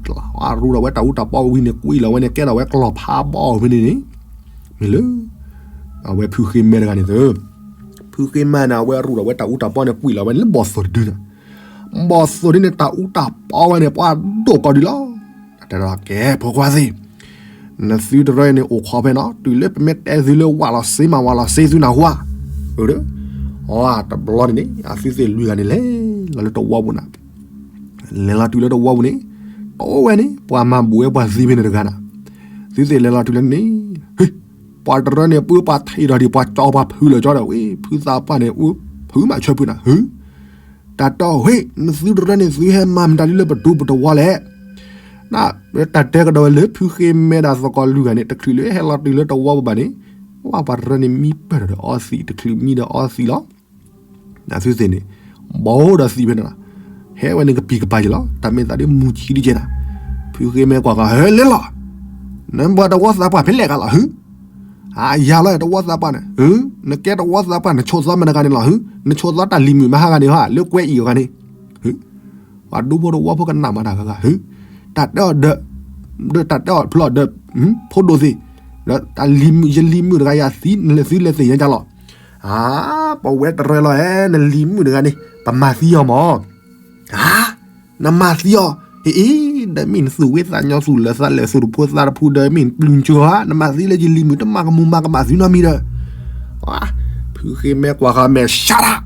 ကျီ, အရူဒီးဝဲတၢ်အူတၢ်ပီဝံၤန့ၣ် ကွံာ်လီၤဝဲန့ၣ် ကဲထီၣ်ဝဲကျီၢ်ဖးဘီအီၤဖဲန့ၣ်န့ၣ်, မ့ၢ်လၢ အဝဲဖုဃ့မဲတဂၤန့ၣ်သၢ, ဖုဃ့မဲန့ၣ် အဝဲရူဒီးဝဲတၢ်အူတၢ်ပီန့ၣ် ကွံာ်လီၤဝဲန့ၣ်လၢဘီၣ်သိၣ်တဒုနၤ, ဘီၣ်သိၣ်ဒုန့ၣ် တၢ်အူတၢ်ပီဝဲန့ၣ် ပှၤဒိၣ်ကီၢ်ဒုလီၤ, တဲဒီးကဲ ဖိခွါသ့ၣ် နသုတရၢန့ၣ် အိၣ်ခိးဖဲနီၤ, တုၤလၢပမ့ၢ်တဲသုလၢဝးလီၤစ့ မၤဝးလီၤစ့သုနၢ်ဟူဧါ, အၢ, အတဘျီန့ၣ်န့ၣ် အသုသ့ၣ်လွံၢ်ဂၤန့ၣ် လဲၤလီၤလၢတဝီပူၤနၤ, လဲၤလီၤတုၤလၢတဝီပူၤန့ၣ်, တအိၣ်ဝဲန့ၣ် ပှၤမၤဘူးဝဲပှၤသံဖဲန့ၣ်တဂၤနၤ. သုသ့ၣ်လဲၤလီၤတုၤလၢန့ၣ်, ပှၤတရၢန့ၣ် ပှၤထံၣ်ဒီးဒံး ပှၤကၠီပှၤဖုးလီၤကၠီဒီး ဝဲ ဖုသးပှၢ်န့ၣ် ဖုးမးဆၢဖုးနၤ, တၢ်တဲအီၤ ဝဲ နသုတရၢန့ၣ် သုဟဲမၤမတၤဒ်လၢပဒူပတဝီလဲၣ်. တၢ်တဲကဒီးဝဲလၢ ဖုဃ့မဲဒီးသကိးလွံၢ်ဂၤန့ၣ် တချုးလၢဟဲလီၤတုၤလၢတဝီဘၣ်န့ၣ်, ဝဲပှၤတရၢန့ၣ် မံပၢၢ်ဒီးအီသံး တချုးမံဒီးအီသံးလီၤ. နသုသ့ၣ်န့ၣ် ဘီဒီးသံးဖဲန့ၣ်လီၤ. ဟဲဝဲန့ၣ်ကပံာ်ကပၤက့ၤလီၤ. တၢ်မ့ၢ်သးဒ်မူၤဆံးဒ်ကဲနၤ, ဖုဃ့မဲကွၢ်ဃီ ဟဲလဲၤလီၤ. နဘၣ်တဝီသးပှၢ်ဖဲလဲၣ်ဂၤလီၤဟု, အါယၤလီၤတဝီသးပှၢ်န့ၣ်, နကဲတဝီသးပှၢ် နဆိးသီမတၤတဂၤန့ၣ်လီၤဟု, နဆိးသီတၢ်လံၤမုာ်မဟါဂၤန့ၣ်ဟီ လၢကွဲအံၤအဂၤန့ၣ် ပှၤဒူဖိတဝီဖိကနၣ်မၤတၢ်ဂၤဂၤ, တၢ်တဲအီၤဒီး, ဒီးတၢ်တဲအီၤဖျိဒီး, ဖိဒိၣ်သ့ၣ်, ဒီးတၢ်လံၤမုာ် ယလံၤမုာ်တဂၤယၤသံ နသုလဲၤသ့ၣ်ညါကလီၤ. အါ, ပဝဲတရၢလီၤဧၢ, နလံၤမုာ်တဂၤန့ၣ် ပမၤသံအီၤမး. အါ, နမၤသံအီၤ, အ့အ့, ဒီးမ့ၢ်နသူၣ်ဝံသးညီသူၣ်လၢာ်သးလၢာ် သူၣ်တဖိသးတဖုဒီး မ့ၢ်နပျုၢ်နကၠိဧါ, နမၤသံလၢယလံၤမုာ် တမၤကမူၣ်မၤကမၣ်သုနီတမံၤဒီး ဖုဃ့မဲကွၢ်ဃီမဲာ် shut up,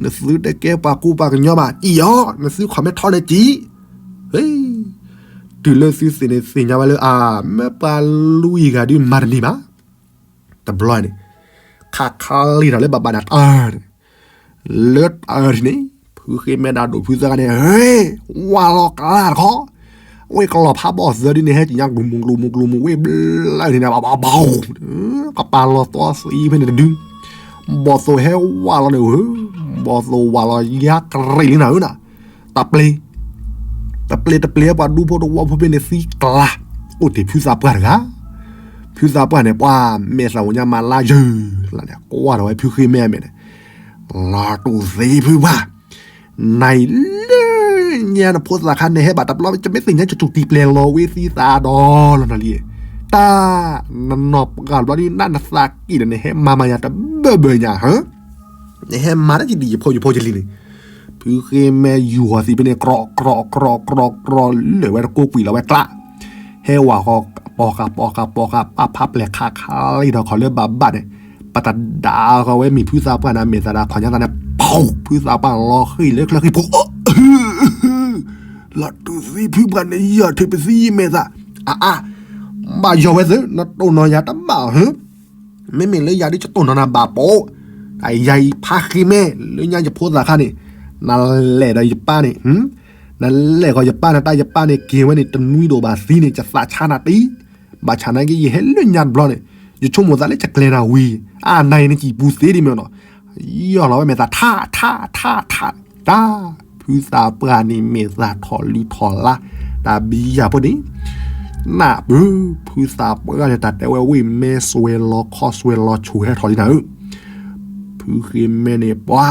နသုတကဲပှၤကူပှၤကညီဘၣ်, အံၤအီၤ နသု comment ထီန့ၣ်ကံ, တုၤလၢသုသ့ၣ်န့ၣ်သ့ၣ်ညါဝဲလၢ အါ, မ့ၢ်ပှၤလွံၢ်ဂၤဒုးမၤတန့ၢ်ဘၣ်. တဘျီန့ၣ် ခးခးလံာ်ထီၣ်လၢဘၣ်ဘၣ်ဒီးတၢ်န့ၣ်, လၢတၢ်န့ၣ် ဖုဃ့မဲဒီးဒိၣ်ဖုသၢဂၤန့ၣ် ဟဲ, ဝးလီၤကလၢ်တခီ, ဝ့ၢ်ကလီၤဖးဘီၣ်သၢဒုန့ၣ် ဟဲကညါ ကျူၤမူၤကျူၤမူၤကျူၤမူၤ ဝ့ၢ်ဘျၢန့ၣ် ဘၣ်ဘၣ်ဘၣ်, ကပာ်လီၤသီသံဖဲန့ၣ်တဒု, ဘီၣ်သိၣ်ဟဲဝးလီၤန့ၣ်ဧၢ, ဘီၣ်သိၣ်ဝးလီၤယါကရံၣ်လံနၤဧၢနၤ, တပျ့ၤ, တပျ့ၤတပျ့ၤ ပှၤဒူဖိတဝီဖိဖဲန့ၣ်သံကျါ, အိၣ်တ့ၢ်ဖုသးပှၢ်တဂၤ, ဖုသးပှၢ်န့ၣ် ပှၤမဲာ်သၣ်ဝညါမၤလါယၢၤလၢန့ၣ် ကွၢ်ထီၣ်ဝဲဖုဃ့မဲအမဲာ်န့ၣ်, လီၤတူၢ်သ့ဖုပှၢ်, နအံၤလၢညါနဖိသၣ်ခါန့ၣ် ဟဲဘၣ်တဘျီ ကမ့ၢ်သ့ၣ်ညါကတူၢ်တံၢ်ပျဲၤလီၤဝဲသံသးဒီးလီၤနလံ, တၢ်နနီၢ်ပှၢ်ဘျီဒ်နၢ်နသးက့ၣ်ဒီးန့ၣ် ဟဲမၤမၤယၤတဘၢဘၢညါဧၢ နဟဲမၤတၢ်ယဒံၣ်ယဖိယဖိယလံၤန့ၣ်, ဖုဃ့မဲယူၤအီၤသံဖဲန့ၣ် ကြီၣ်ကြီၣ်ကြီၣ်ကြီၣ် လၢာ်ဝဲတကိးကွံာ်လီၤဝဲကျါ, ဟဲဝၤဃီ ပိာ်ဃာ်ပိာ်ဃာ်ပိာ်ဃာ် ပာ်ဖးပျဲၢ်ခးခးလံာ်ထီၣ်ခီၣ်လၢဘၣ်ဘၣ်န့ၣ်, ပတဒါဃီဝဲမ့ၢ်ဖုသးပှၢ်န့ၣ် မဲာ်သးဒၣ်ခီၣ်ညါသးန့ၣ် ဖုသးပှၢ်လီၤဃံၢ်လၢချၢဃံၢ်ဖိ လီၤတူၢ်သံဖုပှၢ်န့ၣ် ယီၢ်ထံးပသံယမဲာ်သး, အါအါ, ဘၣ်ယီၢ်ဝဲသ့ၣ် နတိၢ်နီၢ်ယၤတဘၣ်ဧၢ မ့မ့ၢ်လၢယၤဒ်ယတိၢ်နီၢ်နၤဘၣ်ပိာ်, တၢ်ယၤအံၤဖးဃ့မဲ လၢညါယဖိသၣ်ခါန့ၣ်, နလဲၤဒီးယပၢ်န့ၣ်, နလဲၤဃီၤယပၢ်န့ၣ် တၢ်ယပၢ်န့ၣ် က့ၤဝဲန့ၣ် တနွံဒိၣ်ဘၣ်သံန့ၣ် ယသးဆါနၤတံၢ်, ဘၣ်ဆၣ်နာ်က့ ယဟဲလၢညါတဘျီန့ၣ်, ယဆိကမိၣ်သးလၢယကျဲၤနၤဝံၤ, အါနၤအံၤနစံၣ်ပူၤသ့ဒ်မ့ၢ်နီၤ, ယီၢ်လီၤဝဲမဲာ်သးထးထးထးထး, တၢ် ဖုသးပှၢ်န့ၣ် မဲာ်သးထီၣ်လံထီၣ်လါ, တၢ်ဘံယၤဖိန့ၣ်, နၢ်ပၢၢ် ဖုသးပှၢ်န့ၣ် တၢ်တဲဝဲဝ့ၢ်မဲဆွဲလီၤခီဆွဲလီၤဆိၣ်ဟဲထီၣ်လံနၤဧၢ, ဖုဃ့မဲန့ၣ်ပှၤ,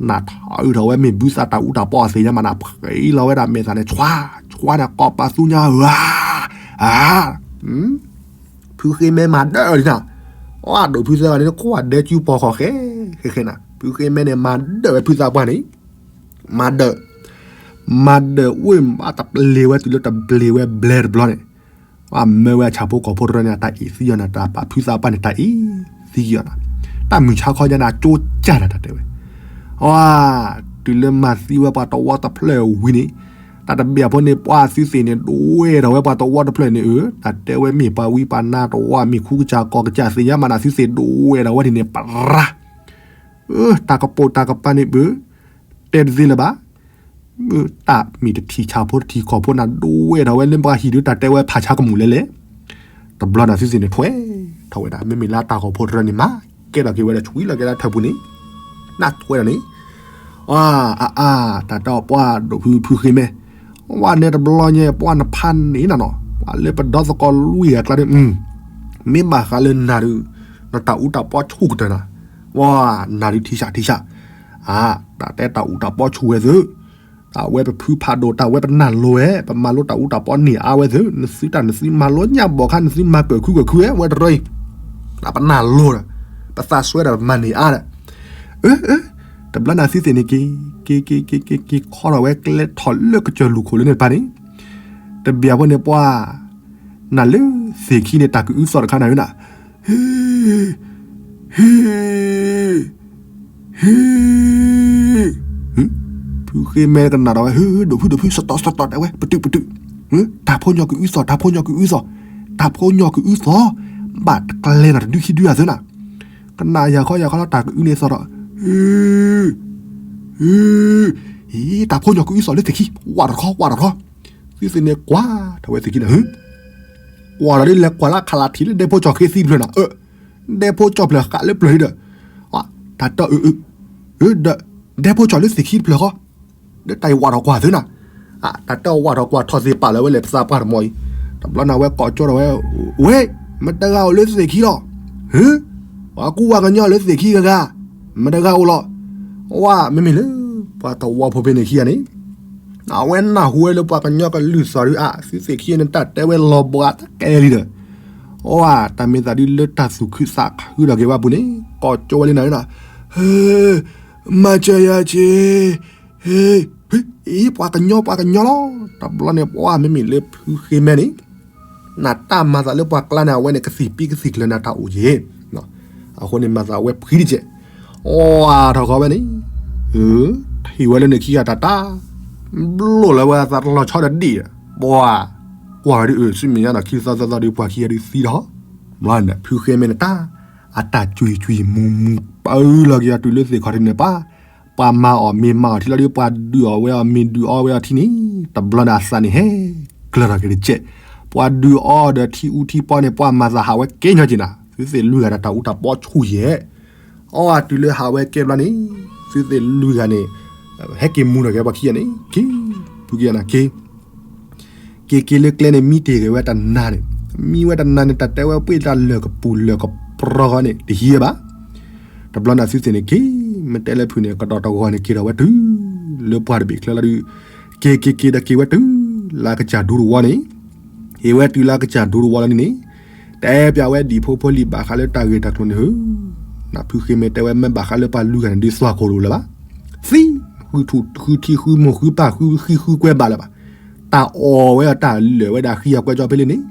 နၢ်ထီၣ်အုးထီၣ်ဝဲမ့ၢ်ဘုသးတၢ်အူတၢ်ပီအသ့ၣ်ညါမးနၤ ဖှံလီၤဝဲဒၣ်မဲာ်သးန့ၣ် ဆွါ, ဆွါန့ၣ် ကိးပသူညါဧၢ, အါ ဖုဃ့မဲမၤဒၢးလံနၤ, အဒိၣ်ဖုသၢဂၤန့ၣ် ကွၢ်ဒဲကၠူပီၤဃီၤဃဲ, ဃဲဃဲနၤ ဖုဃ့မဲန့ၣ် မၤဒၢးဝဲဖုသးပှၢ်န့ၣ်, မၤဒၢး, မၤဒၢးဝ့ၢ်မးတပျ့ၤဝဲတုၤလၢတပျ့ၤဝဲဘျဲၣ်တဘျီန့ၣ်, အမၢဝဲအဆၣ်ဖိကီၢ်ဖိတရၢန့ၣ် အတၢ်အ့ၣ်သံအီၤနၤ တၢ်ပာ်ဖုသးပှၢ်န့ၣ် တၢ်အ့ၣ်သံအီၤနၤ, တၢ်မုၢ်ဆါခီညါန့ၣ် အကၠိကၢ်နၤတၢ်တဲဝဲ အ တုၤလၢမၤသံဝဲပှၤတဝီတဖျၢၣ်ဝံၤန့ၣ်, တၢ်တဘ့ၣ်အဖိန့ၣ် ပှၤသုသ့ၣ်န့ၣ် ဒိးဝဲဒီးဝဲပှၤတဝီတဖျၢၣ်န့ၣ်ဧၢ, တၢ်တဲဝဲမ့ၢ်ပှၤဝံပှၤနါတဝီ မ့ၢ်ခူကစၢ်ကီၢ်ကစၢ်သ့ၣ်ညါမးနၤ သုသ့ၣ်ဒိးဝဲဒီးဝဲဒ်န့ၣ် ပရၢ်, တၢ်ကပိာ်တၢ်ကပၤန့ၣ်ပၢၢ်, တဲတသ့လၢၤဘၣ် တၢ်မ့ၢ်တထံၣ်ဆၣ်ဖိတထံၣ်ကီၢ်ဖိနၤ ဒိးဝဲဒီးဝဲလၢပှၤဟံၣ်ဒုး တၢ်တဲဝဲဖးဆါကမူၣ်လဲၣ်လဲၣ်, တဘျီနၤသုသ့ၣ်န့ၣ်ထွဲထီၣ်ဝဲဒၣ် မ့မ့ၢ်လၢတၢ်ကီၢ်ဖိတရၢန့ၣ် မၤကဲထီၣ်က့ၤဝဲဒီး ဆွံလီၤက့ၤလၢထၢၣ်ပူၤန့ၣ်, နၢ်ထွဲဒၣ်န့ၣ်, အါအါ, တၢ်တဲအီၤပှၤဒိၣ်ဖုဖုဃ့မဲ, ဝဲန့ၣ်တဘျီညါ ပှၤနဖးန့ၣ်နၤနီၤ ပှၤလၢပဒီသကိးလွံၢ်ဂၤကျါဒီး မ့ၢ်ဘၣ်ဃးလၢနၤဒုး နတၢ်အူတၢ်ပီဆူၣ်ကတၢၢ်နၤ, ဝဲနၤဒုးထံဆးထံဆး, အါ, တၢ်တဲတၢ်အူတၢ်ပီဆူၣ်ဝဲသု, တၢ်ဝဲပဖုဖးဒိၣ် တၢ်ဝဲပနၢ်လိၤဝဲ ပမၤလိတၢ်အူတၢ်ပီန့ၢ်အါဝဲသု, နသုတၢ်နသုမၤလိညၣ်ဘီၣ်ခါ နသုမၤကၢၢ်ခုကၢၢ်ခုဝဲ ဝဲတရၢအံၤ, ပနၢ်လိၤဒီး ပသးစွဲဒီးပမၤန့ၢ်အါဒီး, အၢ အၢ တဘျီနၤသုသ့ၣ်န့ၣ်က့ၤ က့ၤ က့ၤ က့ၤ က့ၤ က့ၤခီထီၣ်ဝဲကျဲထီၣ်လၢကစၢၢ်လူၢ်ခိၣ်လၢန့ၣ်တဖၣ်န့ၣ်, တဘ့ၣ်အဖိန့ၣ်ပှၤ နၤလၢသ့ၣ်ခံန့ၣ် တၢ်ကအုသီၣ်တခါနၤဧၢနၤ, ဟ့ ဟ့ ဟ့ ဟ့, ဖု ဖုဃ့မဲကနၣ်ဒီးဝဲ ဟ့ ဒိးဖုဒိးဖု စတီၢ်စတီၢ်တဲဝဲ ပတုာ်ပတုာ်, တၢ်ဖိညီကအုသီၣ် တၢ်ဖိညီကအုသီၣ်, တၢ်ဖိညီကအုသီၣ်, ဘၣ်တကျဲၤနီၤတဒုခံဒုအသုနၤ, ကနၣ်ယၤခီယၤခီလီၤ တၢ်ကအုန့ၣ်သီၣ်ဒီး ဟ့ တၢ်ဖိညီကအုသီၣ်လၢသ့ၣ်ခံ ဝးထီၣ်တခီ ဝးထီၣ်တခီ, သုသ့ၣ်န့ၣ်ကွၢ်ထီၣ်ဝဲသ့ၣ်ခံန့ၣ် ဟ့ ကွၢ်ထီၣ်ဒ်လဲၤကွၢ်လၢခးလးထံးလၢဒဲဖိကၠီၣ်ဃ့သံတဖျၢၣ်နီၤ, ဒဲဖိကၠီၣ်ဖျၢၣ်ဃးလၢပျၢၤဒီး, တၢ်တၢ်အၢ ဒီး ဒဲဖိကၠီၣ်လၢသ့ၣ်ခံတဖျၢၣ်ဃီ, ဒီးတၢ်အံၤဝးထီၣ်ကွၢ်သုနၤ, တၢ်တၢ်ဝးထီၣ်ကွၢ်ထီၣ်သ့ၣ်ပာ်လၢဝဲလဲၤပသးပှၢ်တမီၤအံၤ, တဘျီန့ၣ်ဝဲကိးကၠီဒီးဝဲ, ဝ့ၢ် မတဂၤအိၣ်လၢသ့ၣ်ခံလီၤ, ဟ့ ပှၤကူဝဲကညီလၢသ့ၣ်ခံဂၤဂၤ, မတဂၤအိၣ်လီၤ, ဝဲမ့မ့ၢ်လၢ ပှၤသဝီဖိဖဲန့ၣ်ခံဂၤန့ၣ် အဝဲနၢ်ဟူဝဲလၢပှၤကညီကလုၢ်သီၣ်ဒုးအါ သုသ့ၣ်ခံန့ၣ်တၢ်တဲဝဲလီၤဘှးတကဲလံဒီး, အတၢ်မ့ၢ်သးဒုးလၢတၢ်သူၣ်ခုသးခုဒီးက့ၤဝဲအပူၤန့ၣ် ကိးကၠီဝဲလံနၤ, ဟ့ မၤစၢၤယၤက့ၤ, ဟ့ အ့ ပှၤကညီ ပှၤကညီလီၤ, တဘျီန့ၣ်ပှၤမ့မ့ၢ်လၢဖုဃ့မဲန့ၣ် နတၢ်မၤသးလၢပှၤကျါန့ၣ် အဝဲန့ၣ်ကသံၣ်ပံကသံၣ်ကျၢၤနၤတၢ်အိၣ်က့ၤ, အဃိန့ၣ်မၤသးဝဲဖှံတကဲး, အထီၣ်ဃီဝဲန့ၣ်, ထံၣ်ဝဲလၢန့ၣ်ခံဂၤတၢ်တၢ်, ဘျိၣ်လၢဝဲအသးတလီၤဆီဒီးဒံၣ်, ပှၤ, ကွၢ်ဝဲဒ်အၢ ဆူမဲာ်ညါနီၤ ခံသီသၢသီဒီးပှၤခံဂၤဒုးသံလီၤ, ဘျီန့ၣ် ဖုဃ့မဲန့ၣ်တၢ်, အတၢ်ကွံကွံမူမူပၢလီၤက့ၤအီၤတုၤလၢသ့ၣ်ခီၣ်ထံးန့ၣ်ပၢ်, ပှၤမၤအီၣ်မ့ၤမၤအီၣ်ထံလီၤဒုး ပှၤဒုးအီၣ်ဝဲအီၤမ့ၤဒုးအီဝဲအီၤထံန့ၣ်, တဘျီန့ၣ်အသးန့ၣ်ဟဲကျၢၤထီၣ်က့ၤတကဲး, ပှၤဒုးအီဒီးထံအူထံပီန့ၣ် ပှၤမၤသးဟးဝဲကဲညီက့ၤနၤ, သုသ့ၣ်လွံၢ်ဂၤဒီးတၢ်အူတၢ်ပီဆူၣ်ယဲၢ်, အီအီၤတုၤလၢဟးဝဲကဲဘျီန့ၣ်, သုသ့ၣ်လွံၢ်ဂၤန့ၣ်, ဟဲက့ၤမူထီၣ်က့ၤပှၤခံဂၤန့ၣ်, က့ၤ, ဖုက့ၤနၤက့ၤ က့ၤက့ၤလၢကျဲန့ၣ် မံတ့ၢ်က့ၤဝဲတနၤန့ၣ်, မံဝဲတနၤန့ၣ် တၢ်တဲဝဲပှ့ၢ်တၢ်လၢာ်ကပူၤလၢာ်ကပြီဂီၢ်န့ၣ် တဟံးဝဲဘၣ်. တဘျီန့ၣ်သုသ့ၣ်န့ၣ်က့ၤ, မ့ၢ်တဲလၢဖုန့ၣ် ကဒီးတဂီၤန့ၣ် က့ၤထီၣ်ဝဲတုၤ, လၢပှၢ်တဘ့ၣ်ချၢလီၤဒုး, က့ၤက့ၤက့ၤဒီးက့ၤဝဲတုၤ, လၢကစၢ်ဒူတဝီန့ၣ်, ဟ့ၣ်ဝဲတုၤလၢကစၢ်ဒူတဝီလီၤန့ၣ်န့ၣ်, တဲပၠးဝဲဒံၣ်ဖိဖိလံၤဘၣ်ဃးလၢတၢ်ဂ့ၢ်တၢ်ကျိၤန့ၣ်ဧၢ, နဖုဃ့မဲတဲဝဲမ့ၢ်ဘၣ်ဃးလၢပှၤလွံၢ်ဂၤန့ၣ်ဒုးသွၣ်ခိၣ်တအိၣ်လၢၤဘၣ်. သံ, ဃုထူၣ်ဃုထံဃုမိၢ်ဃုပၢ်ဃုဃံဃုကွဲဘၣ်လၢၤဘၣ်. တၢ်အီၣ်ဝဲအတၢ်လၢာ်ဝဲဒၣ်ဃံအကွဲကၠီဖဲလၢန့ၣ်,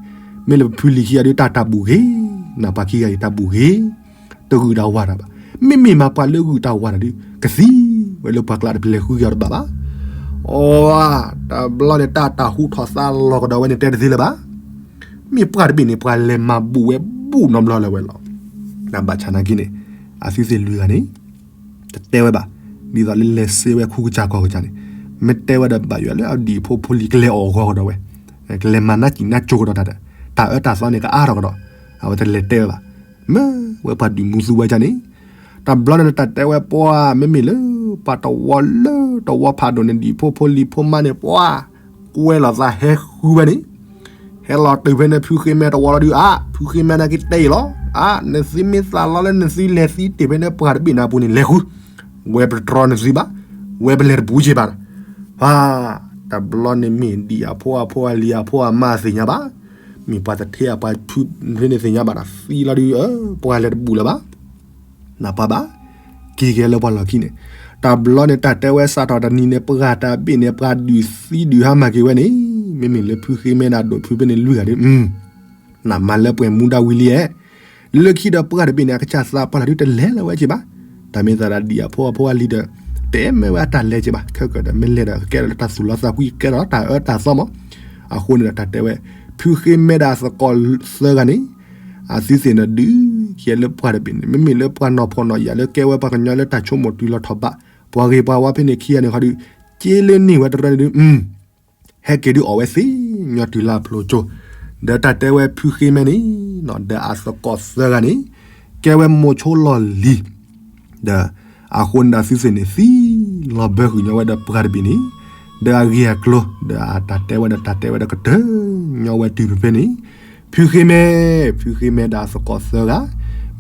မ့ၢ်လၢပဖုလံၤခံဂၤဒုးတၢ်တၢ်ဘူၣ်ဂ့ၤ, နပှၤခံဂၤအံၤတၢ်ဘူၣ်ဂ့ၤ, တဂုာ်တၢ်ဝးတၢ်ဘၣ်. မ့မ့ၢ်မၤပှၤလၢဂုာ်တၢ်ဝးတၢ်ဒုး ကသံဝဲလၢပှၤကျါတပျဲၤဃုက့ၤအီၤတဘၣ်ဘၣ်. အီ, တဘျီန့ၣ်တၢ်တၢ်ဟူထီၣ်သါလီၤကဒီးဝဲန့ၣ်တဲတသ့လၢၤဘၣ်. မ့ၢ်ပှၢ်တဘ့ၣ်န့ၣ် ပှၤလဲၤမၤဘူၣ်ဝဲဘူၣ်နီတဘျီလၢၤဝဲလီၤ. နဘၣ်ဆၣ်နာ်က့န့ၣ်, အသုသ့ၣ်လွံၢ်ဂၤန့ၣ် တတဲဝဲဘၣ်, ဒ်သိးလၢလဲၤစ့ဝဲခူကစၢ်ကီၢ်ကစၢ်န့ၣ်, မ့ၢ်တဲဝဲဒီးဘၣ်ယွၤလၢအဒံၣ်ဖိဖိလံၤကလဲၤအီၣ်ဂီၤကဒီးဝဲ, ကလဲၤမၤနးစံၣ်နါကိၤကဒီးတၢ်ဒီး, တၢ်အၢတၢ်သီန့ၣ်ကအါထီၣ်ကဒီး, အဝဲတလဲၤတဲဝဲဘၣ်. မ့ၢ်ဝဲပှၤဒုးမူသူဝဲဒၣ်န့ၣ်, တဘျီန့ၣ်တၢ်တဲဝဲပှၤ မ့မ့ၢ်လၢပှၤတဝီလၢတဝီဖးဒိၣ်န့ၣ် ဒံၣ်ဖိဖိလံၤဖိမါန့ၣ်ပှၤ, ကွဲလီၤသးဟဲဃုဝဲန့ၣ် ဟဲလီၤတုၤဖဲန့ၣ်ဖုဃ့မဲာ်တဝီလီၤဒုးအါ, ဖုဃ့မဲာ်န့ၣ်က့ၤတဲအံၤလီၤ. အါ, နသုမ့ၢ်သးလီလၢနသုလဲၤသံတ့ၢ်ဖဲန့ၣ်ပှၢ်တဘ့ၣ်န့ၣ်အပူၤန့ၣ် လဲၤဃု, ဝဲပတြီနသုဘၣ်, ဝဲပလဲၤတပူၤက့ၤဘၣ်. ဖါ, တဘျီန့ၣ်မ့ၢ်ဒံၣ်အဖိအဖိအလံၤအဖိအမါသ့ၣ်ညါဘၣ်, မ့ၢ်ပှၤတထဲအပှၤဖုဖဲန့ၣ်သ့ၣ်ညါဘၣ်ဒီး သံလီၤဒုးအၢ, ပှၤလဲၤတဘူၣ်လၢၤဘၣ်. နပှၤဘၣ်, က့ၤက့ၤလၢပှၤလီၢ်ခံန့ၣ်, တဘျီန့ၣ်တၢ်တဲဝဲစးထီၣ်တနံၤန့ၣ် ပှၢ်တဘ့ၣ်န့ၣ် ပှၤဒုးသံဒုးဟါမၢ်က့ၤဝဲန့ၣ်, မ့မ့ၢ်လၢဖုဃ့မဲာ်ဒီးဒိၣ်ဖုဖဲန့ၣ်လွံၢ်ဂၤဒုး, နမၤလၢပှဲၤမူဒါဝံၤလံဧါ. လၢခံဒီးပှၢ်တဘ့ၣ်န့ၣ် အကစၢ်သးပှၢ်လၢဒုးတလဲၤလၢၤဝဲက့ၤဘၣ်. တၢ်မ့ၢ်သးဒီးဒံၣ်အဖိအဖိအလံၤဒီး, တဲမ့ၢ်ဝဲအတၢ်လဲၤက့ၤဘၣ်, ခဲကဒီးမ့ၢ်လဲၤဒီးကကဲထီၣ်လၢတၢ်သူၣ်လီသးကွံ ကဲထီၣ်တၢ်အၢတၢ်သီမး. အဃိန့ၣ်ဒီးတၢ်တဲဝဲ, ဖုဃ့မဲာ်ဒီးအသကိးသၢဂၤန့ၣ် အသုသ့ၣ်န့ၣ်ဒုးကဲလၢပှၢ်တဘ့ၣ်န့ၣ် မ့မ့ၢ်လၢပှၤနီၢ်ဖှီၣ်နီၢ်ယာ်လၢကဲဝဲပှၤကညီလၢတၢ်ဆိကမိၣ်တုၤလီၤထီၣ်ဘး, ပှၤဂ့ၤပှၤဝါဖဲန့ၣ်ခံဂၤန့ၣ်ခီဒုး, က့လၢန့ၢ်ဝဲတရၢန့ၣ်ဒုး, ဟဲက့ၤဒုးအီၣ်ဝဲသ့ၣ်ညီတုၤလၢအဖျိကၠိ, ဒီးတၢ်တဲဝဲဖုဃ့မဲာ်န့ၣ်, ဒီးအသကိးသၢဂၤန့ၣ်, ကဲဝဲမိၤဆိလီၢ်လံၤ ဒီးအဃိန့ၣ်ဒီးသုသ့ၣ်န့ၣ်သံလီၤဘၢဃုာ်ညီဝဲဒီးပှၢ်တဘ့ၣ်န့ၣ်, ဒီးအဂ့ၢ်အကျိၤ ဒီးအတၢ်တဲဝဲဒီးတၢ်တဲဝဲဒီးကတၢၢ်ညီဝဲတုၤဖဲန့ၣ်, ဖုဃ့မဲာ်, ဖုဃ့မဲာ်ဒီးအသကိးသၢဂၤ,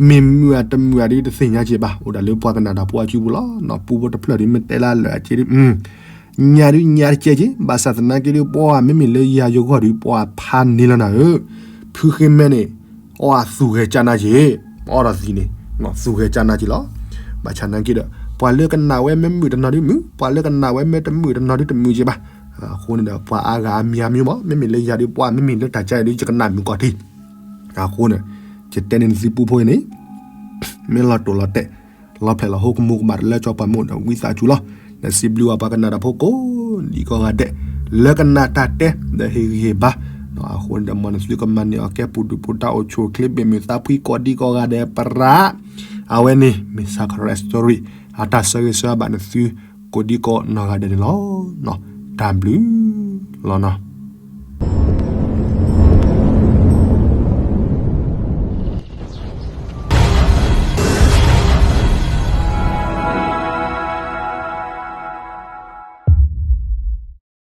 မ့ၢ်မုာ်ဧါတမုာ်ဧါဒုးတသ့ၣ်ညါက့ၤဘၣ်, အိၣ်ဒၣ်လၢပှၤကနၣ်တၢ်ဖိအစုပူၤလီၤ. နီၢ်ပူဖိတဖျၢၣ်ဒုးမ့ၢ်တဲလၢအလၢာ်အက့ဒုး, ညါဒုးညါတကဲက့ၤ, ဘၣ်ဆၣ်သနာ်က့ဒုး ပှၤမ့မ့ၢ်လၢယၤယဂီၢ်ဒုး ပှၤဖးန့ၢ်လီၤနၤဧၢ, ဖုဃ့မဲာ်န့ၣ် အီၣ်သူၣ်ဂဲၤကၠါနါက့ၤ, အီၣ်ဒီးသံန့ၣ်, သူၣ်ဂဲၤကၠါနါက့ၤလီၤ. ဘၣ်ဆၣ်နာ်က့ဒီး ပှၤလၢကနၣ်ဝဲမ့ၢ်မုာ်တနီၤဒုးမုာ်, ပှၤလၢကနၣ်ဝဲမ့ၢ်တမုာ်တနီၤဒုးတမုာ်က့ၤဘၣ်. အဃိန့ၣ်ဒီး ပှၤအါဂၤအါမံၤအါမံၤမး, မ့မ့ၢ်လၢယၤဒုး ပှၤမ့မ့ၢ်လၢတၢ်ကါအံၤဒုး ယကနၣ်မုာ်ကီၢ်ထံး. အဃိန့ၣ် ယတဲန့ၢ်နသုပူဖိအံၤန့ၣ် မ့ၢ်လီၤတိာ်လီၤတဲာ်, လီၤဖျဲၣ်လီၤဟိကမူကမၣ်တလၢကၠီပှၤမ့ၢ်အိၣ်ဒီးဝံသးစူၤလီၤ. စံးဘျုးဘၣ်ပှၤကနၣ်တၢ်ဖိကိးဒံကိးဂၤဒဲး လၢကနၣ်တၢ်တဲ ဒီးဟ့ၣ်ဂံၢ်ဟ့ၣ်ဘါ အဃိန့ၣ်ဒီး မ်နသုကမၤန့ၢ်အီၤကဲပူၤဒုၣ်ပူၤဒါ အိၣ်ဆူၣ်အိၣ်ချ့ ဘ့ၣ်မုာ်သးဖှံကိးဒံကိးဂၤဒဲး ပြး အဝဲန့ၣ် မ့ၢ် Sacred Story အတၢ်ဆၢဂ့ၤဆၢဝါဘၣ်နသု ကိးဒံကိးနီၢ်ဂၤဒဲးန့ၣ်လီၤ. တၢ်ဘျုးလီၤနီၤ.